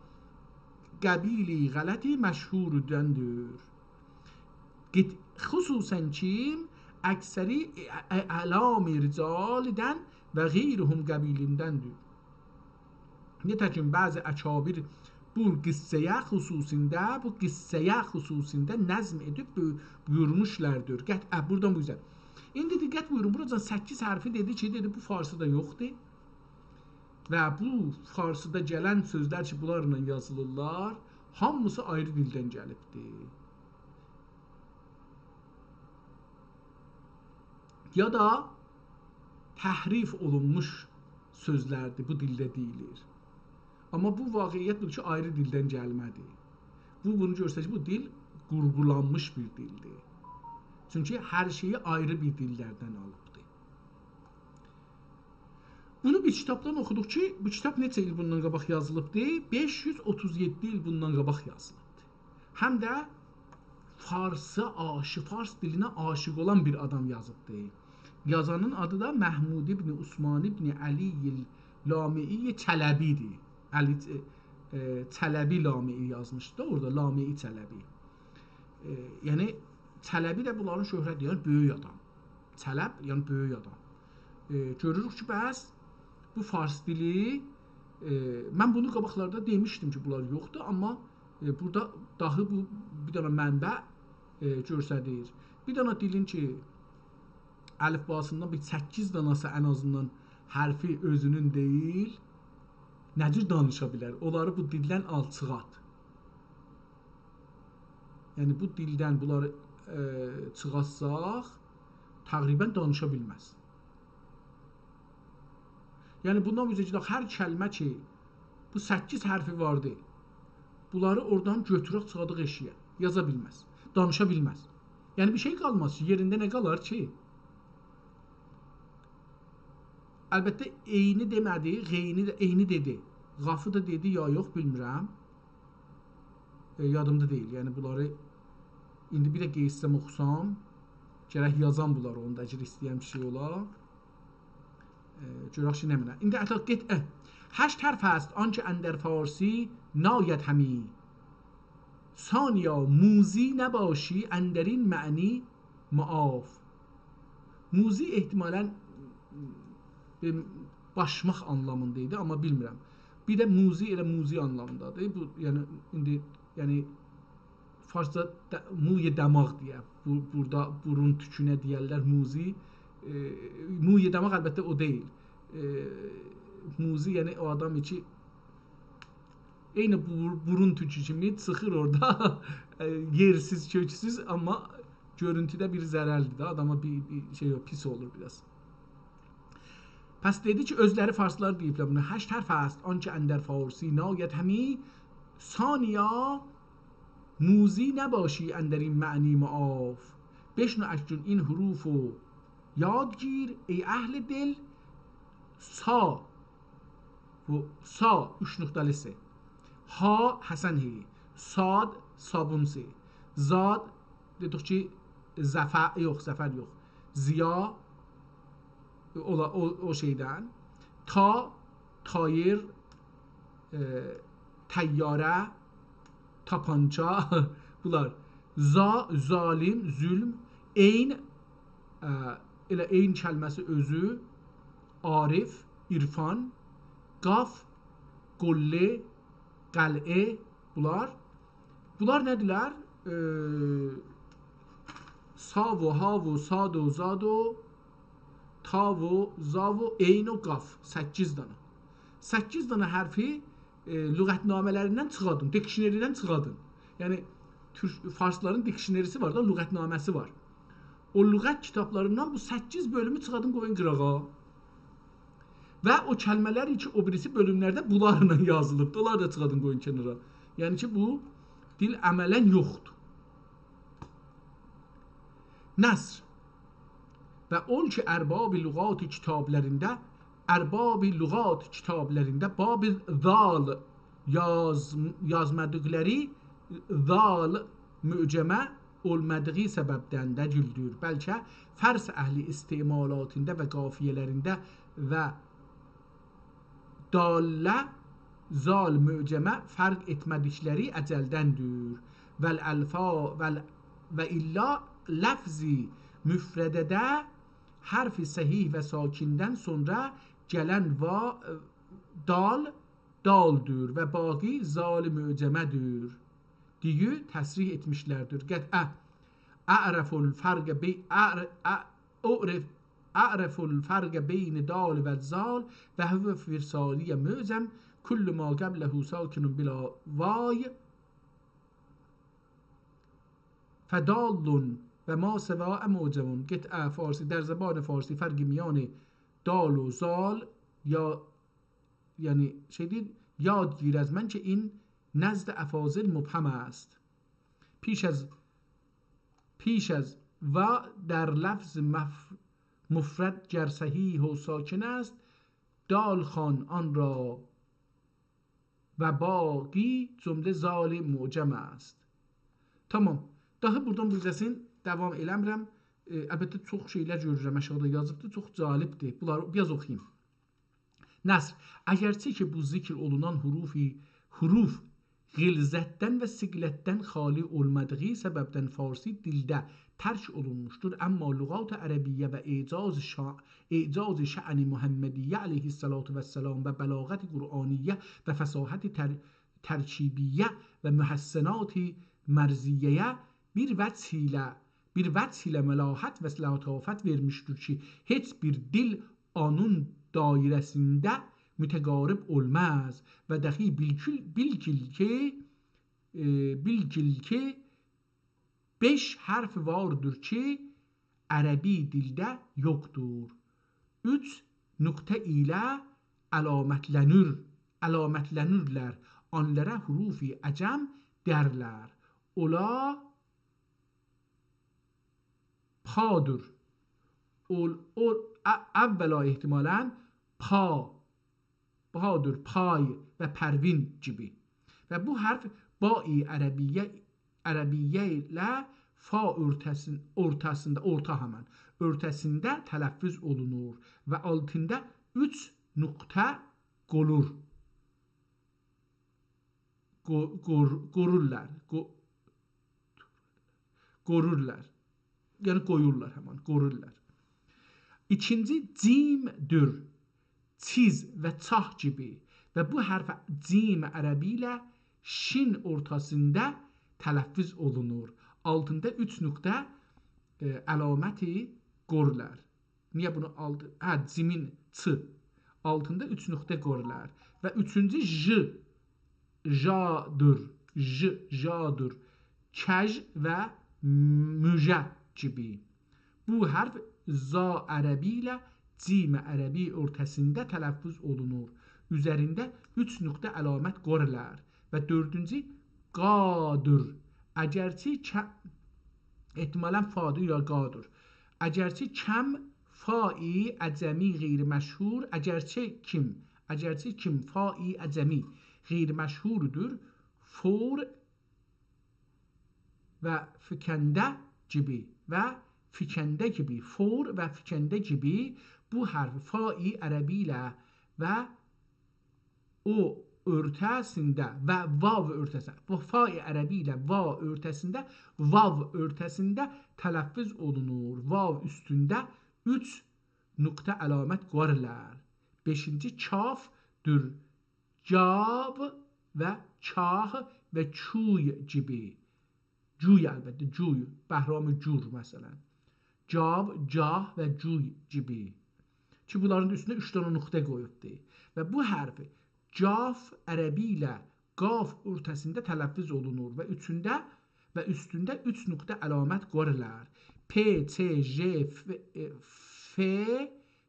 قبیلی غلطی مشهوردندیر. قط-، خصوصا کی، اکثری ا-، ا-، اعلام رجالدن و غیرهم قبیلیندندیر. نئجه کی، بعضی اکابر بو قصه‌یه خصوصینده، بو قصه‌یه خصوصینده نظم ائدیب بو-، بویورموشلاردیر. قطعا، بورادان بو اوزه. ایندی دقت بویورون، بوراجان سککیز حرفی دئدی کی، دئدی، بو فارسیدا یوخدور. و بو فارسیدا گلن سؤزلر کی، بونلارلا یازیلیرلار، هامیسی آیری دیلدن گلیبدیر. یا دا تحریف اولونموش سؤزلردیر، بو دیلده دئییلیر. آمما بو واقعیت بودور کی، آیری دیلدن گلمه‌دی. بو، بونو گؤستریر کی، بو دیل قورغولانمیش بیر دیلدیر. چونکی هر شئیی آیری بیر دیللردن آلیبدیر. بونو بیر کیتابدان اوخودوق کی، بو کیتاب نئچه ایل بوندان قاباق یازیلیبدی؟ بئش یوز اوتوز یئددی ایل بوندان قاباق یازیلیبدی. هم ده فارسا عاشیق، فارس دیلینه عاشیق اولان بیر آدام یازیبدی. یازانین آدی دا محمود ابن عثمان ابن علی لامعی چلبی‌دیر. علی، ائ، ائ، چلبی لامه‌ای یازمیشدی دا اورادا، لامه‌ای چلبی. ائ، یعنی، چلبی ده بونلارین شهرتی، یعنی بؤیوک آدام. چلب، یعنی بؤیوک آدام. ائ، گؤروروک کی، بس بو فارس دیلی، ائ، من بونو قاباقلاردا دئمیشدیم کی، بونلار یوخدور، آمما، ائ، بورادا داهی بو بیر دنه منبع، ائ، گؤستریر. بیر دنه دیلین کی، الیفباسیندان بیر سککیز داناسی ان آزیندان حرفی اؤزونون دئییل، نه جور دانیشا بیلر؟ اونلاری بو دیلدن آل، چیخارت. یعنی، بو دیلدن بونلاری، ائ، چیخارتساق، تقریباً دانیشا بیلمز. یعنی، بوندان اوزه گئدک، هر کلمه کی، بو سککیز حرفی واردی، بونلاری اورادان گؤتورک، چیخاداق ائشییه، یازا بیلمز، دانیشا بیلمز. یعنی، بیر شئی قالماز کی، یئرینده نه قالار کی؟ البته، عینی دئمه‌دی، غینی ده، عینی دئدی. قافی دا دئدی، یا یوخ، بیلمیرم. ائ، یادیمدا دئییل. یعنی، بونلاری ایندی بیر ده قئییتسم، اوخوسام، گرک یازام بونلاری، اوندا اگر ایسته‌یم بیر شئی اولا. ائ، گؤرک کی، نمنه. ایندی اتا گئت، ائ. هشت حرف است آنچه اندر فارسی ناید همی. ثانیا موذی نباشی اندر این معنی معاف. موذی احتمالاً، ائ، باشماق آنلامیندا ایدی، آمما بیلمیرم. بیر ده موذی ائله موذی آنلامیندادیر. بو، یعنی، ایندی، یعنی، فارسجا د-، موی دماغ دئیه، بو، بورادا بورون توکونه دئیرلر موذی. ائ، موی دماغ البته او دئییل. ائ، موذی، یعنی او آدام کی، عینی بور-، بورون توکو کیمی چیخیر اورادا، ائ، یئرسیز، کؤکسوز، آمما گؤرونتوده بیر ضرردیر ده، آداما بیر، بیر شئی یوخ، پیس اولور بیر آز. پس دئدی کی، اؤزلری فارسلار دئییبلر بونو. هشت حرف است آنچه اندر فارسی ناید همی، ثانیا موذی نباشی اندر این معنی معاف. بشنو اکنون این حروف و یاد گیر، ای اهل دل، صا، بو صا، اوچ نقطه‌لی ص. حا، حسن حی. صاد، صابون ص. ضاد، دئدیک کی، ظفر، یوخ، ظفر یوخ. ضیا، اولا-، او، او شئیدن. طا، طایر، ائ، طیاره، تاپانچا، بونلار. ظا، ظالم، ظلم. عین، ائ، ائله عین کلمه‌سی اؤزو، عارف، عرفان. قاف، قله، قلعه، بونلار. بونلار نه‌دیرلر؟ ائ، صا و حا و صاد و ضاد و طا و ظا و عین و قاف. سککیز دنه. سککیز دنه حرفی، ائ، لغت‌نامه‌لریندن چیخادین، دیکشنری‌دن چیخادین. یعنی، تورک، فارسلارین دیکشنری‌سی وار دا، لغت‌نامه‌سی وار. او لغت کیتابلاریندان بو سککیز بؤلومو چیخادین، قویون قیراغا. و او کلمه‌لر کی، او بیریسی بؤلوملرده بونلارلا یازیلیبدی، اونلاری دا چیخادین، قویون کنارا. یعنی کی، بو دیل عملاً یوخدور. نثر. و اول کی، ارباب لغات کیتابلاریندا، ارباب لغات کیتابلاریندا باب ذال یاز-، یازمادیقلاری، ذال معجمه اولمادیغی سببدن دئییلدیر. بلکه فارس اهلی استعمالاتیندا و قافیه‌لرینده و دالله، ذال معجمه فرق ائتمه‌دیکلری ازلدندیر. و الفا-، و ال-، و الا لفظ مفرده‌ده حرف صحیح و ساکندن سونرا گلن وا-، دال، دالدیر و باقی ذال معجمه‌دیر دئییب تصریح ائتمیشلردیر. قد ا-، اعرف الفرق بی-، اعر-، ا-، اعرف، اعرف الفرق بین دال و ذال و هو فارسی معجم، کل ما قبله ساکن بلا وای، فدال و ما سواه معجم. قد ا فارسی، در زبان فارسی فرق میان دال و ذال یا، یعنی، شئی دئییر، یاد گیر از من که این نزد افاضل مبهم است. پیش از، پیش از و در لفظ مف-، مفرد گر صحیح و ساکن است، دال خوان آن را و باقی جمله ذال معجم است. تامام. داها بورادان بیله‌سین، داوام ائله‌میرم. ائ، البته، چوخ شئیلر گؤرورم، آشاغیدا یازیبدی، چوخ جالبدیر. بونلاری بیر آز اوخویوم. نثر. اگرچه که بو ذکر اولونان حروف حروف غلظتدن و ثقلتدن خالی اولمادیغی سببدن فارسی دیلده ترک اولونموشدور. اما لغات عربیه و اعجاز شا-، اعجاز شأن محمدیه علیه‌الصلاة والسلام و بلاغت قرآنیه و فصاحت تر-، ترکیبیه و محسنات مرزیه‌یه بیر وجه ایله، بیر وجه ایله ملاحت و لطافت وئرمیشدیر کی، هئچ بیر دیل اونون دایره‌سینده متقارب اولماز و داخی بیلگیل، بیلگیل کی، ائ، بیلگیل کی، بئش حرف واردیر کی، عربی دیلده یوخدور. اوچ نقطه ایله علامتلنیر، علامتلنیرلر. اونلارا حروف عجم دئرلر. اولا پادور. اول، اول، ا-، اولا احتمالاً پا، پادور، پای و پروین کیمی. و بو حرف بای عربیه، عربیه ایله فا اورته‌سین-، اورتاسیندا، اورتا همن، اورتاسیندا تلفظ اولونور و آلتیندا اوچ نقطه قویولور. قو-، قور-، قورورلار. قو-، قورورلار. یعنی قویورلار همن، قورورلار. ایکینجی جیم‌دور. چیز و چاه کیمی. و بو حرف جیم عربی ایله شین اورتاسیندا تلفظ اولونور. آلتیندا اوچ نقطه، ائ، علامتی قویورلار. نییه بونو آلدی؟ هه، جیمین چی. آلتیندا اوچ نقطه قویورلار. و اوچونجو ژ، ژادور، ژ، ژادور. کژ و موژه کیمی. بو حرف ظا عربی ایله جیم عربی اورتاسیندا تلفظ اولونور. اوزرینده اوچ نقطه علامت قویورلار. و دؤردونجو قادور. اگرچه ک-، احتمالاً فادور یا قادور. اگرچه کم فای عجمی غیر مشهور، اگرچه کیم، اگرچه کیم فای عجمی غیر مشهوردور، فور و فکنده کیمی و فکنده کیمی، فور و فکنده کیمی بو حرف فای عربی ایله و او اورتاسیندا و واو اورتاسیندا، بو فای عربی ایله واو اورتاسیندا، واو اورتاسیندا تلفظ اولونور. واو اوستونده اوچ نقطه علامت قویورلار. بئشینجی کاف‌دور. جاو و کاه و کوی کیمی. جوی، البته، جوی، بهرام گور، مثلاً. جاو، جاه و جوی کیمی. کی، بونلارین اوستونه اوچ دنه نقطه قویوبدور. و بو حرف جاف عربی ایله قاف اورتاسیندا تلفظ اولونور و اوچونده و اوستونده اوچ نقطه علامت قویورلار. پ، چ، ژ، ف، ائ، ف،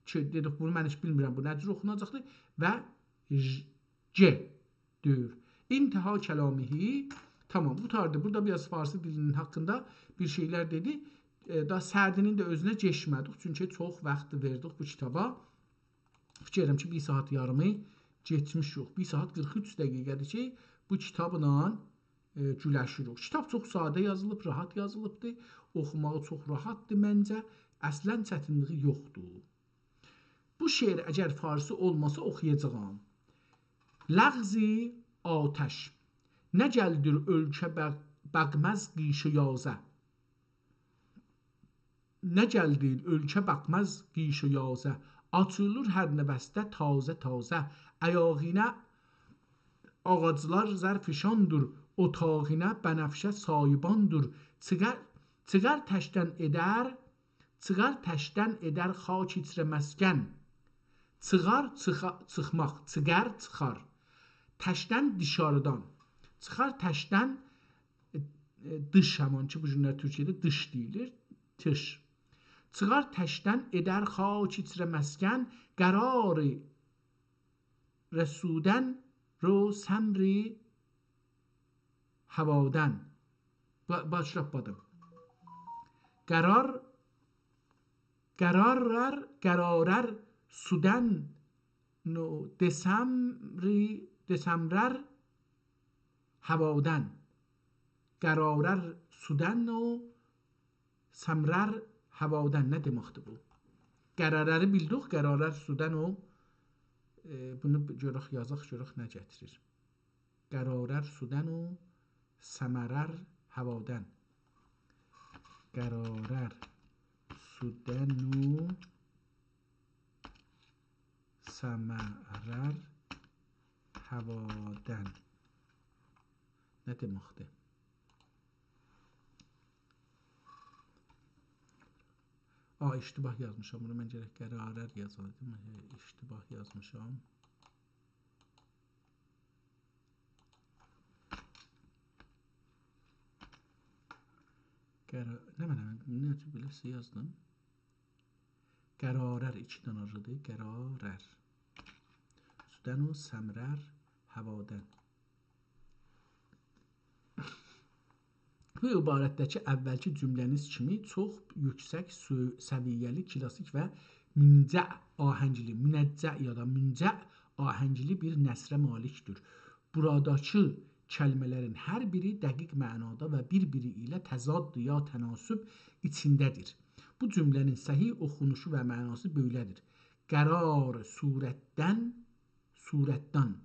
کی، دئدیک، بونو من هئچ بیلمیرم، بو نه جور اوخوناجاقدیر، و ژ، گ دور. انتها کلامه. تامام، قوتاردی. بورادا بیر آز فارسی دیلینین حاقیندا بیر شئیلر دئدی. ائ، دا سعدی‌نین ده اؤزونه کئچمه‌دیک، چونکی چوخ واخت وئردیک بو کیتابا. فیکیر ائدیرم کی، بیر ساعات یاریمی کئچمیش یوخ. بیر ساعات قیرخ اوچ دقیقه‌دیر کی، بو کیتابلا، ائ، گولشیریک. کیتاب چوخ ساده یازیلیب، راحت یازیلیبدیر. اوخوماغی چوخ راحتدیر منجه. اصلاً چتینلیگی یوخدور. بو شعر اگر فارسی اولماسا اوخویاجاغام. لغز آتش. نه گلدیر اؤلکه بق-، باقماز قیش و یازه. نه گلدیر اؤلکه باقماز قیش و یازه. آچیلیر هر نفسده تازه تازه. ایاغینه آغاجلار زرفشاندور، اوتاغینه بنفشه سایباندور. چیخار، چیخار تشتن ائدر، چیخار تشتن ائدر خاک ایچره مسکن. چیخار، چیخا-، چیخماق، چیخار، چیخار. تشتن دیشاریدان. چیخار تشتن، ائ، ائ، دیش، همان کی، بو گونلر تورکیه‌ده دیش دئییلیر، تیش. چیخار تشتن ائدر خاک ایچره مسکن، قرار رسودن رو ثمر هوادن. با-، باغیشلا، بادیم. قرار، قرارر، قرارر سودن، نو، دسمری، دسمرر هوادن. قرارر سودن و ثمرر هوادن. نه دئمکدیر بو؟ قرارری بیلدیک، قرارر سودن او، ائ، بونو گؤرک، یازاق، گؤرک نه گتیریر. قرارر سودن و ثمرر هوادن. قرارر سودن و ثمرر هوادن. نه دئمکدیر؟ آ، اشتباه یازمیشام. بونو من گرک قرارر یازایدیم. هه، اشتباه یازمیشام. قرا-، نه منه، نه جور بئله‌سی یازدیم؟ قرارر ایکی دنه ر‌دیر، قرارر. سودن و ثمرر هوادن. بو عبارتده‌کی اولکی جمله‌نیز کیمی چوخ یوکسک سو-، سویه‌لی، کلاسیک و منجع آهنگلی، منجع یا دا منجع آهنگلی بیر نثره مالیکدیر. بوراداکی کلمه‌لرین هر بیری دقیق معنادا و بیر-بیری ایله تضاد یا تناسب ایچینده‌دیر. بو جمله‌نین صحیح اوخونوشو و معناسی بئله‌دیر: قرار صورتدن، صورتدان،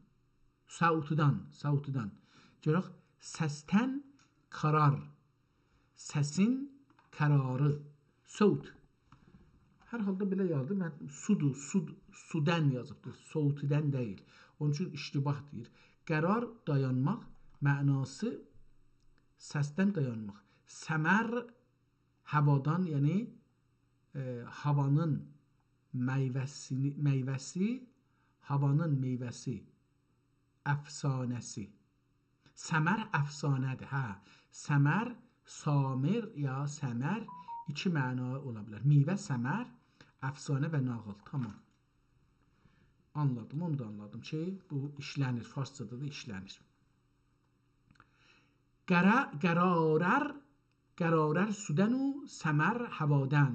صوتدان، صوتدان. گؤرک، سستن قرار، سسین قراری، صوت. هر حالدا بئله یازدی. من سودو، سود، سودن یازیبدیر، صوتدن دئییل. اونون اوچون اشتباه دئییر. قرار دایانماق، معناسی سستن دایانماق. ثمر هوادان، یعنی، ائ، هاوانین میوه‌سینی، میوه‌سی، هاوانین میوه‌سی، افسانه‌سی. ثمر افسانه‌دیر، هه. ثمر، ثامر یا ثمر ایکی معنا اولا بیلر. میوه، ثمر، افسانه و ناغیل. تامام. آنلادیم، اونو دا آنلادیم کی، بو ایشله‌نیر، فارسجادا دا ایشله‌نیر. قره-، قرارر، قرارر سودن و ثمر هوادن.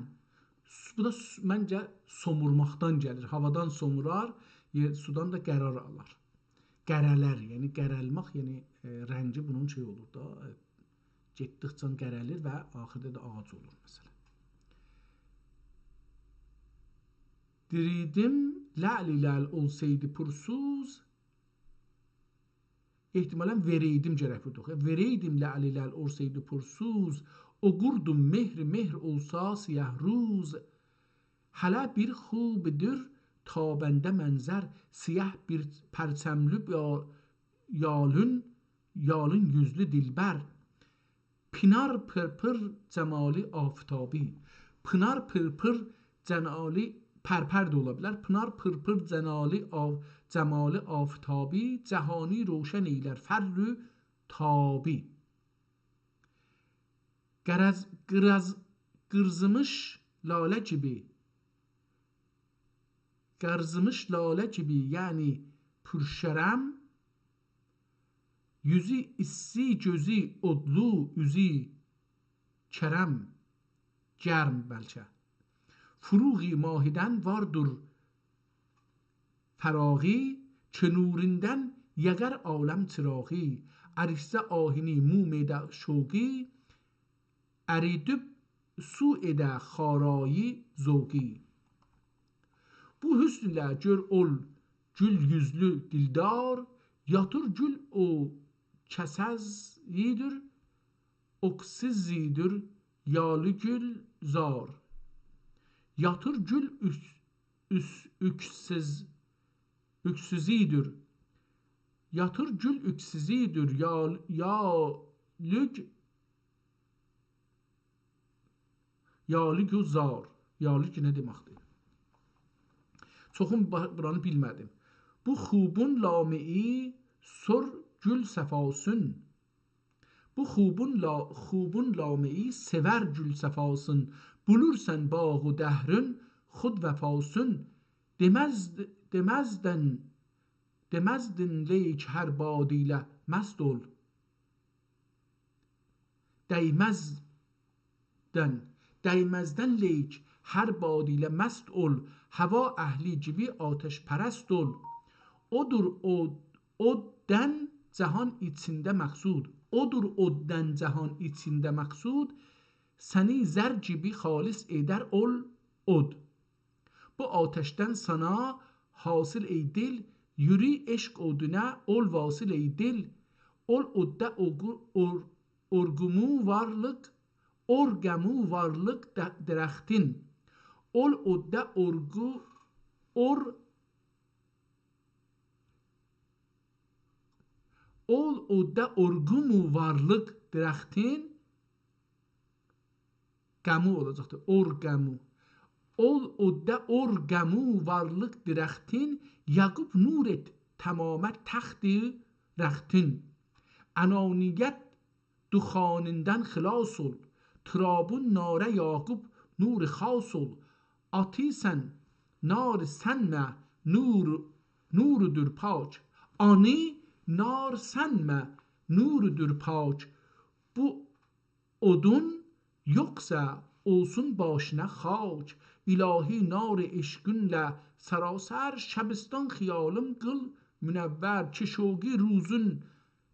سو-، بو دا س-، منجه، سومورماقدان گلیر. هاوادان سومورار، یئ-، سودان دا قرار آلار. قره‌لر، یعنی قره‌لمک، یعنی، ائ، رنگی بونون شئی اولور دا، ائ، گئتدیکجه قره‌لیر و آخیردا دا آغاج اولور، مثلا. دئییردیم، لعلی لعل اولسایدی پورسوز، احتمالا وئرئیدیم گرک بورادا اوخویا. وئرئیدیم لعلی لعل اولسایدی پورسوز، اوقوردوم مهر مهر اولسا سیاه روز. هله بیر خوبدور تابنده منظر، سیاه بیر پرچملی یا-، یالین، یالین یوزلو دلبر. پینار پرپر جمالی آفتابی. پینار پرپر جمالی، پرپر ده اولا بیلر. پینار پرپر جمالی آف-، جمالی آفتابی، جهانی روشن ائیلر فر و تابی. قرض-، قرض-، قیرزیمیش لاله کیمی، قیرزیمیش لاله کیمی، یعنی پورشرم، یوزو ایستی، گؤزو اودلو، اوزو کرم، گرم بلکه. فروغ ماهیدن واردیر فراغی، کی نوریندن یاغار عالم چراغی. اریسه آهینی موم ائده شوقی، اریدیب سو ائده خارایی ذوقی. بو حسن ایله گؤر اول گول یوزلو دلدار، یاتیر گول او کسه‌زیدیر، اوکسیزیدیر، یالی گول زار. یاتیر گول اوس-، اوس-، اوکسیز-، اوکسیزیدیر. یاتیر گول اوکسیزیدیر، یال-، یالی گ-، یالی گول زار. یالی گول نه دئمکدیر؟ چوخون با-، بورانی بیلمه‌دیم. بو خوبون لامه‌ای سور گول صفاسین. بو خوبون لا-، خوبون لامه‌ای سئور گول صفاسین. بولورسان باغ و دهرین خود وفاسین. دئمز-، دئمزدن، دئمزدین لیک هر باد ایله مست اول. دَیمزدن، دَیمزدن لیک هر باد ایله مست اول، هوا اهلی گیبی آتش‌پرست اول. اودور او، اوددن جهان ایچینده مقصود، اودور اوددن جهان ایچینده مقصود، سنی زر گیبی خالص ائدر اول اود. بو آتشدن سانا حاصل ای دل، یوری عشق اودونا اول واصل ای دل. اول اودده اوغو-، اور-، اورغومو وارلیق، اورغمو وارلیق ده-، درختین. اول اودده اورغو-، اور-، اول اودده اورغومو وارلیق درختین. غمو اولاجاقدیر. اورغمو. اول اودده اورغمو وارلیق درختین، یاغیب نور ائت تمامه تخت رختین. انانیت دوخانیندان خلاص اول، ترابون ناره یاغیب نور خاص اول. آتی سن نار سنمه، نور، نوردور پاک. آنی نار سنمه، نوردور پاک. بو اودون یوخسا اولسون باشینا خاک. الهی نار عشقینله سراسر، شبستان خیالیم قیل منور. کی شوقی روزون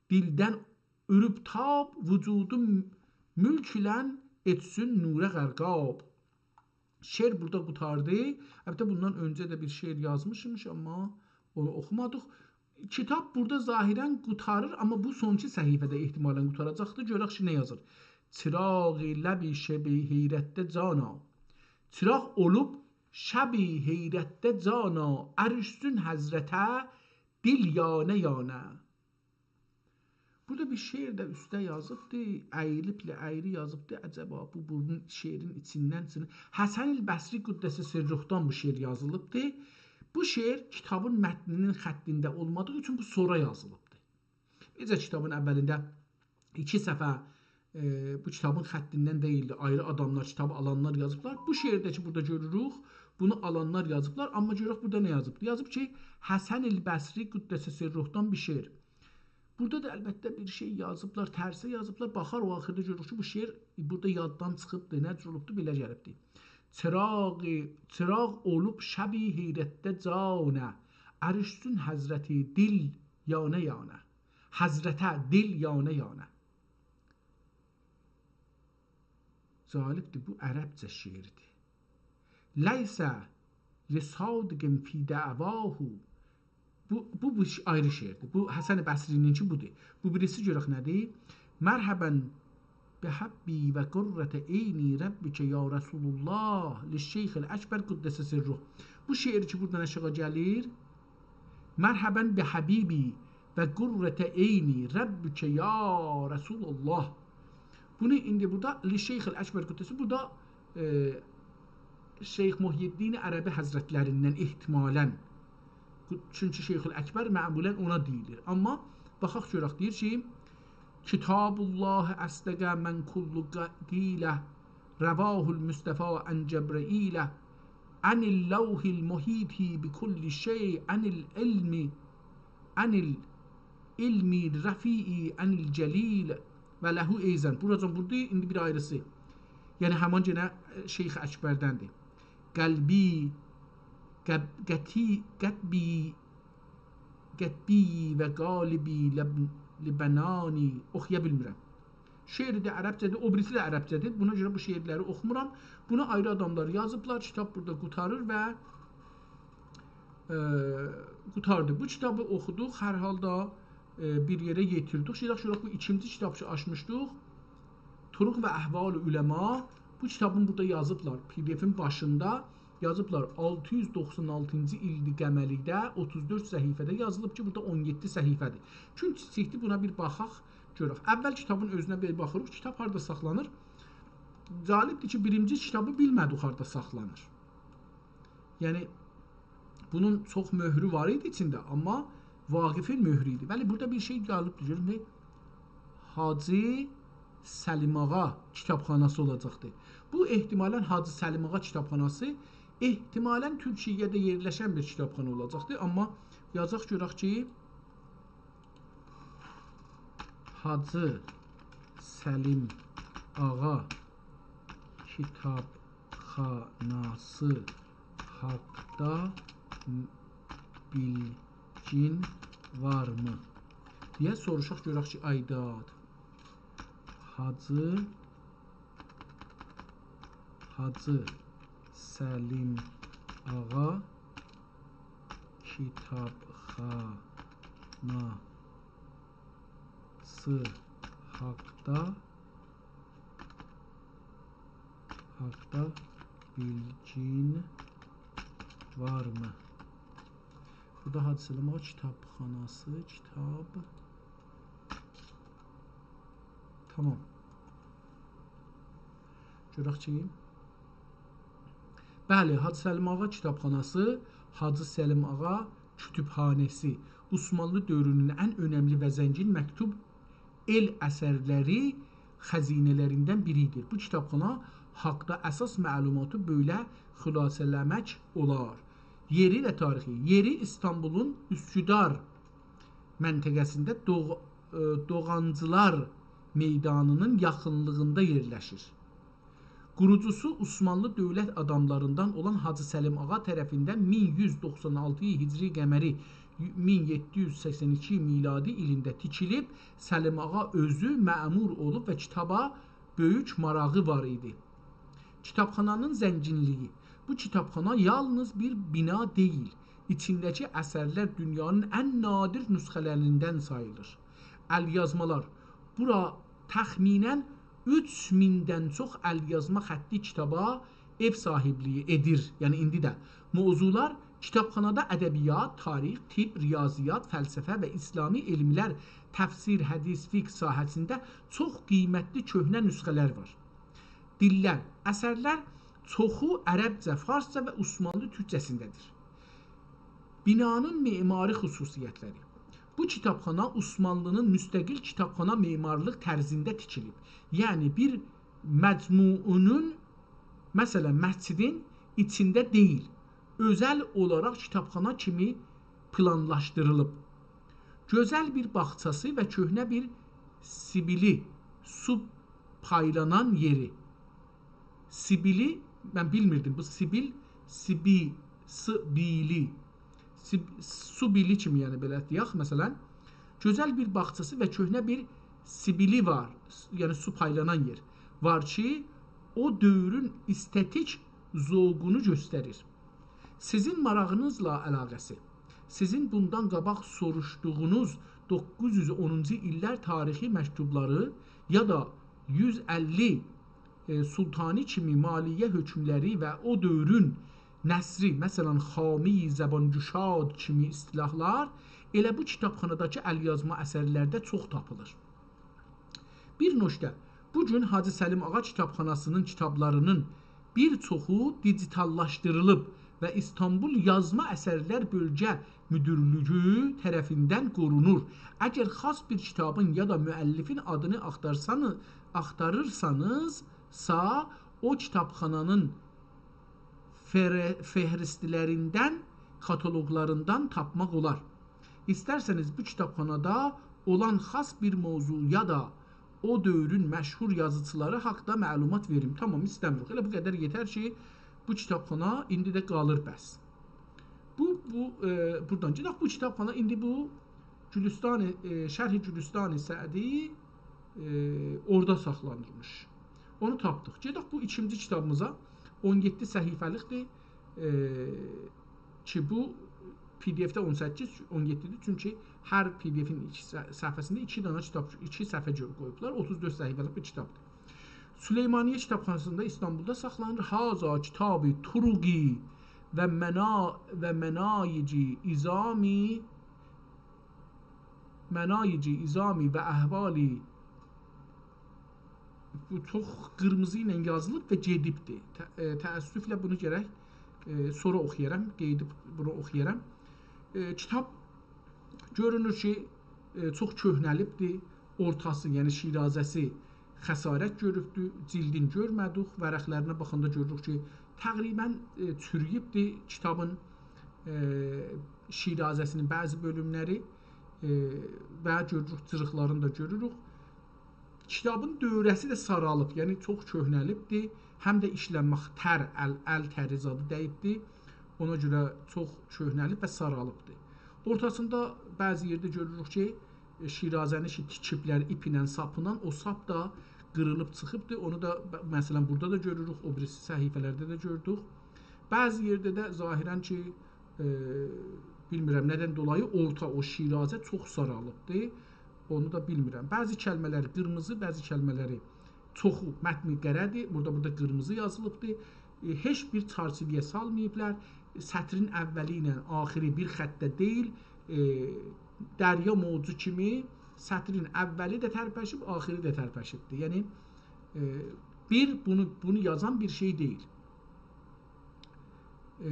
دیلدن اوروب تاب، وجودوم ملک ایله ائتسین نوره غرقاب. شعر بورادا قوتاردی. البته، بوندان اؤنجه ده بیر شعر یازمیشمیش، آمما اونو اوخومادیق. کیتاب بورادا ظاهراً قوتاریر، آمما بو سونکی صفحه‌ده احتمالاً قوتاراجاقدیر. گؤرک کی، نه یازیر. چراغ لب شب حیرتده جانا. چراغ اولوب شب حیرتده جانا، عرض سن حضرته دل یانه یانه. بورادا بیر شعر ده اوسته یازیبدی، اییلیبله ایری یازیبدی. عجبا بو بورنون شعرین ایچیندن چیخیر. حسن البصری قدس سره‌دن بو شعر یازیلیبدی. بو شعر کیتابین متنینین خطینده اولمادیغی اوچون بو سونرا یازیلیبدی. نئجه کیتابین اولینده ایکی صفحه، ائ، بو کیتابین خطیندن دئییلدی. آیری آداملار، کیتابی آلانلار یازیبلار. بو شعرده کی، بورادا گؤروروک، بونو آلانلار یازیبلار. آمما گؤرک بورادا نه یازیبدی. یازیب کی، حسن البصری قدس سره‌دن بیر شعر. بورادا دا البته بیر شئی یازیبلار، ترسه یازیبلار. باخاریق، او آخیردا گؤروروک کی، بو شعر بورادا یاددان چیخیبدی، نه جور اولوبدو، بئله گلیبدی. چراغ، چراغ اولوب شب حیرتده جانا، عرض سن حضرته دل یانه یانه. حضرته دل یانه یانه. جالبدیر، بو عربجه شعردیر. لیس لصادق فی دعواه. بو، بو، بو ش-، آیری شعردیر. بو حسن بصری‌نینکی بودور. بو بیریسی گؤرک نه‌دیر؟ مرحبا بحبی و قرة عینی ربک یا رسول الله للشیخ الاکبر قدس سره. بو شعر کی، بورادان آشاغی گلیر. مرحبا بحبیبی و قرة عینی ربک یا رسول الله. بونو ایندی بورادا للشیخ الاکبر قدس، بورادا، ائ، شیخ محی‌الدین عربی حضرتلریندن احتمالاً. چونکی شیخ الاکبر معمولاً اونا دئییلیر. آمما باخاق گؤرک، دئییر کی، کتاب الله اصدق من کل ق-، قیل، رواه المصطفی عن جبرئیل، عن اللوح المحیط بکل شیء، عن العلم، عن العلم الرفیع، عن الجلیل، و له ایضاً. بوراجان بوردور، ایندی بیر آیریسی. یعنی همان یئنه شیخ اکبردندیر. قلبی، قب-، قطی-، قطبی، قطبی و قالبی لب-، لبنانی. اوخویا بیلمیرم. شعری ده عربجه‌دیر، او بیریسی ده عربجه‌دیر. بونا گؤره بو شعرلری اوخومورام. بونو آیری آداملار یازیبلار، کیتاب بورادا قوتاریر و، ائ، قوتاردی. بو کیتابی اوخودوق، هر حالدا، ائ، بیر یئره یئتیردیک. شئیداق شوراق بو ایکینجی کیتاب کی، آچمیشدیق. طرق و احوال علما. بو کیتابین بورادا یازیبلار، پی دی افین باشیندا یازیبلار، آلتی یوز دوخسان آلتینجی ایلدی قمری‌ده، اوتوز دؤرد صفحه‌ده یازیلیب کی، بورادا اون یئددی صفحه‌دیر. چونکی چیخدی، بونا بیر باخاق، گؤرک. اول کیتابین اؤزونه بیر باخیریق، کیتاب هاردا ساخلانیر. جالبدیر کی، بیرینجی کیتابی بیلمه‌دیک هاردا ساخلانیر. یعنی، بونون چوخ مؤهرو وار ایدی ایچینده، آمما واقفین مؤهرو ایدی. بلی، بورادا بیر شئی گلیبدیر، گؤرون، نه؟ حاجی سلیم آغا کیتابخاناسی اولاجاقدی. بو، احتمالاً حاجی سلیم آغا کیتابخاناسی، احتمالاً تورکیه‌ده یئرلشن بیر کیتابخانا اولاجاقدی. آمما یازاق گؤرک کی، حاجی سلیم آغا کیتابخاناسی حاقدا بیلگین وارمی؟ دئیه سوروشاق گؤرک کی، آیداد. حاجی، حاجی سلیم آغا کیتابخانا حاقدا، حاقدا بیلگین وارمی؟ بورادا حاجی سلیم آقا کیتابخاناسی، کیتاب. تامام. گؤرک کی، بلی، حاجی سلیم آقا کیتابخاناسی، حاجی سلیم آقا کتبخانه‌سی عثمانلی دؤورونون ان اؤنملی و زنگین مکتوب ائل اثرلری خزینه‌لریندن بیری ایدی. بو کیتابخانا حاقدا اساس معلوماتی بئله خلاصه‌له‌مک اولار. یئری و تاریخی. یئری ایستانبولون اوسکودار منطقه‌سینده دوغ-، ائ، دوغانجیلار میدانی‌نین یاخینلیغیندا یئرلشیر. قوروجوسو عثمانلی دؤولت آداملاریندان اولان حاجی سلیم آقا طرفیندن مین یوز دوخسان آلتی هجری قمری، مین یئددی یوز سکسن ایکی میلادی ایلینده تیکیلیب، سلیم آقا اؤزو مأمور اولوب و کیتابا بؤیوک ماراغی وار ایدی. کیتابخانانین زنگینلیگی. بو کیتابخانا یالنیز بیر بینا دئییل، ایچینده‌کی اثرلر دونیانین ان نادر نسخه‌لریندن ساییلیر. ال‌یازمالار. بورا تخمیناً اوچ میندن چوخ ال‌یازما خطی کیتابا ائو صاحیبلیگی ائدیر. یعنی ایندی ده. موضوعلار: کیتابخانادا ادبیات، تاریخ، طب، ریاضیات، فلسفه و اسلامی علملر، تفسیر، حدیث، فقه ساحه‌سینده چوخ قیمتلی کؤهنه نسخه‌لر وار. دیللر. اثرلر چوخو عربجه، فارسجا و عثمانلی تورکجه‌سینده‌دیر. بینانین معماری خصوصیتلری. بو کیتابخانا عثمانلی‌نین مستقل کیتابخانا معمارلیق طرزینده تیکیلیب. یعنی بیر مجموعه‌نین، مثلا، مسجدین ایچینده دئییل، اؤزل اولاراق کیتابخانا کیمی پلانلاشدیریلیب. گؤزل بیر باغچاسی و کؤهنه بیر سیبیلی، سو پایلانان یئری. سیبیلی، من بیلمیردیم. بو سیبیل، سیبی، سیبیلی. سیب-، سو بیلی کیمی، یعنی بئله دئیک، مثلا، گؤزل بیر باغچاسی و کؤهنه بیر سیبیلی وار، یعنی سو پایلانان یئر وار کی، او دؤورون استتیک ذوقونو گؤستریر. سیزین ماراغینیزلا علاقه‌سی. سیزین بوندان قاباق سوروشدوغونوز دوققوز یوز اونونجو ایللر تاریخی مکتوبلاری یا دا یوز اللی ائ، سلطانی کیمی مالیه حکملری و او دؤورون نثری، مثلا، خامه‌ی زبان‌گشاد کیمی اصطلاحلار ائله بو کیتابخاناداکی ال‌یازما اثرلرده چوخ تاپیلیر. بیر نکته، بو گون حاجی سلیم آقا کیتابخاناسی‌نین کیتابلاری‌نین بیر چوخو دیجیتاللاشدیریلیب و ایستانبول یازما اثرلر بؤلگه مدیرلیگی طرفیندن قورونور. اگر خاص بیر کیتابین یا دا مؤلفین آدینی آختارسانی-، آختاریرسانیزسا، او کیتابخانانین فر-، فهرستلریندن، کاتالوقلاریندان تاپماق اولار. ایسترسه‌نیز بو کیتابخانادا اولان خاص بیر موضوع یا دا او دؤورون مشهور یازیچیلاری حاقدا معلومات وئریم. تامام، ایسته‌میریک. ائله بو قدر یئتر کی، بو کیتابخانا ایندی ده قالیر بس. بو، بو، ائ، بورادان گئدک. بو کیتابخانا ایندی بو گلستان، ائ، شرح گلستان سعدی، ائ، اورادا ساخلانیرمیش. اونو تاپدیق. گئدک بو ایکینجی کیتابیمیزا. اون یئددی صفحه‌لیکدیر. ائ، کی، بو پی دی اف‌ده اون سککیز، اون یئددی‌دیر. چونکی هر پی دی اف‌ین ایکی ص-، صفحه‌سینده ایکی دنه کیتاب، ایکی صفحه گؤر-، قویوبلار. اوتوز دؤرد صفحه‌لیک بیر کیتابدیر. سلیمانیه کیتابخاناسیندا ایستانبولدا ساخلانیر. هذا کتاب طرقی و منا-، و منایج عظامی، منایج عظامی و احوالی. بو چوخ قیرمیزی ایله یازیلیب و گئدیبدیر. تأ-، ائ، تأسفله بونو گرک، ائ، سونرا اوخویارام، قئییدیب بونو اوخویارام. ائ، کیتاب گؤرونور کی، ائ، چوخ کؤهنه‌لیبدیر. اورتاسی، یعنی شیرازه‌سی خسارت گؤروبدور، جلدین گؤرمه‌دیک، ورقلرینه باخاندا گؤروروک کی، تقریباً، ائ، چورویوبدور کیتابین، ائ، شیرازه‌سی‌نین بعضی بؤلوملری، ائ، و گؤروروک، جیریقلارینی دا گؤروروک. کیتابین دؤوره‌سی ده سارالیب، یعنی چوخ کؤهنه‌لیبدیر، هم ده ایشلنمک، تر، ال، ال تری زادی دَییبدیر. اونا گؤره چوخ کؤهنه‌لیب و سارالیبدیر. اورتاسیندا بعضی یئرده گؤروروک کی، ائ، شیرازه‌نی کی تیکیبلر ایپ ایله، ساپیندان، او ساپ دا قیریلیب چیخیبدیر. اونو دا، ب، مثلا، بورادا دا گؤروروک، او بیریسی صفحه‌لرده ده گؤردوک. بعضی یئرده ده ظاهراً کی، ائ، بیلمیرم نه‌دن دولایی اورتا او شیرازه چوخ سارالیبدیر. اونو دا بیلمیرم. بعضی کلمه‌لری قیرمیزی، بعضی کلمه‌لری، چوخو متن قره‌دیر. بورادا، بورادا قیرمیزی یازیلیبدیر. ائ، هئچ بیر چرچیوه‌یه سالماییبلار. سطرین اولی ایله آخیری بیر خطده دئییل. ائ، دریا موجو کیمی سطرین اولی ده ترپشیب، آخیری ده ترپشیبدیر. یعنی، ائ، بیر بونو، بونو یازان بیر شئی دئییل. ائ،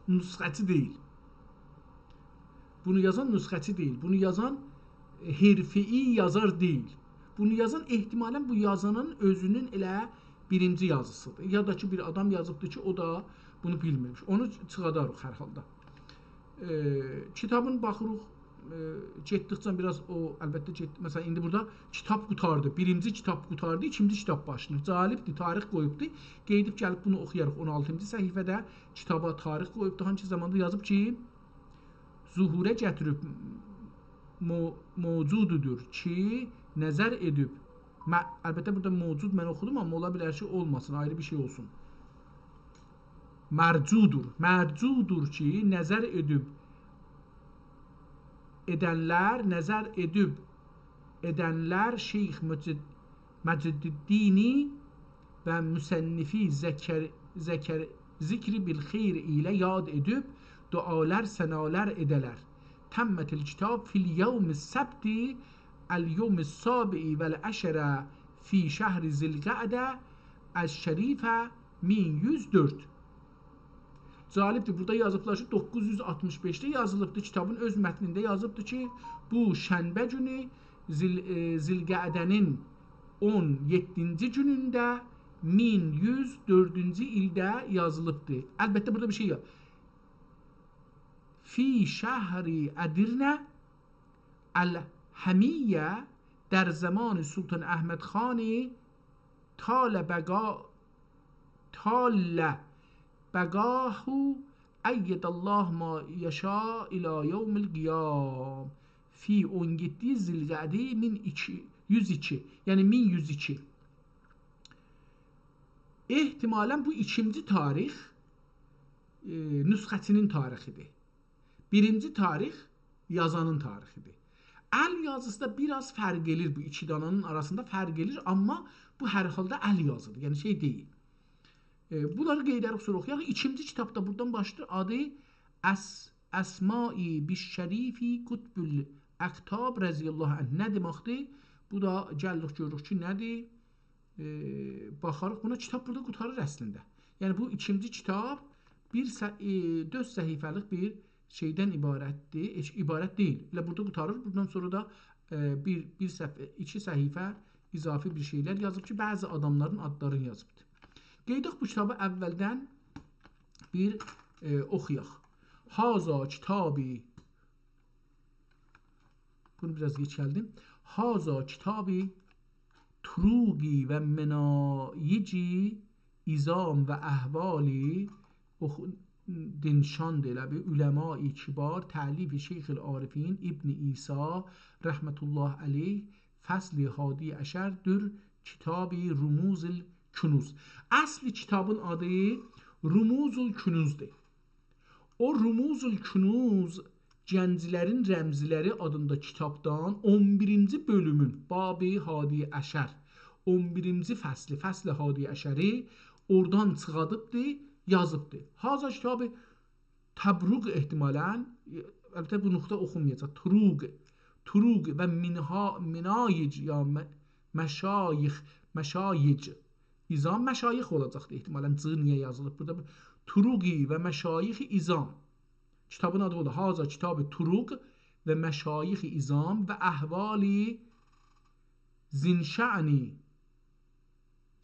نسخه‌چی دئییل. بونو یازان نسخه‌چی دئییل. بونو یازان، ائ، حرفه‌ای یازار دئییل. بونو یازان احتمالاً بو یازانین اؤزونون ائله بیرینجی یازیسیدیر. یا دا کی، بیر آدام یازیبدیر کی، او دا بونو بیلمیرمیش. اونو چیخاداریق هر حالدا. ائ، کیتابین باخیریق، ائ، گئتدیکجه بیر آز او، البته، گئت-، مثلا، ایندی بورادا کیتاب قوتاردی. بیرینجی کیتاب قوتاردی، ایکینجی کیتاب باشلاییر. جالبدیر، تاریخ قویوبدو. قئییدیب گلیب بونو اوخویاریق. اون آلتینجی صفحه‌ده کیتابا تاریخ قویوبدو. هانسی زاماندا یازیب کی، ظهوره گتیریب مو-، موجودودور کی، نظر ائدیب. مه-، البته، بورادا موجود من اوخودوم، آمما اولا بیلر کی، اولماسین، آیری بیر شئی اولسون. مرجودور. مرجودور کی، نظر ائدیب ائدنلر، نظر ائدیب ائدنلر شیخ مجد-، مجدالدینی و مصنفی ذکر-، ذکر-، ذکر بالخیر ایله یاد ائدیب، دعالار، ثنالار ائده‌لر. تمت الکتاب فی الیوم السبت، الیوم السابع والعشر فی شهر ذی القعده، الشریف، مین یوز دؤرد. جالبدیر، بورادا یازیبلار کی، دوققوز یوز آلتمیش بئشده یازیلیبدیر. کیتابین اؤز متنینده یازیبدیر کی، بو شنبه گونو ذیل-، ائ، ذی‌القعده‌نین اون یئددینجی گونونده مین یوز دؤردونجو ایلده یازیلیبدیر. البته، بورادا بیر شئی یوخ. فی شهر ادرنه الحمیه، در زمان سلطان احمد خان طال بقا-، طال بقاه، أید الله ما یشاء الی یوم القیام. فی اون یئددی ذی‌القعده مین ایکی یوز ایکی، یعنی مین یوز ایکی. احتمالاً بو ایکینجی تاریخ، ائ، نسخه‌چی‌نین تاریخیدیر. بیرینجی تاریخ یازانین تاریخیدیر. ال یازیسی دا بیر آز فرق ائله‌ییر، بو ایکی دانانین آراسیندا فرق ائله‌ییر، آمما بو هر حالدا ال یازیدیر، یعنی شئی دئییل. ائ، بونلاری قئییده‌ریک، سونرا اوخویاریق. ایکینجی کیتاب دا بورادان باشلاییر، آدی اس-، اسمایی بالشریف قطب الاقطاب رضی الله عنه. نه دئمکدیر؟ بو دا گلیریک، گؤروروک کی، نه‌دیر؟ ائ، باخاریق بونا، کیتاب بورادا قوتاریر اصلینده. یعنی بو ایکینجی کیتاب بیر ص-، ائ، دؤرد صفحه‌لیک بیر شئیدن عبارتدیر. هئچ عبارت دئییل. ائله بورادا قوتاریر. بوندان سونرا دا، ائ، بیر، بیر صفحه، ایکی صفحه اضافی بیر شئیلر یازیب کی، بعضی آداملارین آدلارینی یازیبدیر. قئییدک بو کیتابی اولدن بیر، ائ، اوخویاق. هذا کتابی بونو بیر آز گئچلدیم. هذا کتابی طرقی و منایجی عظام و احوالی اوخو-، دینشاندی ائله بیر علمای کبار، تألیف شیخ العارفین ابن عیسی رحمة الله علیه، فصل حادی عشر در کتاب رموز الکنوز. اصل کیتابین آدی رموز الکنوزدور. او رموز الکنوز، گنجلرین رمزلری آدیندا کیتابدان اون بیرینجی بؤلومون، باب حادی عشر، اون بیرینجی فصلی، فصل حادی عشری اورادان چیخادیبدی، یازیبدی. هذا کتاب طرق احتمالاً، البته بو نقطه اوخونمایاجاق، طرق، طرق و منها-، منایج یا م-، مشایخ، مشایج. عظام مشایخ اولاجاقدی احتمالاً. «ج» نییه یازیلیب بورادا؟ طرقی و مشایخ عظام. کیتابین آدی اودور. هذا کتاب طرق و مشایخ عظام و احوال ذی نشأنی،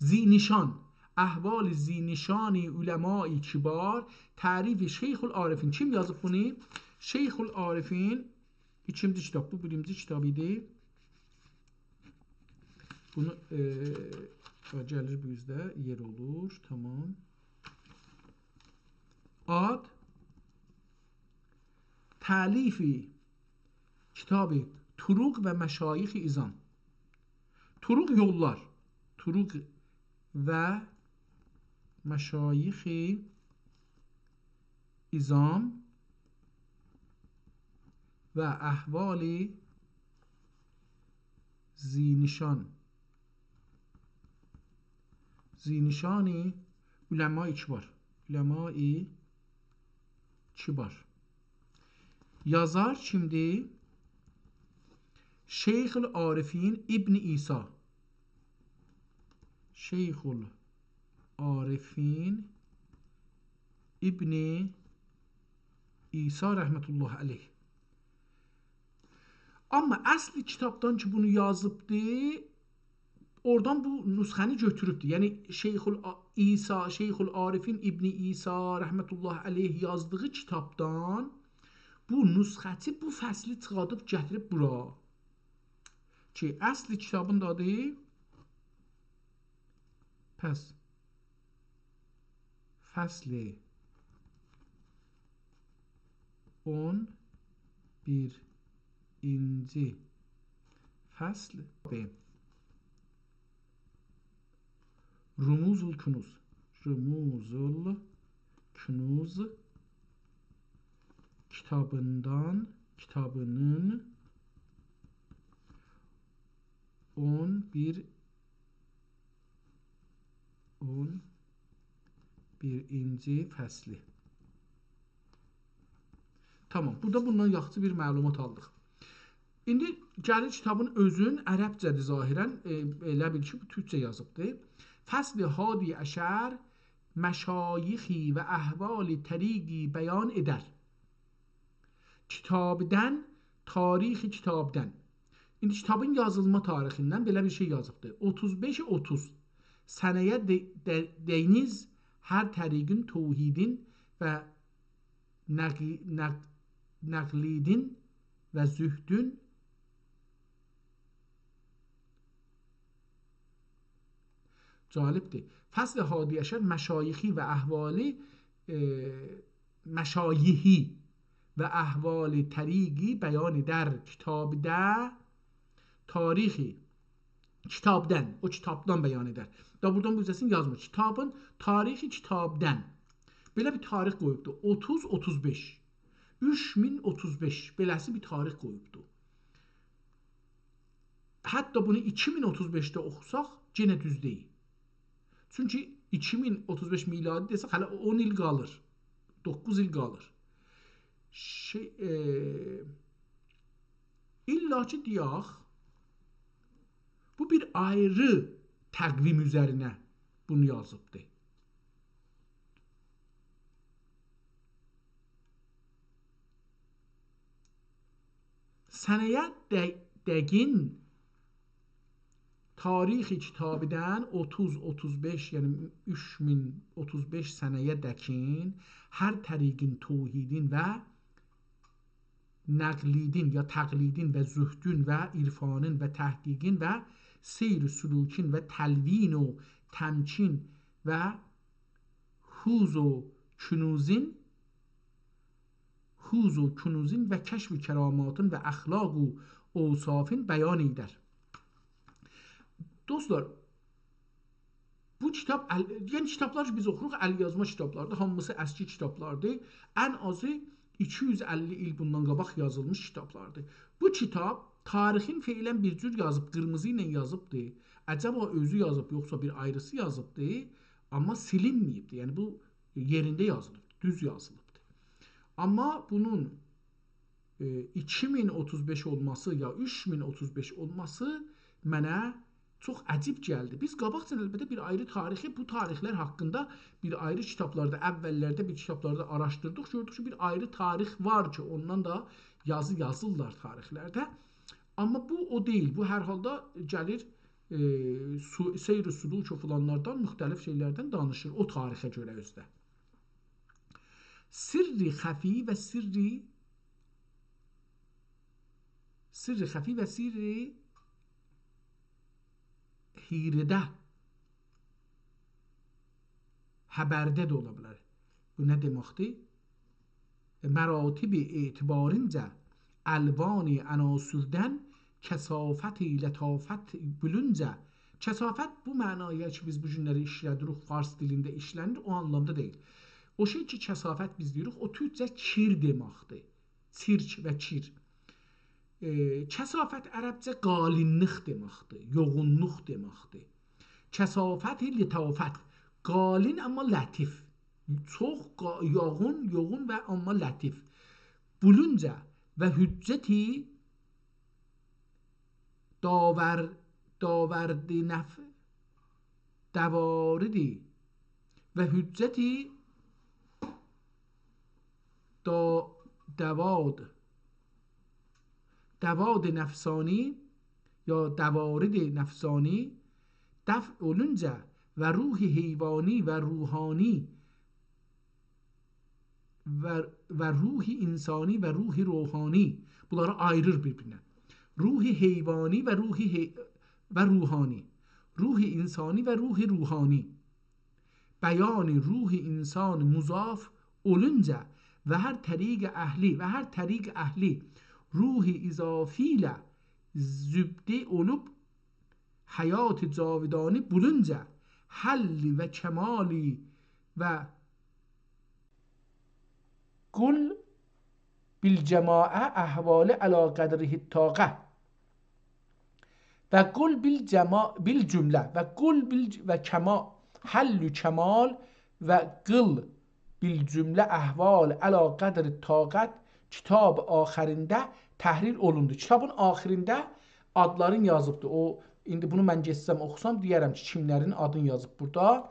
ذی نشأن، احوال ذی نشأنی علمای کبار، تألیف شیخ العارفین. کیم یازیب بونو؟ شیخ العارفین. ایکینجی کیتاب، بو بیرینجی کیتاب ایدی. بونو، ائ، گلیر بو اوزده یئر اولور. تامام. آد، تألیف کتاب طرق و مشایخ عظام. طرق یوللار. طرق و مشایخ عظام. و احوال ذی‌نشان، ذی‌نشان علمای کبار، علمای کبار. یازار کیمدیر؟ شیخ العارفین ابن عیسی. شیخ العارفین ابن عیسی رحمة الله علیه. آمما اصلی کیتابدان کی بونو یازیبدی، اورادان بو نسخه‌نی گؤتوروبدور. یعنی شیخ الع-، عیسی، شیخ العارفین ابن عیسی رحمة الله علیه یازدیغی کیتابدان بو نسخه‌چی بو فصلی چیخاردیب گتیریب بورا. کی اصلی کیتابین دا آدی، پس، فصل اون بیرینجی فصل، ب، رموز الکنوز، رموز الکنوز کیتابیندان، کیتابینین اون بیر، اون بیرینجی فصلی. تامام، بورادا بوندان یاخشی بیر معلومات آلدیق. ایندی گلیر کیتابین اؤزون، عربجه‌دیر ظاهراً، ائ، ائله بیل کی بو تورکجه یازیبدیر. فصل حادی عشر مشایخی و احوال طریقی بیان ائدر. کیتابدن، تاریخ کیتابدن. ایندی کیتابین یازیلما تاریخیندن بئله بیر شئی یازیبدیر. اوتوز بئش اوتوز. سنه‌یه ده-، ده-، دئنیز هر طریقین توحیدین و نقی-، نق-، نقلیدین و زهدون. جالبدیر. فصل حادی عشر مشایخی و احوالی، ائ، مشایخی و احوال طریقی بیان ائدر. کیتابده تاریخی کیتابدن، او کیتابدان بیان ائدر. دا بورادان بو جمله‌سینی یازمیر. کیتابین تاریخی کیتابدن. بئله بیر تاریخ قویوبدور. اوتوز اوتوز بئش. اوچ مین اوتوز بئش. بئله‌سی بیر تاریخ قویوبدور. حتی بونو ایکی مین اوتوز بئشده اوخوساق، یئنه دوز دئییل. چونکی ایکی مین اوتوز بئش میلادی دئسک، هله اون ایل قالیر. دوققوز ایل قالیر. شئی، ائ، الّا کی دئیک، بو بیر آیری تقویم اوزرینه بونو یازیبدی. سنه‌یه ده-، دقین تاریخ کیتابدن اوتوز اوتوز بئش، یعنی اوچ مین اوتوز بئش سنه‌یه دقین هر طریقین توحیدین و نقلیدین یا تقلیدین و زهدون و عرفانین و تحقیقین و سیر و سلوکین و تلوین و تمکین و حوز و کنوزین، حوز و کنوزین و کشف و کراماتین و اخلاق و اوصافین بیان ائدر. دوستلار، بو کیتاب ال-، یعنی کیتابلار کی بیز اوخوروق، ال‌یازما کیتابلاردیر، هامیسی اسکی کیتابلاردیر. ان آزی ایکی یوز اللی ایل بوندان قاباق یازیلمیش کیتابلاردیر. بو کیتاب تاریخین فعلاً بیر جور یازیب، قیرمیزی ایله یازیبدیر. عجبا اؤزو یازیب، یوخسا بیر آیریسی یازیبدیر، آمما سیلینمه‌ییبدیر. یعنی بو یئرینده یازیلیبدیر، دوز یازیلیبدیر. آمما بونون ائ، ایکی مین اوتوز بئش اولماسی یا اوچ مین اوتوز بئش اولماسی منه چوخ عجیب گلدی. بیز قاباقجادان البته بیر آیری تاریخی، بو تاریخلر حاقیندا بیر آیری کیتابلاردا، اوللرده بیر کیتابلاردا آراشدیردیق، گؤردوک کی بیر آیری تاریخ وار کی اوندان دا یازی یازیرلار تاریخلرده. آمما بو او دئییل. بو هر حالدا گلیر، ائ، سو-، سیر و سلوک و فلانلاردان، مختلف شئیلردن دانیشیر او تاریخه گؤره اؤزو ده. سر خفی و سر سر خفی و سر حیره‌ده، خبرده ده اولا بیلر. بو نه دئمکدیر؟ مراتب اعتبارینجه، الوان عناصردن، کثافت لطافت بولونجه. کثافت بو معنایا کی بیز بو گونلری ایشله‌دیریک، فارس دیلینده ایشله‌نیر، او آنلامدا دئییل. او شئی کی کثافت بیز دئییریک، او تورکجه کیر دئمکدیر. چیرک و کیر. ائ، کثافت عربجه قالینلیک دئمکدیر، یوغونلوق دئمکدیر. کثافت، لطافت. قالین، آمما لطیف. چوخ قا-، یوغون، یوغون و آمما لطیف. بولونجه و حجتی داور-، داوردی نف-، دواردی و حجتی دا-، دواد، دواد نفسانی یا دوارد نفسانی دفع اولونجا و روح حیوانی و روحانی و، و روح انسانی و روح روحانی. بونلاری آییریر بیر-بیرینه. روح حیوانی و روح حی-، و روحانی. روح انسانی و روح روحانی. بیان روح انسان مضاف اولونجا و هر طریق اهلی، و هر طریق اهلی روح اضافی ایله زبده اولوب حیات جاودانی بولونجا حل و کمالی و قل بالجماعة احوال علی قدره الطاقة. و قل بالجما-، بالجملة. و قل بال-، و کما-، حل و کمال و قل بالجملة احوال علی قدر طاقت کیتاب آخرینده تحلیل اولوندو. کیتابین آخرینده آدلارین یازیبدی. او، ایندی بونو من گئتسم اوخوسام، دئیه‌رم کی، کیملرین آدینی یازیب بورادا.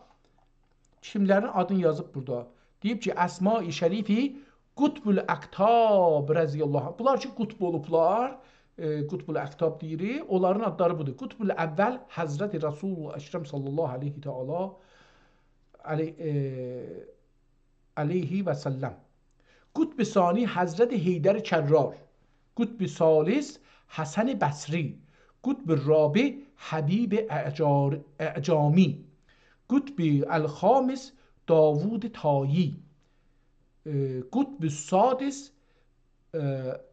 کیملرین آدینی یازیب بورادا. دئییب کی، اسمای شریفی قطب الاقطاب رضی الله عنه. بونلار کی، قطب اولوبلار، ائ، قطب الاقطاب دئییریک، اونلارین آدلاری بودور. قطب الاول حضرت رسول اکرم صلی الله علیه تعالی علی-، ائ، علیه و سلم. قطب ثانی حضرت حیدر کرار. قطب ثالث حسن بصری. قطب رابع حبیب اعجار-، اعجامی. قطب الخامس داوود طایی. ائ، قطب سادس، ائ،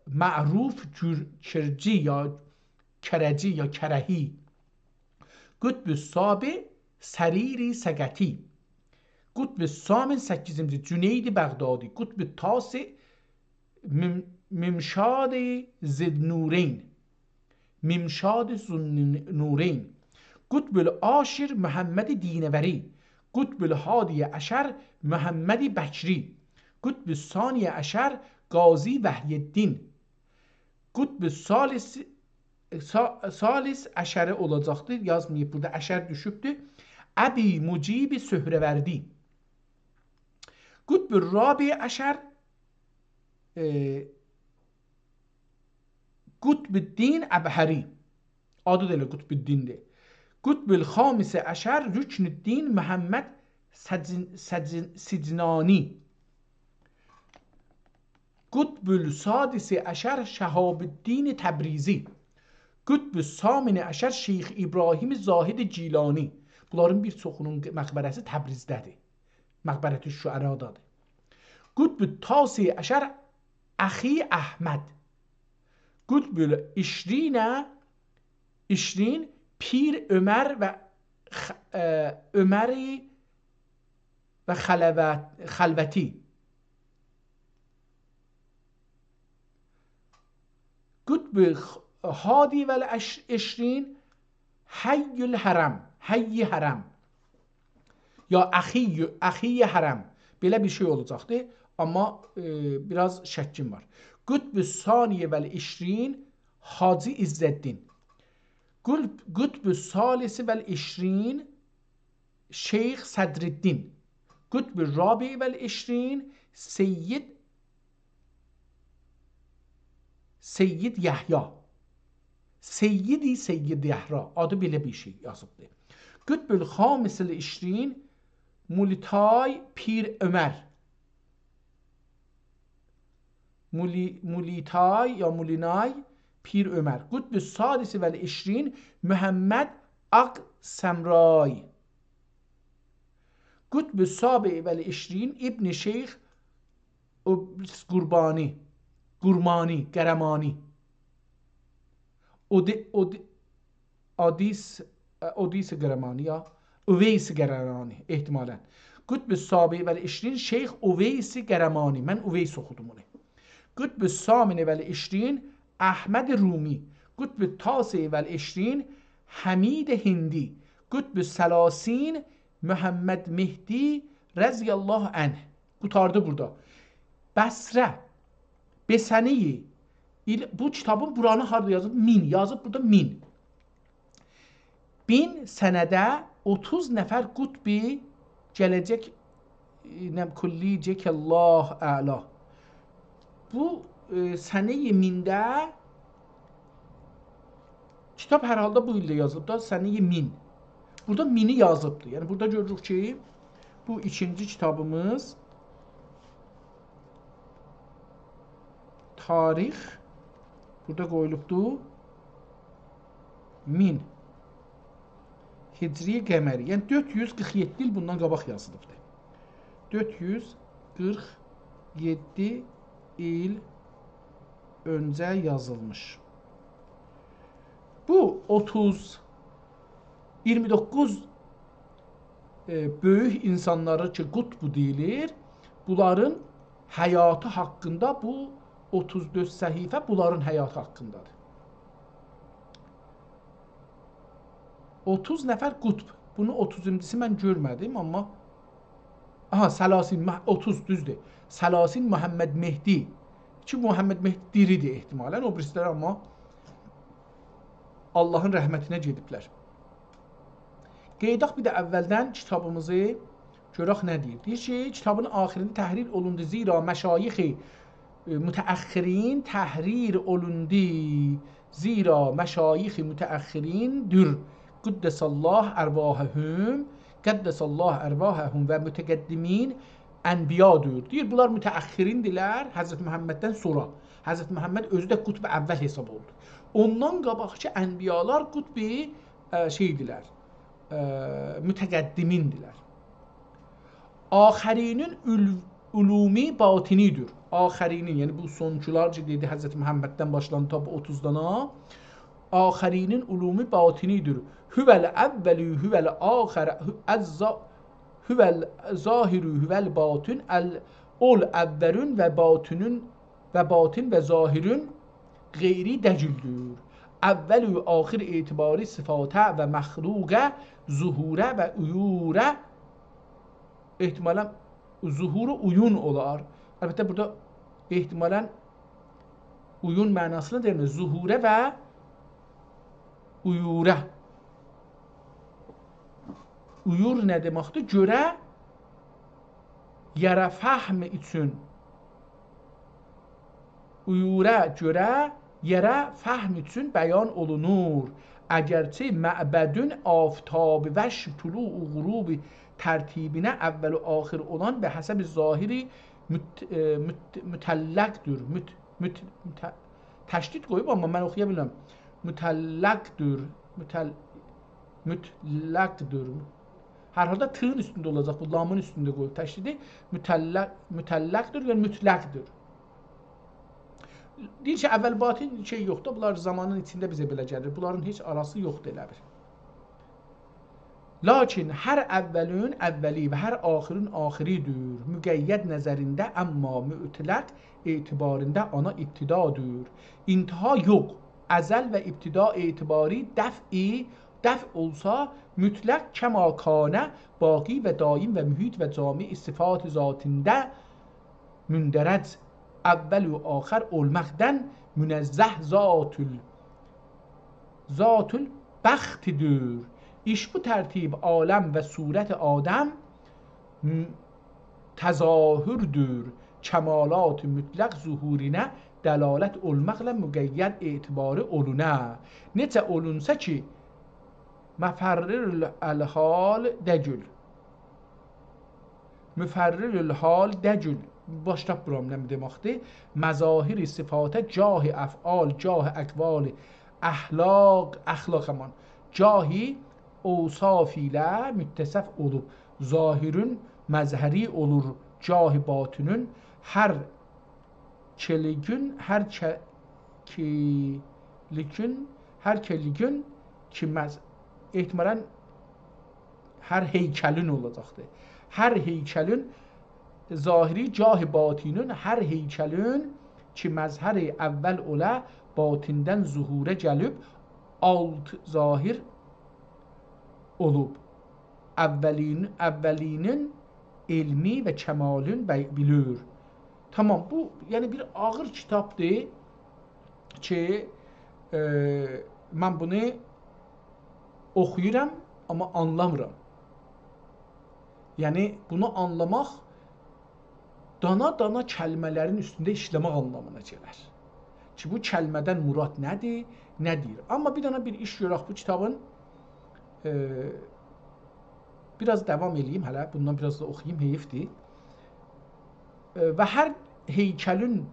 معروف کر-، کرجی یا کرجی یا کرهی. قطب سابع سریری سقطی. قطب ثامن، سککیزینجی، جنید بغدادی. قطب تاسع مم-، ممشاد ذوالنورین. ممشاد ذوالنورین. قطب العاشر محمد دینوری. قطب الحادی عشر محمد بکری. قطب الثانی عشر قاضی وحی‌الدین. قطب ثالث، ثا-، ثالث عشره اولاجاقدیر، یازماییب بورادا، عشر دوشوبدور. ابی مجیب سهروردی. قطب رابع عشر، ائ، قطب‌الدین ابهری. آدی دا ائله قطب‌الدین‌دیر. قطب الخامس عشر رکن‌الدین محمد سجن-، سجن-، سجنانی. قطب السادس عشر شهاب‌الدین تبریزی. قطب الثامن عشر شیخ ابراهیم زاهد گیلانی. بونلارین بیر چوخونون مقبره‌سی تبریزده‌دیر. مقبرة الشعرادادیر. قطب التاسع عشر اخی احمد. قطب العشرین، عشرین پیر عمر و خ-، ائ، عمری و خلوت-، خلوتی. قطب خ-، حادی و العش-، عشرین حی الحرم، حی حرم. یا اخی، اخی حرم. بئله بیر شئی اولاجاقدی، آمما، ائ، بیر آز شکیم وار. قطب ثانی و العشرین حاجی عز‌الدین. قطب، قطب ثالث و العشرین شیخ صدرالدین. قطب رابع و العشرین سید، سید یحیی. سیدی سید یحیی. آدی بئله بیر شئی یازیبدی. قطب الخامس العشرین مولتای پیر عمر. مولی-، مولیتای یا مولینای پیر عمر. قطب السادس و العشرین محمد آق سمرای. قطب السابع و العشرین ابن شیخ او-، قربانی، قرمانی، قرمانی. اودی-، اودی-، آدیس، ائ، اودیس قرمانی یا اویس قرمانی احتمالاً. قطب السابع و العشرین شیخ اویس قرمانی. من اویس اوخودوم اونو. قطب الثامن و العشرین احمد رومی، قطب التاسع و العشرین، حمید هندی، قطب الثلاثین، محمد مهدی رضی الله عنه. قوتاردی بورادا. بصره، بسنه‌ی، ایل-، بو کیتابین بورانی هاردا یازیب؟ مین یازیب بورادا، مین. بین سنه‌ده اوتوز نفر قطبی گله‌جک، ائ، نه، کلی جک الله اعلا. بو، ائ، سنه‌ی مینده کیتاب هر حالدا بو ایلده یازیلیب دا، سنه‌ی مین. بورادا مینی یازیبدیر. یعنی بورادا گؤروروک کی، بو ایکینجی کیتابیمیز تاریخ بورادا قویولوبدو. مین هجری قمری. یعنی دؤرد یوز قیرخ یئددی ایل بوندان قاباق یازیلیبدی. دؤرد یوز قیرخ یئددی ایل اؤنجه یازیلمیش. بو اوتوز، ایگیرمی دوققوز، ائ، بؤیوک اینسانلاری کی، قطب دئییلیر، بونلارین حیاتی حاقیندا، بو اوتوز دؤرد صفحه بونلارین حیاتی حاقیندادیر. اوتوز نفر قطب. بونو اوتوزونجوسو من گؤرمه‌دیم، آمما، آها، ثلاثین، مح-، اوتوز، دوزدور. ثلاثین محمد مهدی. کی، محمد مهدی دیریدیر احتمالاً. او بیریسی‌لر آمما آللاهین رحمتینه گئدیبلر. قئییداق بیر ده اولدن کیتابیمیزی، گؤرک نه دئییر. دئییر کی، کیتابین آخیرینده تحریر اولوندو، زیرا مشایخ، ائ، متأخرین تحریر اولوندو. زیرا مشایخ متأخرین دور، قدس الله ارواحهم، قدس الله ارواحهم و متقدمین انبیادور. دئییر، بونلار متأخریندیلر، حضرت محمددن سونرا. حضرت محمد اؤزو ده قطب اول حساب اولدو. اوندان قاباقکی انبیالار قطب، ائ، شئیدیلر، ائ، متقدمیندیلر. آخرینین عل-، علوم باطنی‌دیر. آخرینین، یعنی بو سونکولار کی، دئدی، حضرت محمددن باشلانیب تا بو اوتوزدانا. آخرینین علوم باطنی‌دیر. هو الاول، هو الآخر، هو الظا-، هو الظاهر، هو الباطن، ال-، اول اولون و باطنون و باطن و ظاهرون غیری دگیلدیر. اول و آخر اعتباری صفاته و مخلوقه، ظهوره و عیوره، احتمالاً ظهور و عیون اولار. البته، بورادا احتمالاً عیون معناسینی دئمیر، ظهوره و عیوره. عیور نه دئمکدیر؟ گؤره، یره، فهم اوچون. عیوره، گؤره، یره، فهم اوچون بیان اولونور. اگرچه معبدون آفتاب و شمس طلوع و غروب ترتیبینه اول و آخر اولان به حسب ظاهری مت-، ائ، مت-، مطلق‌دور. مت-، مت-، مت-، تشدید قویوب، آمما من اوخویا بیلمیرم. مطلق‌دور. مطل-، مطلق‌دور. هر حالدا تی‌نین اوستونده اولاجاق، بو لامین اوستونده قویوب تشدیدی. مطلق، مطلق‌دور، یعنی مطلق‌دور. دئییر کی، اول باطن شئی یوخدور، بونلار زامانین ایچینده بیزه بئله گلیر. بونلارین هئچ آراسی یوخدور ائله بیل. لاکین هر اولون اولی و هر آخرون آخری‌دیر. مقید نظرینده، آمما مطلق اعتباریندا آنا ابتدادیر. انتها یوخ. ازل و ابتدا اعتباری دفعی، دفع اولسا، مطلق کما کان، باقی و دایم و محیط و جامع صفات ذاتینده مندرج، اول و آخر اولماقدان منزه ذات ال-، ذات البخت‌دیر. ایش بو ترتیب عالم و صورت آدم م-، تظاهردور. کمالات مطلق ظهورینه دلالت اولماقلا مقید اعتباری اولونا. نئجه اولونسا کی، مفرر الحال دگیل. مفرر الحال دگیل. باشدا بورام نه دئمکدیر؟ مظاهر صفاته گاه افعال، گاه اقوال، اخلاق، اخلاق همان، گاهی اوصاف ایله متصف اولوب، ظاهرون مظهری اولور، گاهی باطنون، هر کلیگون، هر ک-، کلیگون، هر کلیگون کی مز-، احتمالاً هر هیکلون اولاجاقدیر. هر هیکلون ظاهری، گاه باطنون، هر هیکلون کی مظهر اول اوله، باطندن ظهوره گلیب، آلت ظاهر اولوب. اولین، اولینین علمی و کمالین بی-، بیلیر. تامام، بو، یعنی بیر آغیر کیتابدیر کی، ائ، من بونو اوخویورام، آمما آنلامیرام. یعنی بونو آنلاماق دانا-دانا کلمه‌لرین اوستونده ایشله‌مک آنلامینا گلر. کی بو کلمه‌دن مراد نه‌دیر، نه دئییر. آمما بیر دنه بیر ایش گؤرک بو کیتابین، ائ، بیر آز داوام ائله‌ییم هله، بوندان بیر آز دا اوخویوم، حیفدیر. ائ، و هر هیکلین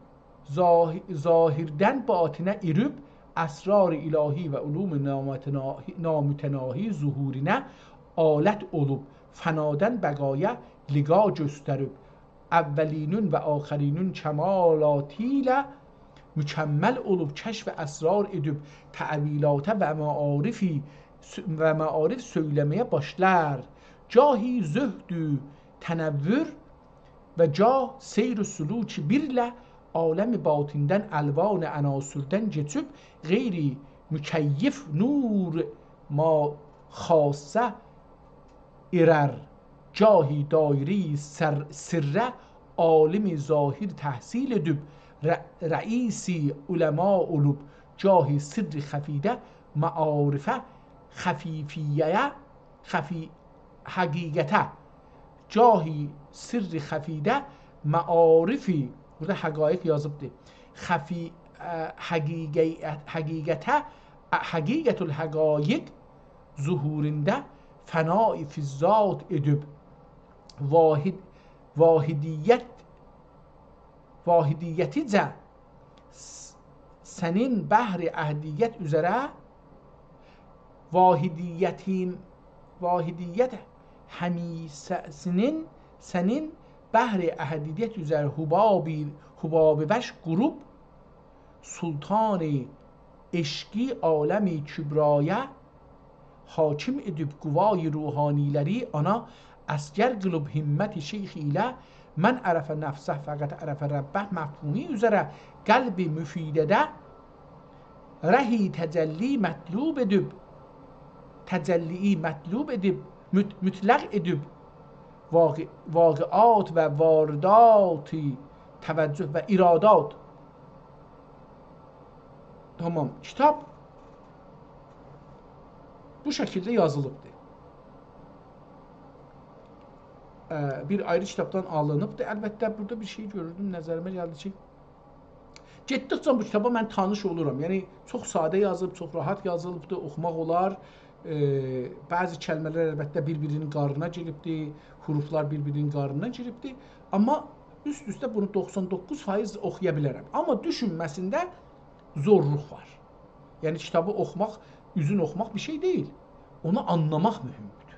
ظاه-، ظاهردن باطنه ایریب، اسرار الهی و علوم نامتناهی، نامتناهی ظهورینه آلت اولوب، فنادن بقایا لقا گؤستریب، اولینین و آخرینین کمالاتی ایله مکمل اولوب، کشف اسرار ائدیب، تأویلاته و معارفی، و معارف سؤیله‌مه‌یه باشلار. گاهی زهد و تنور و گاه سیر و سلوک بیرله، عالم باطندن، الوان عناصردن کئچیب، غیر مکیف نور ما خاصه ائرر. گاهی دایره‌ی سر-، سرّه عالم ظاهر تحصیل ائدیب، ر-، رئیس علما اولوب، گاهی سرّ خفیده معارف خفیفیه‌یه، خفی-، حقیقته، گاهی سرّ خفیده معارف، بورادا حقایق یازیبدیر. خفی-، اه، حقیقی-، حقیقته، اه، حقیقت الحقایق ظهورینده فنای فی الذات ائدیب، واحد-، واحدیت، واحدیتیجه س-، سنین بحر احدیت اوزره، واحدیتین، واحدیت همیشه‌سینین سنین بحر احدیت اوزره حبابی، حباب وش قوروب، سلطان عشقی عالم کبریه حاکم ائدیب، قوای روحانی‌لری آنا عسگر قیلیب همت شیخ ایله، «من عرف نفسه فقد عرف ربه» مفهومو اوزره قلب مفیده‌ده ره تجلی مطلوب ائدیب، تجلی‌یی مطلوب ائدیب، مط-، مطلق ائدیب، واقع-، واقعات و واردات توجه و ارادات. تامام. کیتاب بو شکیلده یازیلیبدیر. اه، بیر آیری کیتابدان آلینیبدیر. البته، بورادا بیر شئی گؤروردوم، نظریمه گلدی کی، گئتدیکجه بو کیتابا من تانیش اولورام. یعنی، چوخ ساده یازیلیب، چوخ راحت یازیلیبدیر، اوخوماق اولار. ائ، بعضی کلمه‌لر البته بیر-بیرینین قارینا گیریبدیر، حروفلار بیر-بیرینین قارینا گیریبدیر. آمما اوست-اوسته بونو دوخسان دوققوز فایز اوخویا بیلرم. آمما دوشونمه‌سینده زورلوق وار. یعنی کیتابی اوخوماق، اوزون اوخوماق بیر شئی دئییل. اونو آنلاماق مهمدور.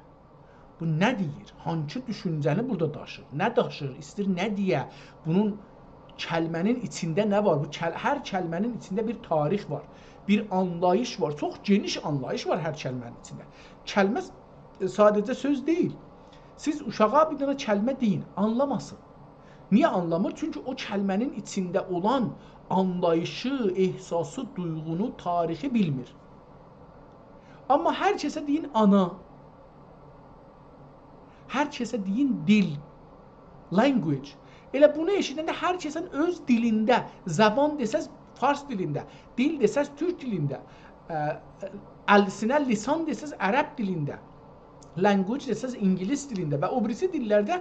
بو نه دئییر؟ هانسی دوشونجه‌نی بورادا داشیر؟ نه داشیر؟ ایسته‌ییر نه دئیه؟ بونون کلمه‌نین ایچینده نه وار؟ بو کل-، هر کلمه‌نین ایچینده بیر تاریخ وار، بیر آنلاییش وار. چوخ گئنیش آنلاییش وار هر کلمه‌نین ایچینده. کلمه س-، ساده‌جه سؤز دئییل. سیز اوشاغا بیر دنه کلمه دئیین، آنلاماسین. نییه آنلامیر؟ چونکی او کلمه‌نین ایچینده اولان آنلاییشی، احساسی، دویغونو، تاریخی بیلمیر. آمما هر کسه دئیین آنا، هر کسه دئیین دیل، language. ائله بونو ائشیدنده هر کسین اؤز دیلینده، زبان دئسز فارس دیلینده، دیل دئسز تورک دیلینده، اه، السنه، لسان دئسز عرب دیلینده، language دئسز اینگیلیس دیلینده و او بیریسی دیللرده،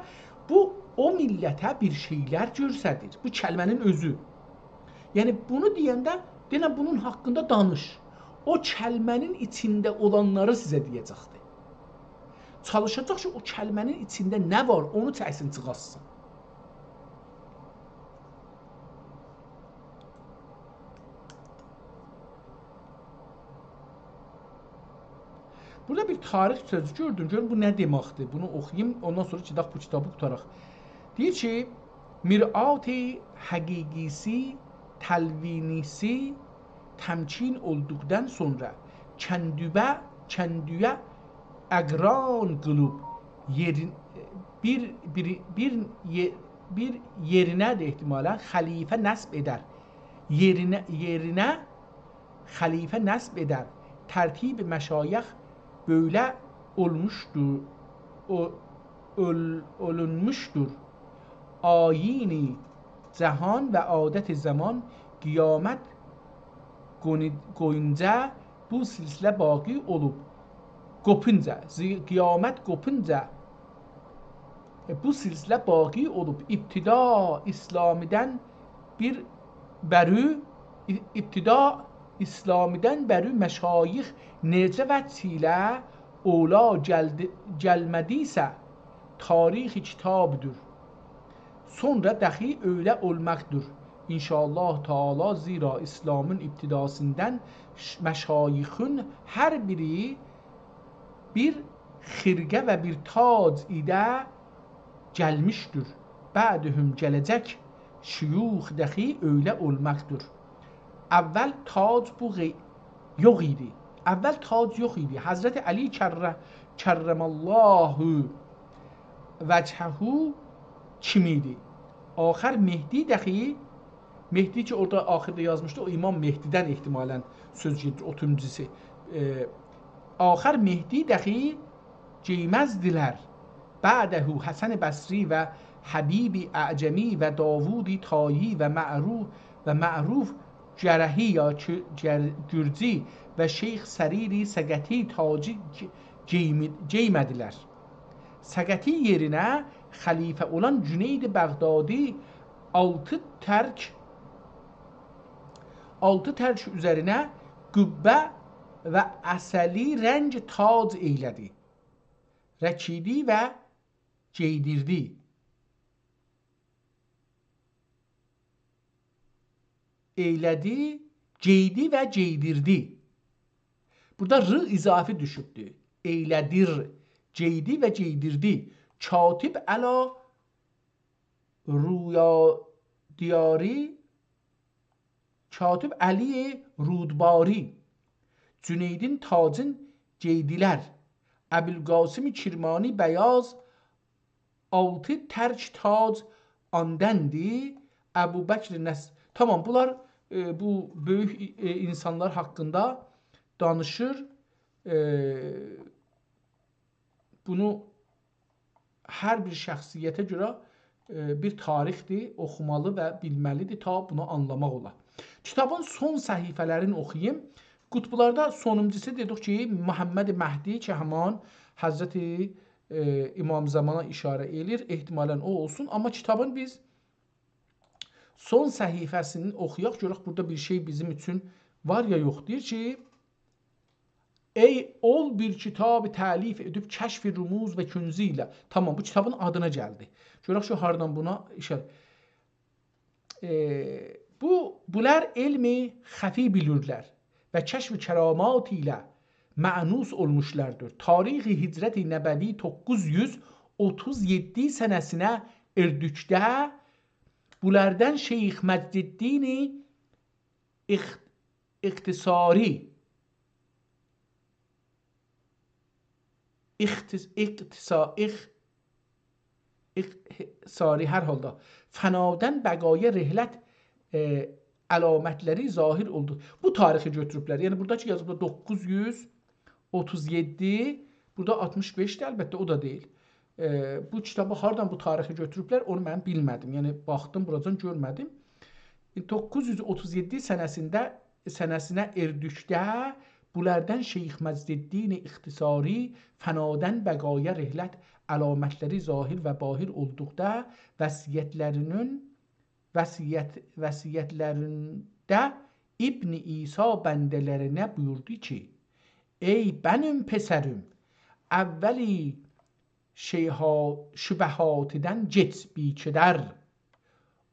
بو او میللته بیر شئیلر گؤستریر. بو کلمه‌نین اؤزو. یعنی بونو دئینده، دئنه بونون حاقیندا دانیش. او کلمه‌نین ایچینده اولانلاری سیزه دئیه‌جکدیر. چالیشاجاق کی، او کلمه‌نین ایچینده نه وار، اونو چکسین، چیخارتسین. بورادا بیر تاریخ سؤزو گؤردوم. گؤروم بو نه دئمکدیر؟ بونو اوخویوم، اوندان سونرا گئدک بو کیتابی قوتاراق. دئییر کی، مرآت حقیقی‌سی، تلوینی‌سی تمکین اولدوقدان سونرا کندوبه، کندویه اقران قیلیب یئرین-، بیر، بیر، بیر یئ-، بیر یئرینه ده احتمالاً خلیفه نصب ائدر. یئرینه، یئرینه خلیفه نصب ائدر. ترتیب مشایخ بؤیله اولموشدور، او-، اول-، اولونموشدور. آیین جهان و عادت زمان قیامت قونی-، قویونجا بو سلسله باقی اولوب. قوپونجا، زی-، قیامت قوپونجا ائ، بو سلسله باقی اولوب. ابتدا اسلامی‌دن بیر بری، ای-، ابتدا اسلامی‌دن بری مشایخ نئجه وجه ایله اولا گلدی، گلمه‌دیسه، تاریخ کتابدور. سونرا دخی اؤیله اولماقدیر. ان‌شاءالله تعالی، زیرا اسلامین ابتداسیندن ش-، مشایخین هر بیری بیر خرقه و بیر تاج ایله گلمیشدیر. بعدهم گله‌جک شیوخ دخی اؤیله اولماقدیر. اول تاج بو غی-، یوخ ایدی. اول تاج یوخ ایدی. حضرت علی کر-، کرم الله وجهه کیمی ایدی. آخر مهدی دخی، مهدی کی، اورادا آخیردا یازمیشدی، او امام مهدی‌دن احتمالاً سؤز گئدیر، او تونجوسو. ائ، آخر مهدی دخی گئیمزدیلر. بعده حسن بصری و حبیب اعجمی و داوود طایی و معرو-، و معروف جرحی یا کی-، جر-، گرجی و شیخ سریر سقطی تاجی گ-، گئیمی-، گئیمه‌دیلر. سقطی یئرینه خلیفه اولان جنید بغدادی آلتی ترک، آلتی ترک اوزرینه قبه و عسلی رنگ تاج ائیله‌دی. رکیدی و گئیدیردی. ائیله‌دی، گئیدی و گئیدیردی. بورادا ر اضافی دوشوبدو. ائیله‌دیر، گئیدی و گئیدیردی. کاتب علی رودباری، کاتب علی رودباری، جنیدین تاجین گئیدیلر. ابوالقاسم کرمانی بیاض آلتی ترک تاج آندندی. ابوبکر نص-، تامام، بونلار، ائ، بو بؤیوک، ائ، اینسانلار حاقیندا دانیشیر. ائ، بونو هر بیر شخصیته گؤره، ائ، بیر تاریخدیر، اوخومالی و بیلمه‌لیدیر، تا بونو آنلاماق اولا. کیتابین سون صفحه‌لرینی اوخویوم. قطبلرده سونونجوسو دئدیک کی، محمد مهدی کی، همان حضرت، ائ، امام زمانا اشاره ائله‌ییر، احتمالاً او اولسون. آمما کیتابین بیز سون صفحه‌سینی اوخویاق، گؤرک بورادا بیر شئی بیزیم اوچون وار یا یوخ. دئییر کی، «ای اول بیر کیتاب تألیف ائدیب کشف رموز و کنوزو ایله.» تامام، بو کیتابین آدینا گلدی. گؤرک کی، هاردان بونا ایشاره. ائ، بو، بونلار علم خفی بیلیرلر و کشف کرامات ایله مأنوس اولموشلاردیر. تاریخ هجرت نبوی دوققوز یوز اوتوز یئددی سنه‌سینه اردوکده بونلاردان شیخ مجدالدین اخ-، اختصاری، اختص-، اختصا-، اخ-، اختصاری هر حالدا فنادان بقایا رحلت، ائ، علامتلری ظاهر اولدو. بو تاریخی گؤتوروبلر. یعنی، بورادا کی یازیبلار دوققوز یوز اوتوز یئددی، بورادا آلتمیش بئشدیر، البته، او دا دئییل. ائ، بو کیتابی هاردان بو تاریخی گؤتوروبلر، اونو من بیلمه‌دیم. یعنی، باخدیم، بوراجان گؤرمه‌دیم. دوققوز یوز اوتوز یئددی سنه‌سینده، سنه‌سینه اردوکده بونلاردان شیخ مجدالدین اختصاری فنادان بقایا رحلت علامتلری ظاهر و باهر اولدوقدا وصیتلرینین، وصیت، وصیتلرینده ابن عیسی بنده‌لرینه بویوردو کی، «ای بنیم پسریم، اولی شیها-، شبهاتدان گئچ بی‌کدر،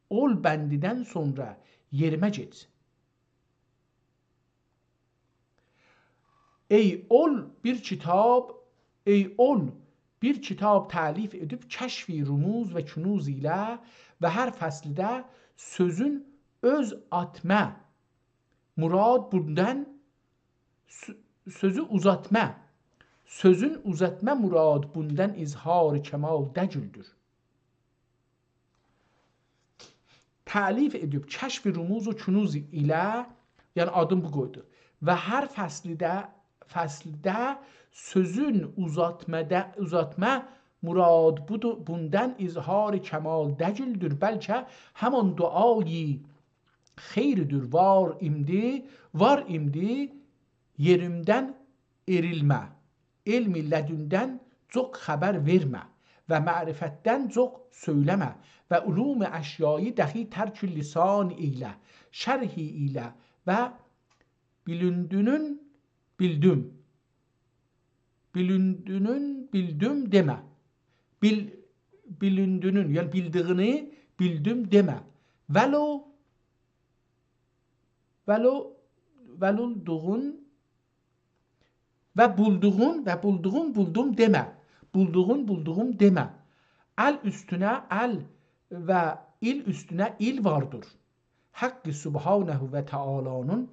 اول بندیدن سونرا یئریمه گئچ. ای اول بیر کیتاب، ای اول بیر کیتاب تألیف ائدیب کشف رموز و کنوز ایله و هر فصلده سؤزون اوز آتما مراد بوندان، سؤ-، سؤزو اوزاتما، سؤزون اوزاتما مراد بوندان اظهار کمال دگیلدیر.» تألیف ائدیب کشف رموز و کنوز ایله، یعنی آدین بو قویدو. و هر فصلده، فصلده سؤزون اوزاتمادا، اوزاتما مراد بودور، بوندان اظهار کمال دگیلدیر، بلکه همان دعای خیردیر وار ایمدی، وار ایمدی یئریمدن ائریلمه. علم لدوندن جوخ خبر وئرمه و معرفتدن جوخ سؤیله‌مه و علوم اشیایی دخی ترک لسان ائیله، شرحی ایله و بیلوندونون بیلدیم. بیلوندونون بیلدیم دئمه. بیل، بیلوندونون، یعنی بیلدیگینی بیلدیم دئمه. ولو، ولو، ولولدوغون و بولدوغون و بولدوغون بولدوم دئمه. بولدوغون بولدوغوم دئمه. ال اوستونه ال و ایل اوستونه ایل واردیر. حق سبحانه و تعالی‌نین،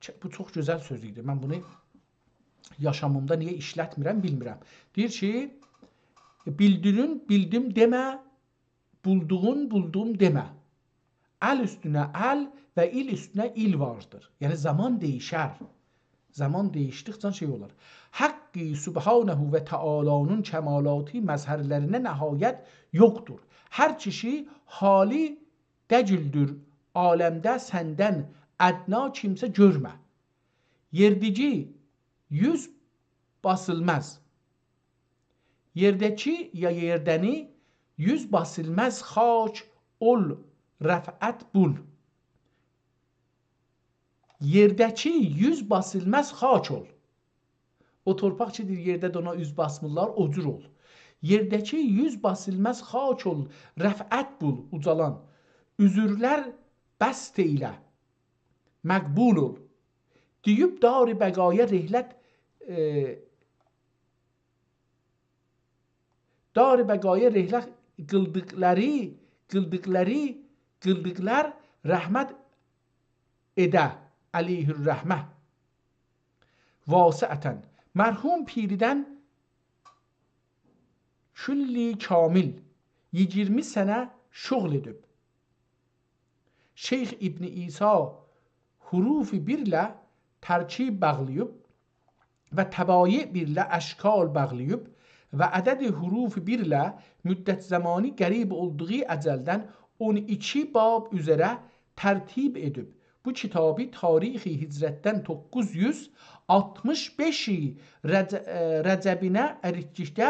چ، بو چوخ گؤزل سؤز ایدی. من بونو یاشامیمدا نییه ایشلتمیرم، بیلمیرم. دئییر کی، بیلدیگین بیلدیم دئمه، بولدوغون بولدوم دئمه. ال اوستونه ال و ایل اوستونه ایل واردیر. یعنی زامان دییشر. زامان دییشدیکجه شئی اولار. حق سبحانه و تعالی‌نین کمالاتی مظهرلرینه نهایت یوخدور. هر کیشی حالی دگیلدیر عالمده سندن ادنا کیمسه گؤرمه. یئرده‌کی یوز باسیلماز. یئرده‌کی یا یئرده‌نی یوز باسیلماز خاک اول رفعت بول. یئرده‌کی یوز باسیلماز خاک اول. او تورپاق کی، دئییر، یئرده ده اونا اوز باسمیرلار، او جور اول. یئرده‌کی یوز باسیلماز خاک اول، رفعت بول، اوجالان. عذرلر بسط ائیله، مقبول اول. دئییب دار بقایا رحلت، ائ، دار بقایا رحلت قیلدیقلاری، قیلدیقلاری، قیلدیقلار رحمت ائده، علیه الرحمه. واسعةً. مرحوم پیریدن کلی کامل ییگیرمی سنه شغل ائدیب. شیخ ابن عیسی حروف بیرله ترکیب باغلاییب و طبایع بیرله اشکال باغلاییب و عدد حروف بیرله مدت زمانی قریب اولدوغو اجلدن اون ایکی باب اوزره ترتیب ائدیب. بو کیتابی تاریخ هجرتدن دوققوز یوز آلتمیش بئش رج، ائ، رجبینه ائریتدیکده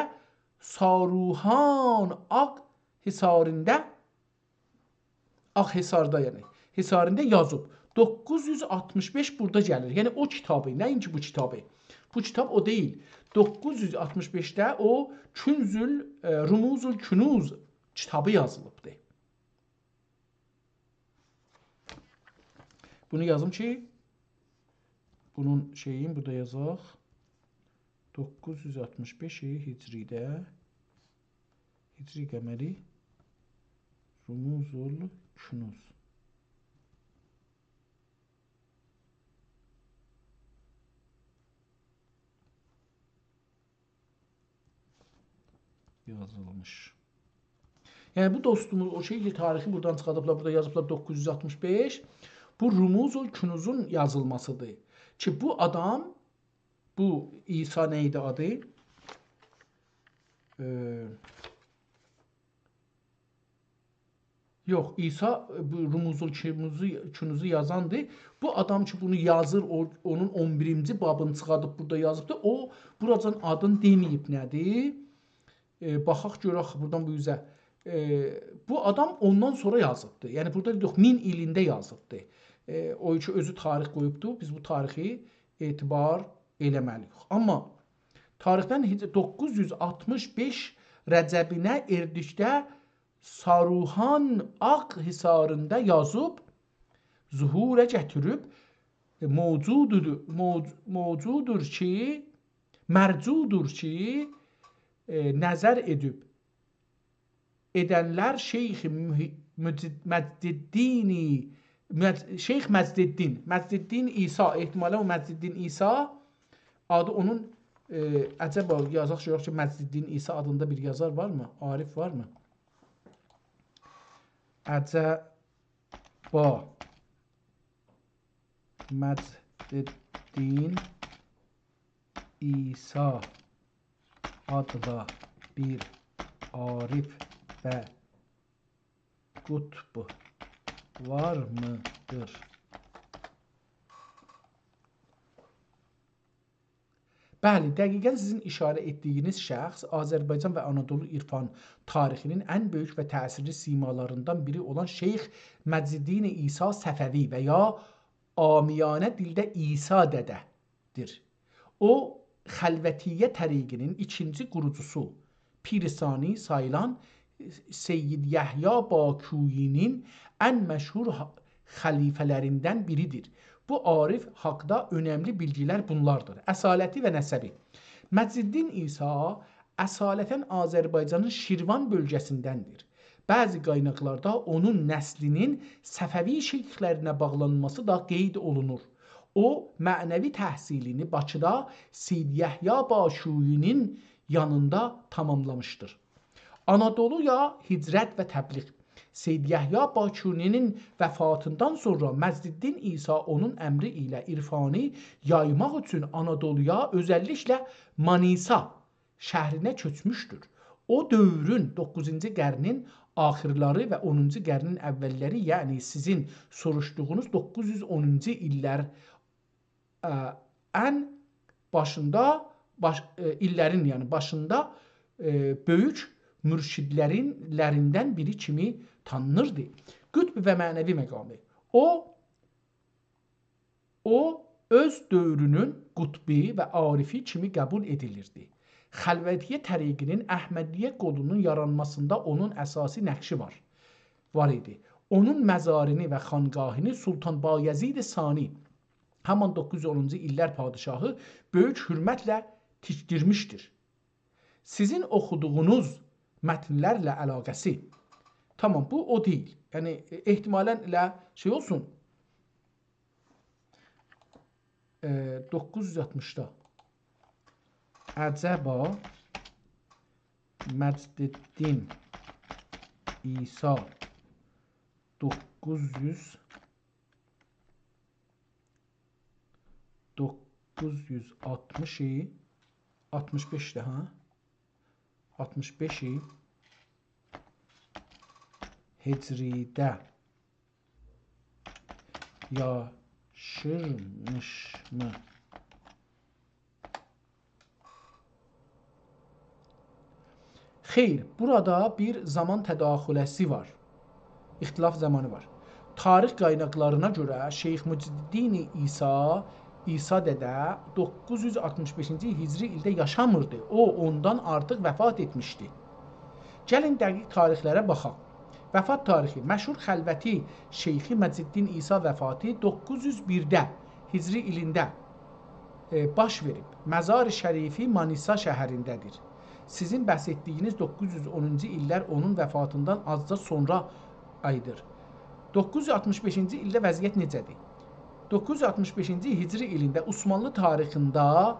ساروهان آق حصاریندا، آق حصاردا، یعنی، حصاریندا یازیب. دوققوز یوز آلتمیش بئش بورادا گلیر. یعنی او کیتابی، نه‌اینکی بو کیتابی. بو کیتاب او دئییل. دوققوز یوز آلتمیش بئشده او کنز ال، ائ، رموز الکنوز کیتابی یازیلیبدیر. بونو یازیم کی، بونون شئیین بورادا یازاق. دوققوز یوز آلتمیش بئش هجریده، هجری قمری، رموز الکنوز. یازیلمیش. یعنی بو دوستوموز او شئی کی، تاریخی بورادان چیخاردیبلار، بورادا یازیبلار دوققوز یوز آلتمیش بئش. بو رموز الکنوزون یازیلماسیدیر. کی بو آدام، بو عیسی نه ایدی آدی؟ ائ، یوخ، عیسی، ائ، بو رموز الکنوزو، کنوزو یازاندیر. بو آدام کی، بونو یازیر، او، اونون اون بیرینجی بابینی چیخاردیب بورادا یازیبدیر. او، بوراجان آدینی دئمه‌ییب نه‌دیر؟ ائ، باخاق گؤرک بورادان بو اوزه. ائ، بو آدام اوندان سونرا یازیبدیر. یعنی بورادا یوخ، مین ایلینده یازیبدیر. ائ، او کی اؤزو تاریخ قویوبدور، بیز بو تاریخی اعتبار ائله‌مه‌لی‌ییک. آمما تاریخدن هئچ، دوققوز یوز آلتمیش بئش رجبینه ائردیکده ساروهان آق حصاریندا یازیب، ظهورا گتیریب، ائ، موجوددور، موج، موجوددور کی، مرجودور کی، ائ، نظر ائدیب، ائدنلر شیخ مح، مجد، مجدالدینی، مج، شیخ مجدالدین، مجدالدین عیسی، احتمالاً او مجدالدین عیسی آدی اونون، ائ، عجبا یازاق کی، یوخ کی، مجدالدین عیسی آدیندا بیر یازار وارمی؟ عارف وارمی؟ عجب، با مجدالدین عیسی آدلی بیر عارف و قطب وارمیدیر؟ بلی، دقیقاً سیزین ایشاره ائتدیگینیز شخص آذربایجان و آنادولو عرفان تاریخی‌نین ان بؤیوک و تأثیرلی سیمالاریندان بیری اولان شیخ مجدالدین عیسی صفوی و یا عامیانه دیلده عیسی دده‌دیر. او، خلوتیه طریقی‌نین ایکینجی قوروجوسو، پیر ثانی ساییلان سید یحیی باکویی‌نین ان مشهور ها-، خلیفه‌لریندن بیریدیر. بو عارف حاقدا اؤنملی بیلگیلر بونلاردیر. اصالتی و نسبی. مجدالدین عیسی اصالتاً آذربایجانین شیروان بؤلگه‌سیندندیر. بعضی قایناقلاردا اونون نسلی‌نین صفوی شیخلرینه باغلانماسی دا قید اولونور. او، معنوی تحصیلینی باکیدا سید یحیی باکویی‌نین یانیندا تاماملامیشدیر. آنادولویا هجرت و تبلیغ. سید یحیی باکویی‌نین وفاتیندان سونرا مجدالدین عیسی اونون امری ایله عرفانی یایماق اوچون آنادولویا، اؤزللیکله مانیسا شهرینه کؤچموشدور. او دؤورون، دوققوزونجو قرنین آخیرلاری و اونونجو قرنین اوللری، یعنی سیزین سوروشدوغونوز دوققوز یوز اونونجو ایللر، ا، ان باشیندا، باش، ائ، ایللرین، یعنی باشیندا، ائ، بؤیوک مرشدلرین، لریندن بیری کیمی تانینیردی. قطب و معنوی مقامی. او، او، اؤز دؤورونون قطبی و عارفی کیمی قبول ائدیلیردی. خلوتیه طریقی‌نین احمدیه قولونون یارانماسیندا اونون اساسی نقشی وار، وار ایدی. اونون مزارینی و خانقاهینی سلطان بایزید ثانی، همان دوققوز یوز اونونجو ایللر پادشاهی، بؤیوک حؤرمتله تیکدیرمیشدیر. سیزین اوخودوغونوز متنلرله علاقه‌سی. تامام، بو او دئییل. یعنی، ائ، احتمالاً ائله شئی اولسون. ائ، دوققوز یوز آلتمیشدا. عجبا مجدالدین عیسی دوققوز یوز، دوققوز یوز آلتمیش، آلتمیش بئشده، هه؟ آلتمیش بئش هجریده یاشیرمیشمی؟ خیر، بورادا بیر زامان تداخله‌سی وار. اختلاف زامانی وار. تاریخ قایناقلارینا گؤره شیخ مجدالدین عیسی، عیسی دده دوققوز یوز آلتمیش بئشینجی هجری ایلده یاشامیردی. او، اوندان آرتیق وفات ائتمیشدی. گلین دقیق تاریخلره باخاق. وفات تاریخی. مشهور خلوتی شیخی مجدالدین عیسی وفاتی دوققوز یوز بیرده، هجری ایلینده، ائ، باش وئریب. مزار شریفی مانیسا شهرینده‌دیر. سیزین بحث ائتدیگینیز دوققوز یوز اونونجو ایللر اونون وفاتیندان آزجا سونرا آیدیر. دوققوز یوز آلتمیش بئشینجی ایلده وضعیت نئجه‌دیر؟ دوققوز یوز آلتمیش بئشینجی هجری ایلینده عثمانلی تاریخینده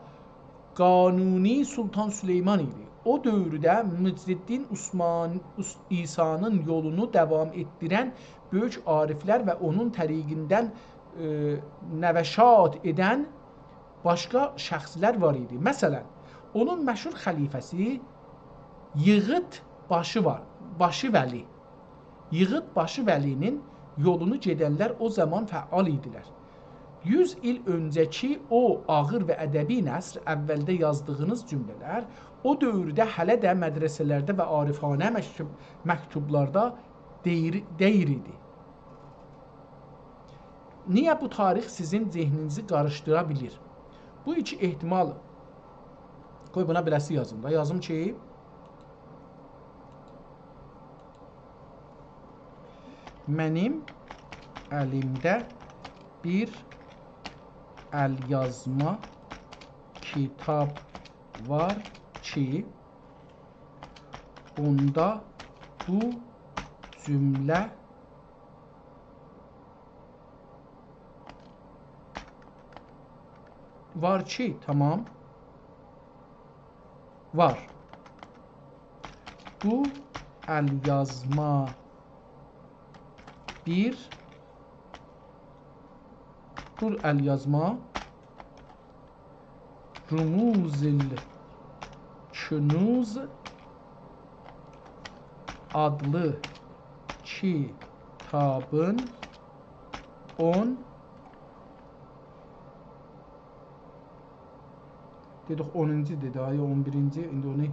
قانونی سلطان سلیمان ایدی. او دؤورده مجدالدین عثمان، عث-، عیسی‌نین یولونو داوام ائتدیرن بؤیوک عارفلر و اونون طریقیندن، ائ، نوشاط ائدن باشقا شخصلر وار ایدی. مثلاً، اونون مشهور خلیفه‌سی ییغیت باشی وار، باشی ولی. ییغیت باشی ولی‌نین یولونو گئدنلر او زامان فعال ایدیلر. یوز ایل اؤنجه‌کی او آغیر و ادبی نثر، اولده یازدیغینیز جمله‌لر، او دؤورده هله ده مدرسه‌لرده و عارفانه مکتوب-، مکتوبلاردا دئییر، دئییر ایدی. نییه بو تاریخ سیزین ذهنینیزی قاریشدیرا بیلیر؟ بو ایکی احتمال. قوی بونا بئله‌سی یازیم دا. یازیم کی، منیم الیمده بیر ال‌یازما کیتاب وار کی، اوندا بو جمله وار کی، تامام، وار. بو ال‌یازما بیر بو ال‌یازما رموز الکنوز آدلی کیتابین اون، دئدیک اونونجو دئدی، آی اون بیرینجی، ایندی اونو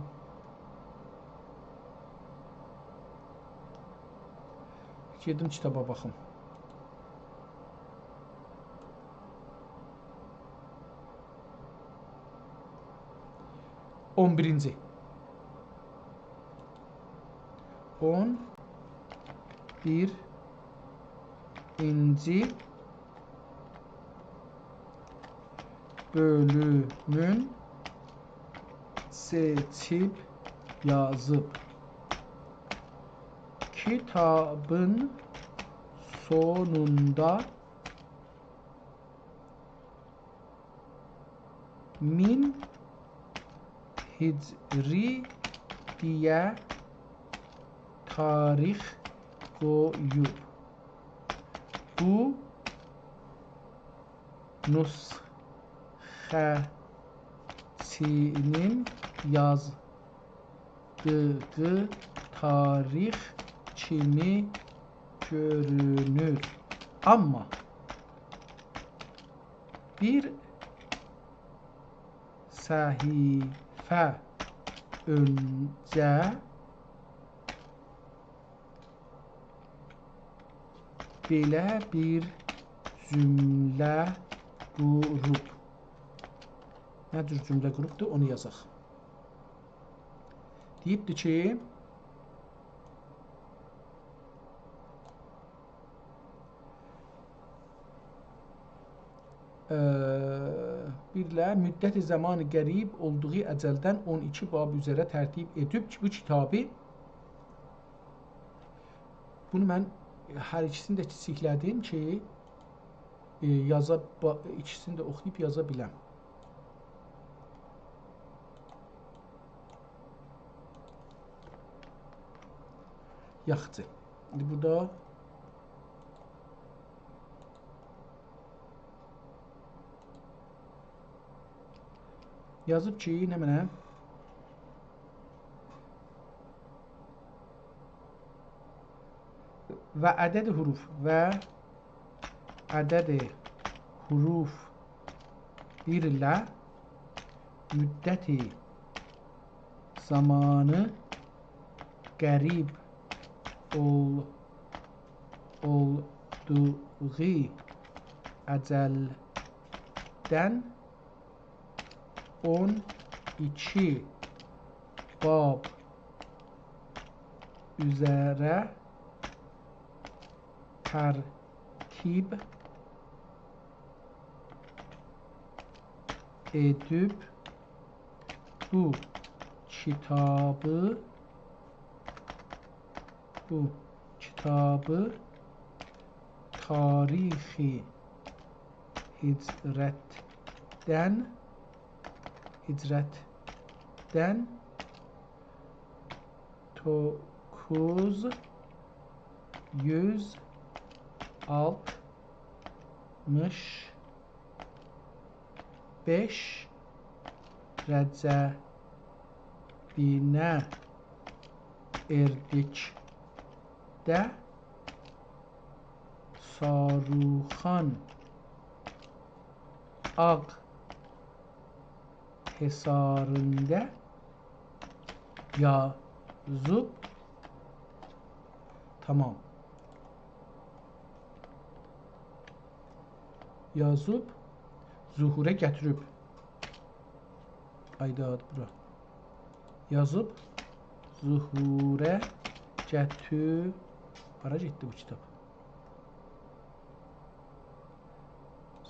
گئدیم کیتابا باخیم. اون بیرینجی. اون بیرینجی بؤلومون سئچیب یازیب. کیتابین سونوندا مین هجری دئیه تاریخ قویوب. بو نسخه‌چی‌نین یازدیغی تاریخ کیمی گؤرونور. آمما بیر صفحه اؤنجه بئله بیر جمله قوروب. نه جور جمله قوروبدور، اونو یازاق. دئییبدیر کی، ائ، بیر ائله مدت زمان قریب اولدوغو اجلدن اون ایکی باب اوزره ترتیب ائدیب کی، بو کیتابی، بونو من هر ایکیسینی ده کیچیکله‌دیم کی، ائ، یازا، با-، ایکیسینی ده اوخویوب یازا بیلم. یاخشی. ایندی بورادا یازیب کی، نمنه؟ و عدد حروف، و عدد حروف بیر ائله مدت زمانی قریب اول-، اولدوغو اجلدن اون ایکی باب اوزره ترتیب ائدیب بو کیتابی، بو کیتابی تاریخ هجرتدن، هجرتدن دوققوز یوز آلتمیش بئش رجبینه اردکده ساروخان آغ حصاریندا یازیب. تامام. یازیب، ظهوره گتیریب. آی دا، بورا. یازیب، ظهوره گتیر-، هارا گئتدی بو کیتاب؟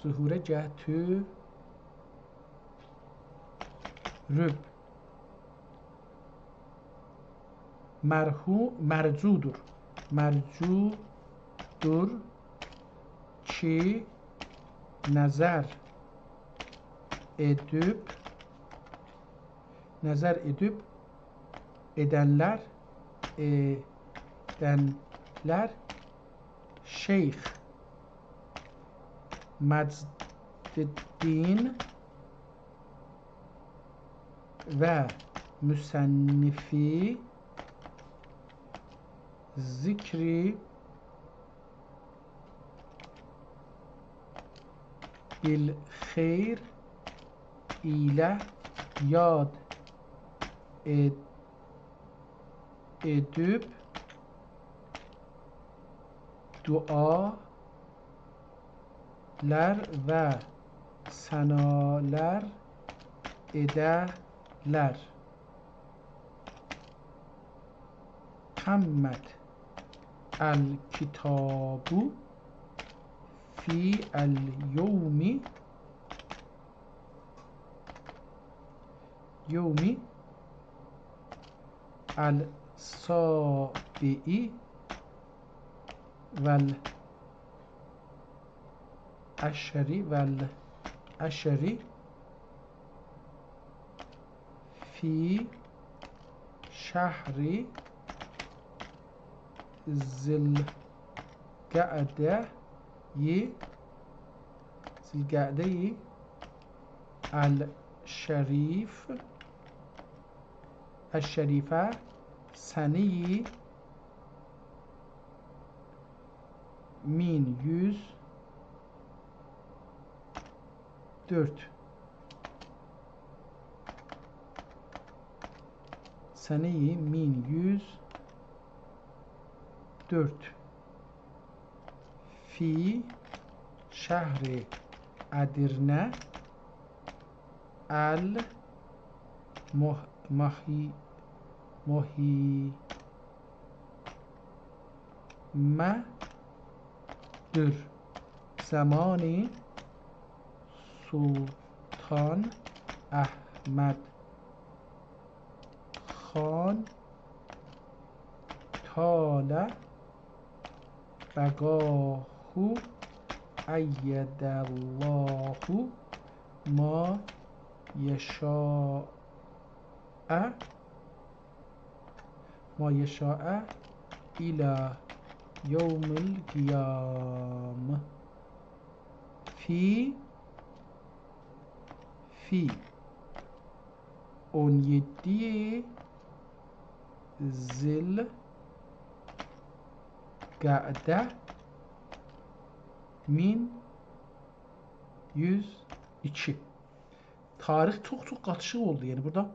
ظهوره گتیریب. مرحو-، مرجودور. مرجودور کی، نظر ائدیب، نظر ائدیب، ائدنلر، ائدنلر شیخ مجدالدین و مصنفی ذکری بالخیر ایله یاد ائد-، ائدیب دعالار و ثنالار ائده‌لر. تمت الکتاب فی الیوم، یوم السابع و العشر و العشر فی شهر ذی القعدة، ذی القعدة الشریف، الشریفه، سنه‌ی مین یوز دؤرد. سنه‌ی مین یوز دؤرد. فی شهر ادرنه المحی-، محی-، محی-، مدر زمان سلطان احمد خان طال بقاه أید الله ما یشاء، ما یشاء الی یوم القیامة. فی، فی اون یئددی ذوالقعدة مین یوز ایکی. تاریخ چوخ-چوخ قاتیشیق اولدو. یعنی بورادا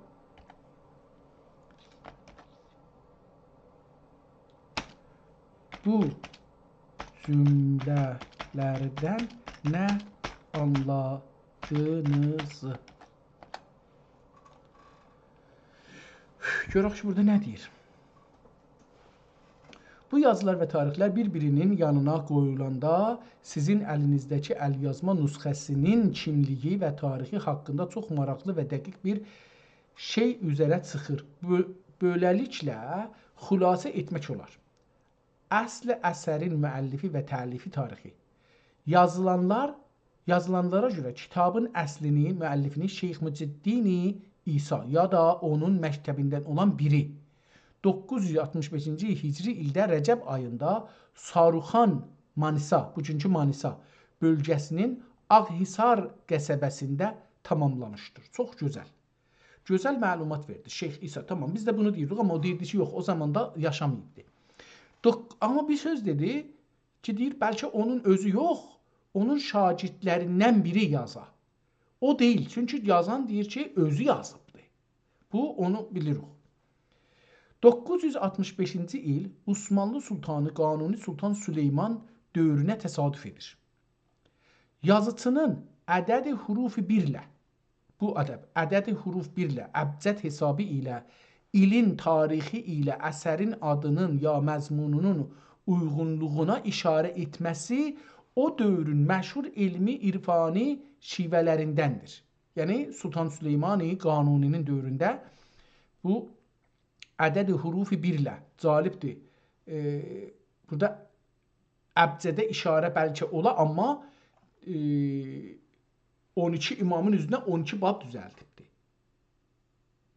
بو جمله‌لردن نه آنلادینیز؟ گؤرک کی، بورادا نه دئییر؟ بو یازیلار و تاریخلر بیر-بیری‌نین یانینا قویولاندا سیزین الینیزده‌کی ال‌یازما نسخه‌سی‌نین کیملیگی و تاریخی حاقیندا چوخ ماراقلی و دقیق بیر شئی اوزه چیخیر. بؤ-، بئله‌لیکله خلاصه ائتمک اولار. اصل اثرین مؤلفی و تألیفی تاریخی. یازیلانلار، یازیلانلارا گؤره کیتابین اصلینی، مؤلفینی شیخ مجی‌الدین عیسی یا دا اونون مکتبیندن اولان بیری دوققوز یوز آلتمیش بئشینجی هجری ایلده رجب آییندا ساروخان، مانیسا، بوگونکو مانیسا بؤلگه‌سی‌نین آغ‌حصار قصبه‌سینده تماملامیشدیر. چوخ گؤزل. گؤزل معلومات وئردی شیخ عیسی. تامام، بیز ده بونو دئییردیک، آمما او دئییردی کی، یوخ، او زاماندا یاشاماییبدی. دوق-، آمما بیر سؤز دئدی کی، دئییر، بلکه اونون اؤزو یوخ، اونون شاگردلریندن بیری یازا. او دئییل، چونکی یازان دئییر کی، اؤزو یازیبدی. بو، اونو بیلیریک. دوققوز یوز آلتمیش بئشینجی ایل عثمانلی سلطانی قانونی سلطان سلیمان دؤورونه تصادف ائدیر. یازیچی‌نین عدد حروف بیرله، بو عدد، عدد حروف بیرله، ابجد حسابی ایله ایلین تاریخی ایله اثرین آدی‌نین یا مضمونونون اویغونلوغونا ایشاره ائتمه‌سی او دؤورون مشهور علمی، عرفانی شیوه‌لریندندیر. یعنی، سلطان سلیمان قانونی‌نین دؤورونده بو عدد حروف بیرله، جالبدیر. ائ، بورادا ابجده ایشاره بلکه اولا، آمما، ائ، اون ایکی امامین اوزونه اون ایکی باب دوزلدیبدی.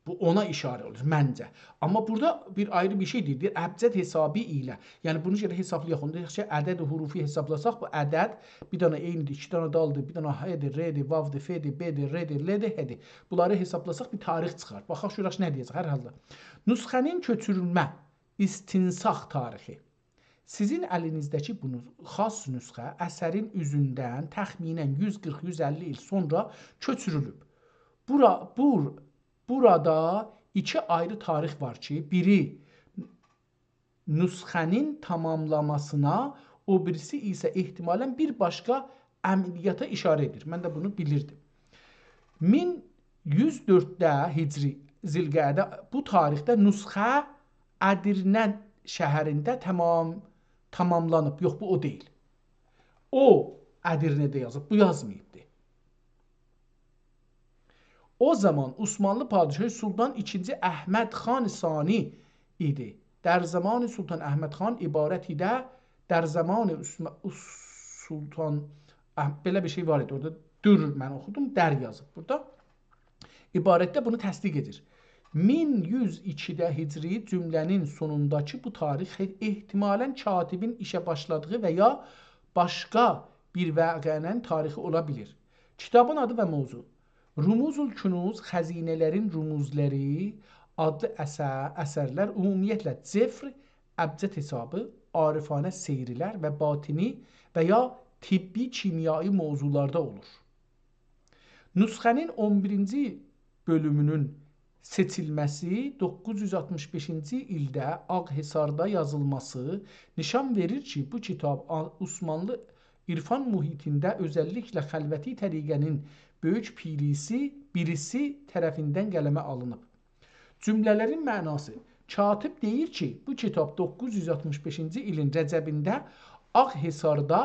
بو اونا ایشاره اولور منجه. آمما بورادا بیر آیری بیر شئی دئییر، دئییر ابجد حسابی ایله. یعنی بونو گرک حسابلایاق. اوندا دئیک کی، عدد حروفی حسابلاساق، بو عدد بیر دنه عینی‌دیر، ایکی دنه دالدیر، بیر دنه ه‌دیر، رئدیر، واودیر، فئدیر، بئدیر، رئدیر، لئدیر، ه‌دیر. بونلاری حسابلاساق بیر تاریخ چیخار. باخاق گؤرک نه دئیه‌جک هر حالدا. نسخه‌نین کؤچورولمه، استنساخ تاریخی. سیزین الینیزده‌کی بو نوس-، خاص نسخه اثرین اوزوندن تخمیناً یوز قیرخ، یوز اللی ایل سونرا کؤچورولوب. بورا، بور-، بورادا ایکی آیری تاریخ وار کی، بیری نسخه‌نین تاماملانماسینا، او بیریسی ایسه احتمالاً بیر باشقا عملیاتا ایشاره ائدیر. من ده بونو بیلیردیم. مین یوز دؤردده هجری ذوالقعده، بو تاریخده نسخه ادرنه شهرینده تمام، تاماملانیب. یوخ، بو او دئییل. او ادرنه‌ده یازیب، بو یازماییبدی. او زامان عثمانلی پادشاهی سلطان ایکینجی احمد خان ثانی ایدی. در زمان سلطان احمد خان عبارت ایده، در زمان عثم-، سلطان اح-، بئله بیر شئی وار ایدی اورادا. دور من اوخودوم، در یازیب بورادا. عبارتده بونو تصدیق ائدیر. مین یوز ایکیده هجری جمله‌نین سونونداکی بو تاریخ احتمالاً کاتبین ایشه باشلادیغی و یا باشقا بیر واقعه‌نین تاریخی اولا بیلیر. کیتابین آدی و موضوع. رموز الکنوز، خزینه‌لرین رموزلری آدلی اثر، اثرلر عمومیتله جفر، ابجد حسابی، عارفانه سیرلر و باطنی و یا طبی کیمیایی موضوعلاردا اولور. نسخه‌نین اون بیرینجی بؤلومونون سئچیلمه‌سی، دوققوز یوز آلتمیش بئشینجی ایلده آغ‌حصاردا یازیلماسی نشان وئریر کی، بو کیتاب آ-، عثمانلی عرفان محیطینده، اؤزللیکله خلوتی طریقه‌نین بؤیوک پیریسی، بیریسی طرفیندن قلمه آلینیب. جمله‌لرین معناسی. کاتب دئییر کی، بو کیتاب دوققوز یوز آلتمیش بئشینجی ایلین رجبینده آغ‌حصاردا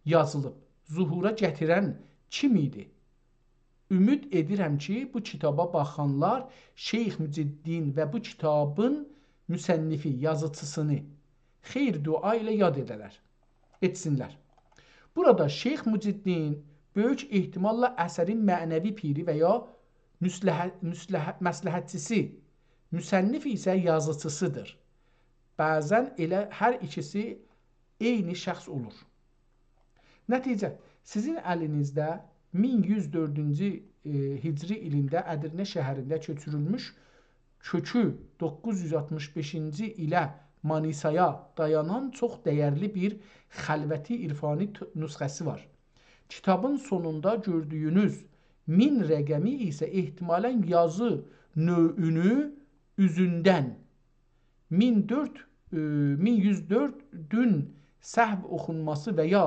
یازیلیب. ظهورا گتیرن کیم ایدی؟ امید ائدیرم کی، بو کیتابا باخانلار شیخ محی الدین و بو کیتابین مصنفی، یازیچیسینی خیر دعا ایله یاد ائده‌لر، ائتسینلر. بورادا شیخ محی الدین بؤیوک احتماللا اثرین معنوی پیری و یا مصلحت، مصلحت، مصلحتچیسی، مصنف ایسه یازیچیسیدیر. بعضاً ائله هر ایکیسی عینی شخص اولور. نتیجه، سیزین الینیزده مین یوز دؤردونجو، ائ، هجری ایلینده ادرنه شهرینده کؤچورولموش، کؤکو دوققوز یوز آلتمیش بئشینجی ایله مانیسایا دایانان چوخ دَیرلی بیر خلوتی عرفانی ت-، نسخه‌سی وار. کیتابین سونوندا گؤردویونوز مین رقمی ایسه احتمالاً یازی نوعونو اوزوندن مین دؤرد، ائ، مین یوز دؤردون سهو اوخونماسی و یا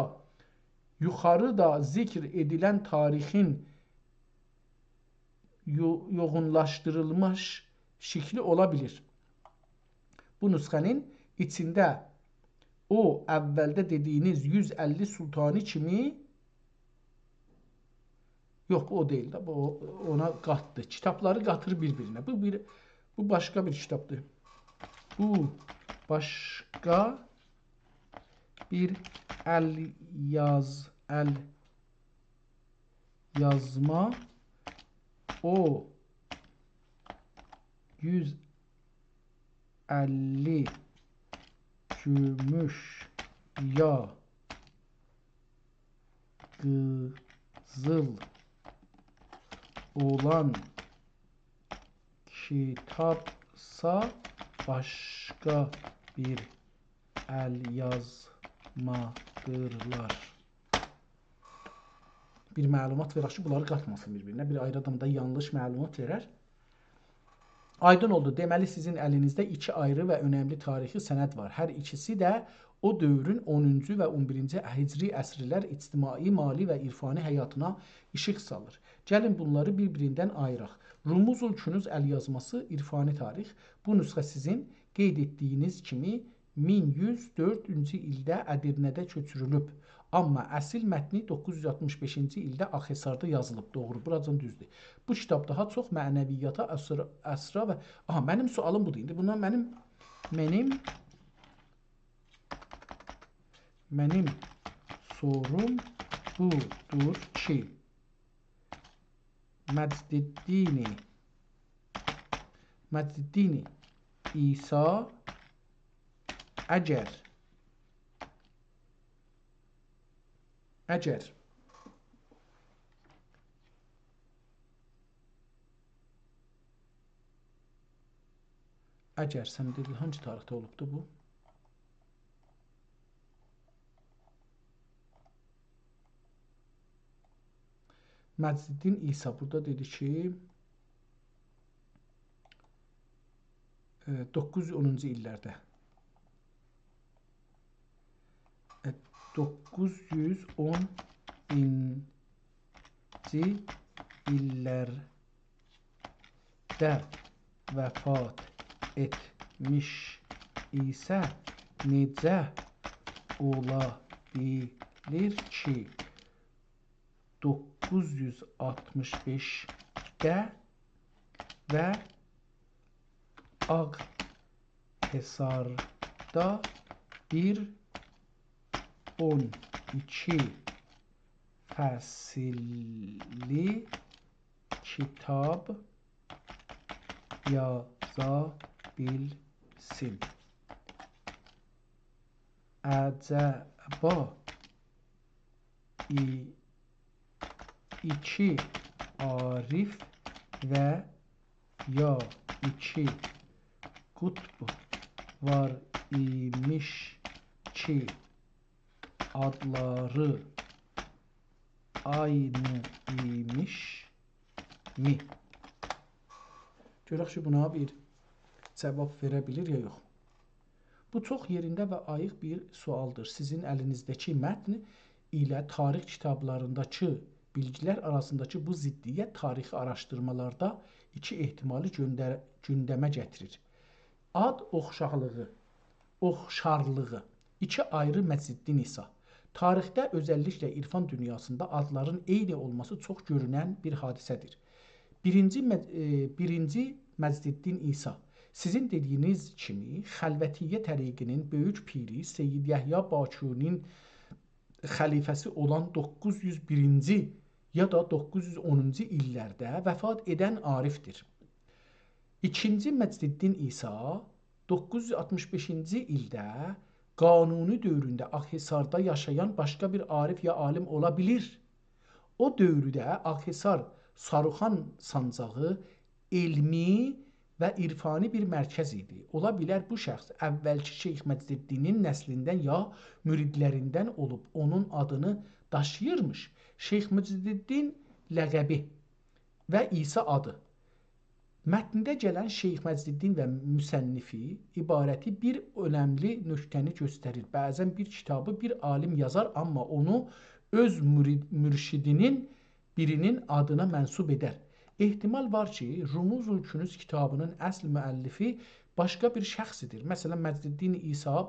یوخاریدا ذکر ائدیلن تاریخین یو-، یوغونلاشدیریلمیش شکلی اولا بیلیر. بو نسخه‌نین ایچینده او اولده دئدیگینیز یوز اللی سلطانی کیمی یوخ، بو او دئییل ده، بو او-، اونا قاتدی. کیتابلاری قاتیر بیر-بیرینه. بو بیر، بو باشقا بیر کیتابدیر. بو باشقا بیر ال یاز-، ال یازما. او یوز اللی گوموش یا قیزیل اولان کیتابسا باشقا بیر ال یازمادیرلار. بیر معلومات وئرک کی، بونلاری قاتماسین بیر-بیرینه. بیر آیری آدام دا یانلیش معلومات وئرر. آیدین اولدو. دئمه‌لی، سیزین الینیزده ایکی آیری و اؤنملی تاریخی سند وار. هر ایکیسی ده او دؤورون اونونجو و اون بیرینجی هجری عصرلر اجتماعی، مالی و عرفانی حیاتینا ایشیق سالیر. گلین بونلاری بیر-بیریندن آییراق. رموز الکنوز الیازماسی، عرفانی تاریخ. بو نسخه سیزین قید ائتدیگینیز کیمی مین یوز دؤردونجو ایلده ادرنه‌ده کؤچورولوب. آمما اصل متنی دوققوز یوز آلتمیش بئشینجی ایلده آغ‌حصاردا یازیلیب. دوغرو، بوراجان دوزدور. بو کیتاب داها چوخ معنویاتا، اسرا، اسرا و... آها، منیم سؤالیم بودور. ایندی بوندان منیم، منیم، منیم سوروم بودور کی، مجدالدین، ائ، مجدالدین عیسی اگر، اگر، اگر سن دئدین، هانسی تاریخده اولوبدو بو؟ مجدالدین عیسی بورادا دئدی کی، ائ، دوققوز یوز اونونجو ایللرده. ائ، دوققوز یوز اونونجو ایللرده وفات ائتمیش ایسه، نئجه اولا بیلیر کی، دوققوز یوز آلتمیش بئشده و آغ‌حصاردا بیر اون ایکی فصللی کیتاب یازا بیلسین؟ عجبا ای-، ایکی عارف و یا ایکی قطب وار ایمیش کی، آدلاری عینی ایمیشمی؟ گؤرک کی، بونا بیر جواب وئره بیلیر یا یوخ. بو چوخ یئرینده و آییق بیر سؤالدیر. سیزین الینیزده‌کی متن ایله تاریخ کیتابلارینداکی بیلگیلر آراسینداکی بو ضدیت تاریخی آراشدیرمالاردا ایکی احتمالی گؤندر-، گوندمه گتیریر. آد اوخشارلیغی، اوخشارلیغی. ایکی آیری مجدالدین عیسی. تاریخده، اؤزللیکله عرفان دونیاسیندا آدلارین عینی اولماسی چوخ گؤرونن بیر حادثه‌دیر. بیرینجی مج-، ائ، بیرینجی مجدالدین عیسی. سیزین دئدیگینیز کیمی، خلوتیه طریقینین بؤیوک پیری سید یحیی باکونین خلیفه‌سی اولان دوققوز یوز بیرینجی یا دا دوققوز یوز اونونجو ایللرده وفات ائدن عارفدیر. ایکینجی مجدالدین عیسی دوققوز یوز آلتمیش بئشینجی ایلده قانونی دؤورونده آغ‌حصاردا یاشایان باشقا بیر عارف یا عالیم اولا بیلیر. او دؤورده آغ‌حصار ساروخان سانجاغی علمی و عرفانی بیر مرکز ایدی. اولا بیلر بو شخص اولکی شیخ مجدالدینین نسلیندن یا مریدلریندن اولوب اونون آدینی داشیییرمیش. شیخ مجدالدین لقبی و عیسی آدی. متنده گلن شیخ مجدالدین و مصنفی عبارتی بیر اؤنملی نکته‌نی گؤستریر. بعضا بیر کیتابی بیر عالیم یازار، آمما اونو اؤز مرید-، مرشدینین بیرینین آدینا منسوب ائدر. احتمال وار کی، رموزالکنوز کیتابینین اصل مؤلفی باشقا بیر شخص ایدیر. مثلا، مجدالدین عیسی، ائ،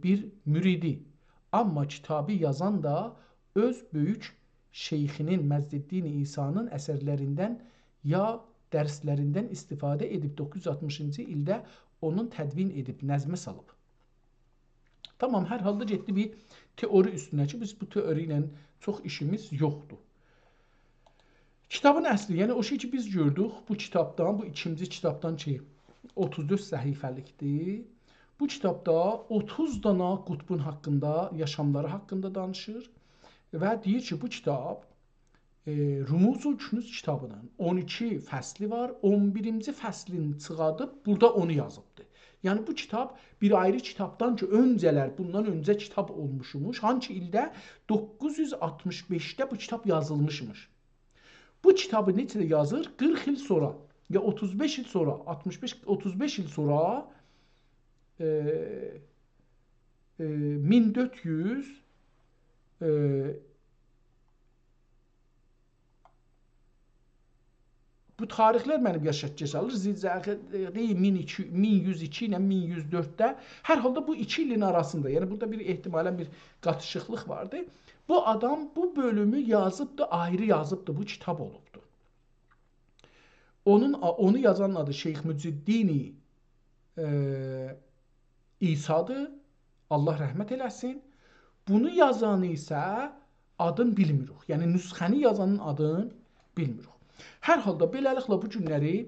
بیر مریدی. آمما کیتابی یازان دا اؤز بؤیوک شیخینین، مجدالدین عیسی‌نین اثرلریندن یا درسلریندن استفاده ائدیب، دوققوز یوز آلتمیشینجی ایلده اونون تدوین ائدیب، نظمه سالیب. تامام، هر حالدا گئتدی بیر تئوری اوستونه کی، بیز بو تئوری ایله چوخ ایشیمیز یوخدور. کیتابین اصلی، یعنی او شئی کی، بیز گؤردوک بو کیتابدان، بو ایکینجی کیتابدان کی، اوتوز دؤرد صفحه‌لیکدیر. بو کیتابدا اوتوز دانا قطبون حاقیندا، یاشاملاری حاقیندا دانیشیر و دئییر کی، بو کیتاب، ائ، رموزالکنوز کیتابینین اون ایکی فصلی وار. اون بیرینجی فصلین چیخادیب، بورادا اونو یازیبدیر. یعنی، بو کیتاب بیر آیری کیتابدان کی، اؤنجه‌لر، بوندان اؤنجه کیتاب اولموشموش. هانسی ایلده؟ دوققوز یوز آلتمیش بئشده بو کیتاب یازیلمیشمیش. بو کیتابی نئچه ده یازیر؟ قیرخ ایل سونرا، یا اوتوز بئش ایل سونرا، آلتمیش بئش، اوتوز بئش ایل سونرا، ائ، ائ، مین دؤرد یوز، ائ، بو تاریخلر منیم یاشا-، یاشالیر. زلزله، ائ، مین ایکی، مین یوز ایکی ایله مین یوز دؤردده، هر حالدا بو ایکی ایلین آراسیندا، یعنی بورادا بیر احتمالا بیر قاتیشیقلیق واردی. بو آدام بو بؤلومو یازیبدی، آیری یازیبدی، بو کیتاب اولوبدو. اونون، اونو یازانین آدی شیخ مجدالدین، ائ، عیسی‌دیر. الله رحمت ائله‌سین. بونو یازانی ایسه آدین بیلمیریک. یعنی نسخه‌نی یازانین آدین بیلمیریک. هر حالدا بئله‌لیکله بو گونلری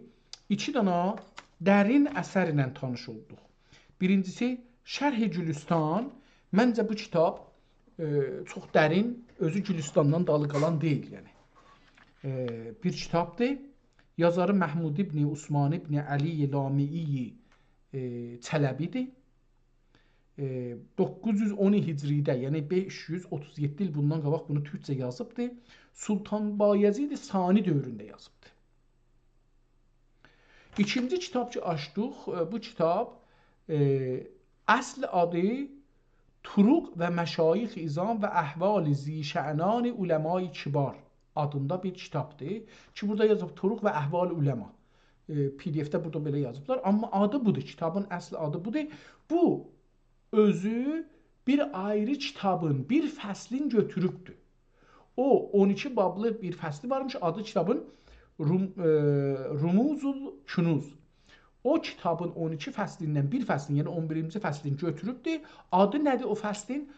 ایکی دانا درین اثرله تانیش اولدوق. بیرینجیسی، شرح گلستان. منجه بو کیتاب، ائ، چوخ درین، اؤزو گلستاندان دالی قالان دئییل، یعنی. ائ، بیر کیتابدیر. یازاری محمود ابن عثمان ابن علی لامعی، ائ، چلبی‌دیر. ائ، دوققوز یوز اون هجری‌ده، یعنی بئش یوز اوتوز یئددی ایل بوندان قاباق بونو تورکجه یازیبدی. سلطان بایزید ثانی دؤورونده یازیبدی. ایکینجی کیتاب کی آچدیق، ائ، بو کیتاب، ائ، اصل آدی طرق و مشایخ عظام و احوال ذی‌شأنان علمای کبار آدیندا بیر کیتابدیر کی، بورادا یازیب طرق و احوال علما. ائ، پی دی اف‌ده بورادا بئله یازیبلار، آمما آدی بودور، کیتابین اصل آدی بودور. بو اؤزو بیر آیری کیتابین بیر فصلین گؤتوروبدور. او اون ایکی بابلی بیر فصلی وارمیش، آدی کیتابین رم-، ائ، رموز الکنوز. او کیتابین اون ایکی فصلیندن بیر فصلین، یعنی اون بیرینجی فصلین گؤتوروبدور. آدی نه‌دیر او فصلین؟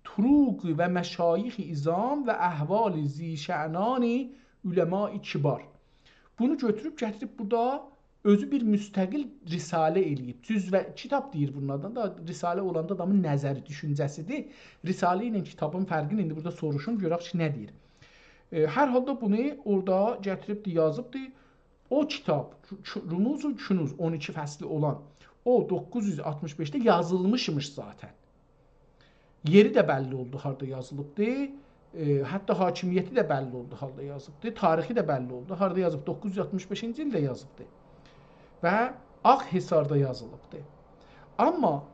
طرق و مشایخ عظام و احوال ذی‌شأنان علمای کبار. بونو گؤتوروب گتیریب بورادا اؤزو بیر مستقل رساله ائله‌ییب. جزوه کیتاب دئییر بونون آدینا دا، رساله اولاندا آدامین نظری، دوشونجه‌سی‌دیر. رساله ایله کیتابین فرقینی ایندی بورادا سوروشون، گؤرک کی، نه دئییر. ائ، هر حالدا بونو اورادا گتیریبدی، یازیبدی. او کیتاب، ک-، رموز الکنوز، اون ایکی فصلی اولان، او دوققوز یوز آلتمیش بئشده یازیلمیشمیش ذاتاً. یئری ده بللی اولدو، هاردا یازیلیبدی. ائ، حتی حاکمیتی ده بللی اولدو، هاردا یازیبدی. تاریخی ده بللی اولدو، هاردا یازیب، دوققوز یوز آلتمیش بئشینجی ایلده یازیبدی. و آغ‌حصاردا یازیلیبدی. آمما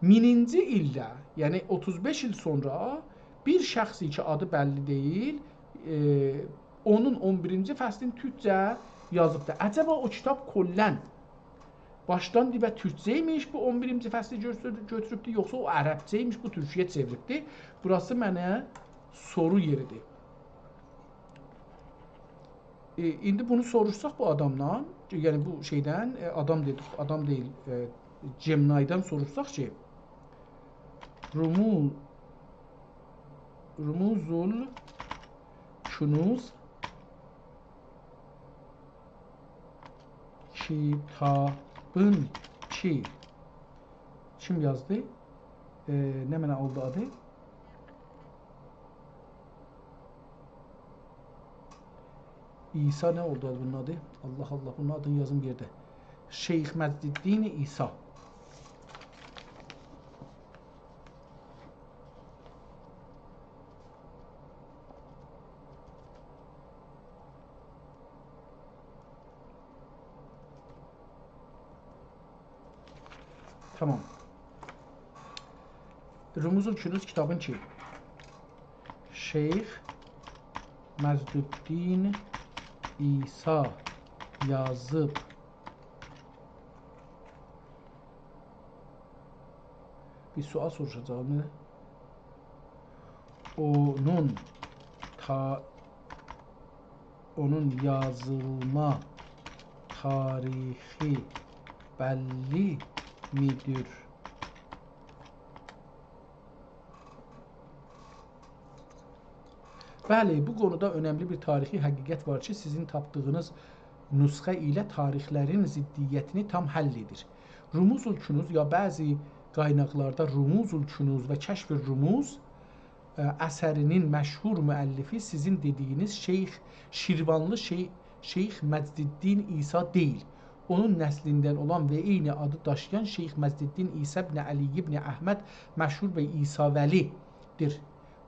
مینینجی ایلده، یعنی اوتوز بئش ایل سونرا بیر شخصی کی، آدی بللی دئییل، ائ، اونون اون بیرینجی فصلینی تورکجه یازیبدی. عجبا او کیتاب کلاً باشدان دیبه تورکجه ایمیش، بو اون بیرینجی فصلی گؤتور-، گؤتوروبدو، یوخسا او عربجه ایمیش، بو تورکویه چئویریبدی؟ بوراسی منه سورو یئری‌دیر. ائ، ایندی بونو سوروشساق بو آدامدان، یعنی بو شئیدن، ائ، آدام دئدیک، آدام دئییل، ائ، جمنایدان سوروشساق کی، رمو-، رموز الکنوز کیتابین کی، کیم یازدی؟ ائ، نمنه اولدو آدی؟ عیسی نه اولدو بونون آدی؟ الله، الله، بونون آدینی یازیم بیر یئرده. شیخ مجدالدین عیسی. تامام. رموز الکنوز کیتابین کی، شیخ مجدالدین عیسی یازیب. بیر سؤال سوروشاجاغام. اونون تا-، اونون یازیلما تاریخی بللی می‌دیر؟ بلی، بو قونودا اؤنملی بیر تاریخی حقیقت وار کی، سیزین تاپدیغینیز نسخه ایله تاریخلرین ضدیتینی تام حل ائدیر. رموز الکنوز، یا بعضی قایناقلاردا رموز الکنوز و کشف الرموز، ائ، اثرینین مشهور مؤلفی سیزین دئدیگینیز شیخ، شیروانلی شی-، شیخ مجدالدین عیسی دئییل. اونون نسلیندن اولان و عینی آدی داشییان شیخ مجدالدین عیسی ابن علی ابن احمد مشهور به عیسی ولی‌دیر.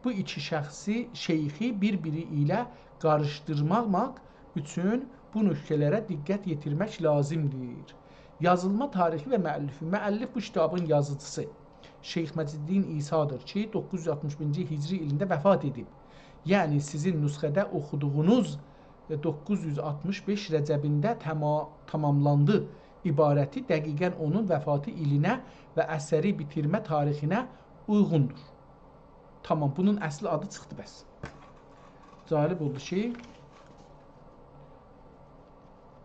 بو ایکی شخصی، شیخی بیر-بیری ایله قاریشدیرماماق اوچون بو نکته‌لره دقت یئتیرمک لازیمدیر. یازیلما تاریخی و مؤلفی. مؤلف بو کیتابین یازیجیسی شیخ مجدالدین عیسی‌دیر کی، دوققوز یوز آلتمیش بیرینجی هجری ایلینده وفات ائدیب. یعنی سیزین نسخه‌ده اوخودوغونوز، ائ، دوققوز یوز آلتمیش بئش رجبینده تما-، تاماملاندی عبارتی دقیقاً اونون وفاتی ایلینه و اثری بیتیرمه تاریخینه اویغوندور. تامام، بونون اصلی آدی چیخدی بس. جالب اولدو کی،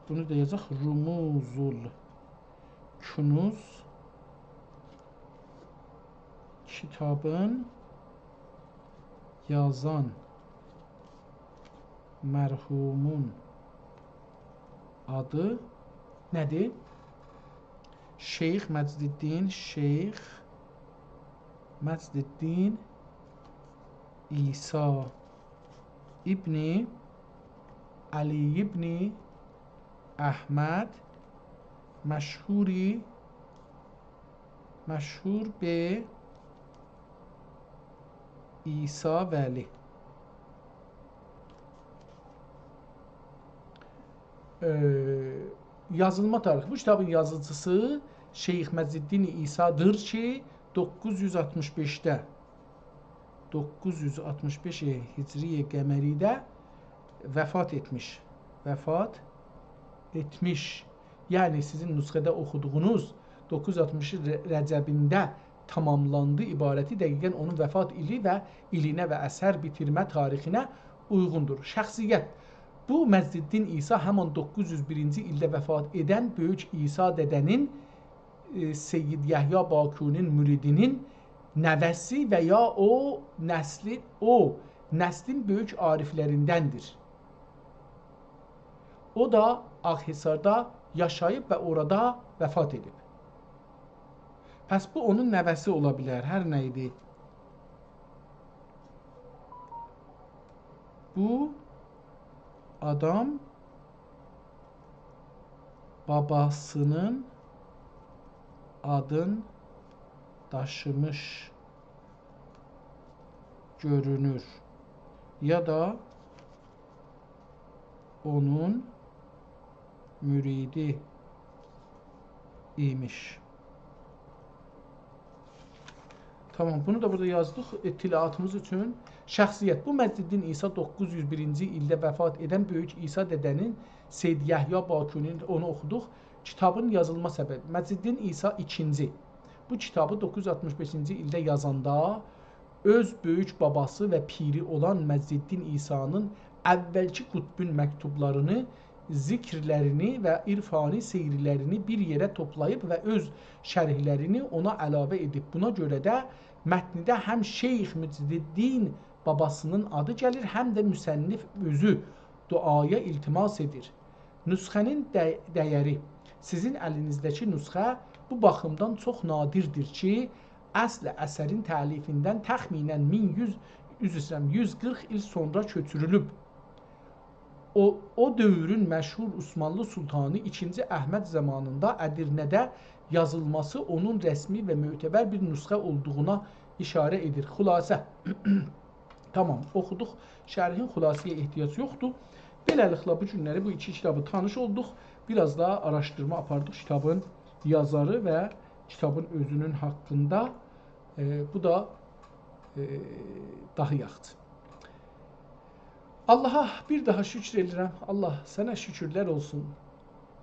بونو دا یازاق. رموز الکنوز کیتابین یازان مرحومون آدی نه‌دیر؟ شیخ مجدالدین، شیخ مجدالدین عیسی ابن علی ابن احمد، مشهوری، مشهور به عیسی ولی. ائ، یازیلما تاریخی. بو کیتابین یازیجیسی شیخ مجدالدین عیسی‌دیر کی، دوققوز یوز آلتمیش بئشده، دوققوز یوز آلتمیش بئش هجری قمری‌ده وفات ائتمیش. وفات ائتمیش. یعنی سیزین نسخه‌ده اوخودوغونوز دوققوز یوز آلتمیش ر-، رجبینده تماملاندی عبارتی دقیقاً اونون وفات ایلی و ایلینه و اثر بیتیرمه تاریخینه اویغوندور. شخصیت. بو مجدالدین عیسی همان دوققوز یوز بیرینجی ایلده وفات ائدن بؤیوک عیسی دده‌نین، ائ، سید یحیی باکونین مریدینین نوه‌سی و یا او نسلی، او نسلین بؤیوک عارفلریندندیر. او دا آغ‌حصاردا یاشاییب و اورادا وفات ائدیب. پس بو اونون نوه‌سی اولا بیلر، هر نه ایدی. بو آدام باباسینین آدین داشیمیش گؤرونور. یا دا اونون مریدی ایمیش. تامام، بونو دا بورادا یازدیق اطلاعاتیمیز اوچون. شخصیت. بو مجدالدین عیسی دوققوز یوز بیرینجی ایلده وفات ائدن بؤیوک عیسی دده‌نین، سید یحیی باکونین، اونو اوخودوق. کیتابین یازیلما سببی. مجدالدین عیسی ایکینجی بو کیتابی دوققوز یوز آلتمیش بئشینجی ایلده یازاندا اؤز بؤیوک باباسی و پیری اولان مجدالدین عیسی‌نین اولکی قطبین مکتوبلارینی، ذکرلرینی و عرفانی سیرلرینی بیر یئره توپلاییب و اؤز شرحلرینی اونا علاوه ائدیب. بونا گؤره ده متنده هم شیخ مجدالدین باباسینین آدی گلیر، هم ده مصنف اؤزو دعایا التماس ائدیر. نسخه‌نین ده-، ده‌یری. سیزین الینیزده‌کی نسخه بو باخیمدان چوخ نادردیر کی، اصل اثرین تألیفیندن تخمیناً مین یوز، عذر ایسته‌ییرم، یوز قیرخ ایل سونرا کؤچورولوب. او، او دؤورون مشهور عثمانلی سلطانی ایکینجی احمد زامانیندا ادیرنه‌ده یازیلماسی اونون رسمی و معتبر بیر نسخه اولدوغونا اشاره ائدیر. خلاصه. تامام، اوخودوق. شرحین خلاصه‌یه احتیاج یوخدور. بئله‌لیکله، بو گونلری بو ایکی کیتابی تانیش اولدوق. بیر آز دا آراشدیرما آپاردیق کیتابین یازاری و کیتابین اؤزونون حاقیندا. ائ، بو دا، ائ، داها یاخشی. آللاها بیر داها شکر ائدیرم. آللاه، سنه شکرلر اولسون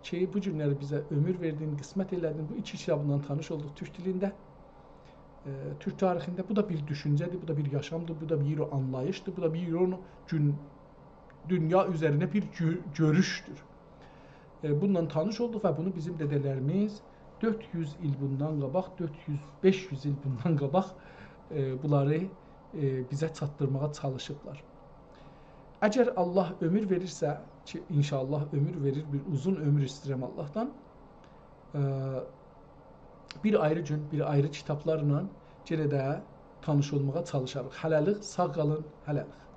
کی، بو گونلری بیزه عؤمور وئردین، قسمت ائله‌دین. بو ایکی کیتابینان تانیش اولدوق تورک دیلینده. ائ، تورک تاریخینده. بو دا بیر دوشونجه‌دیر، بو دا بیر یاشامدیر، بو دا بیر آنلاییشدیر، بو دا بیر اونو گون دونیا اوزرینه بیر گؤ-، گؤروشدور. ائ، بونونلا تانیش اولدوق و بونو بیزیم دده‌لریمیز دؤرد یوز ایل بوندان قاباق، دؤرد یوز، بئش یوز ایل بوندان قاباق، ائ، بونلاری، ائ، بیزه چاتدیرماغا چالیشیبلار. اگر آللاه عؤمور وئریرسه، کی، ان‌شاءالله عؤمور وئریر، بیر اوزون عؤمور ایسته‌ییرم آللاهدان، ائ، بیر آیری گون، بیر آیری کیتابلارلا یئنه ده تانیش اولماغا چالیشاریق. هله‌لیک، ساغ قالین، هله‌لیک.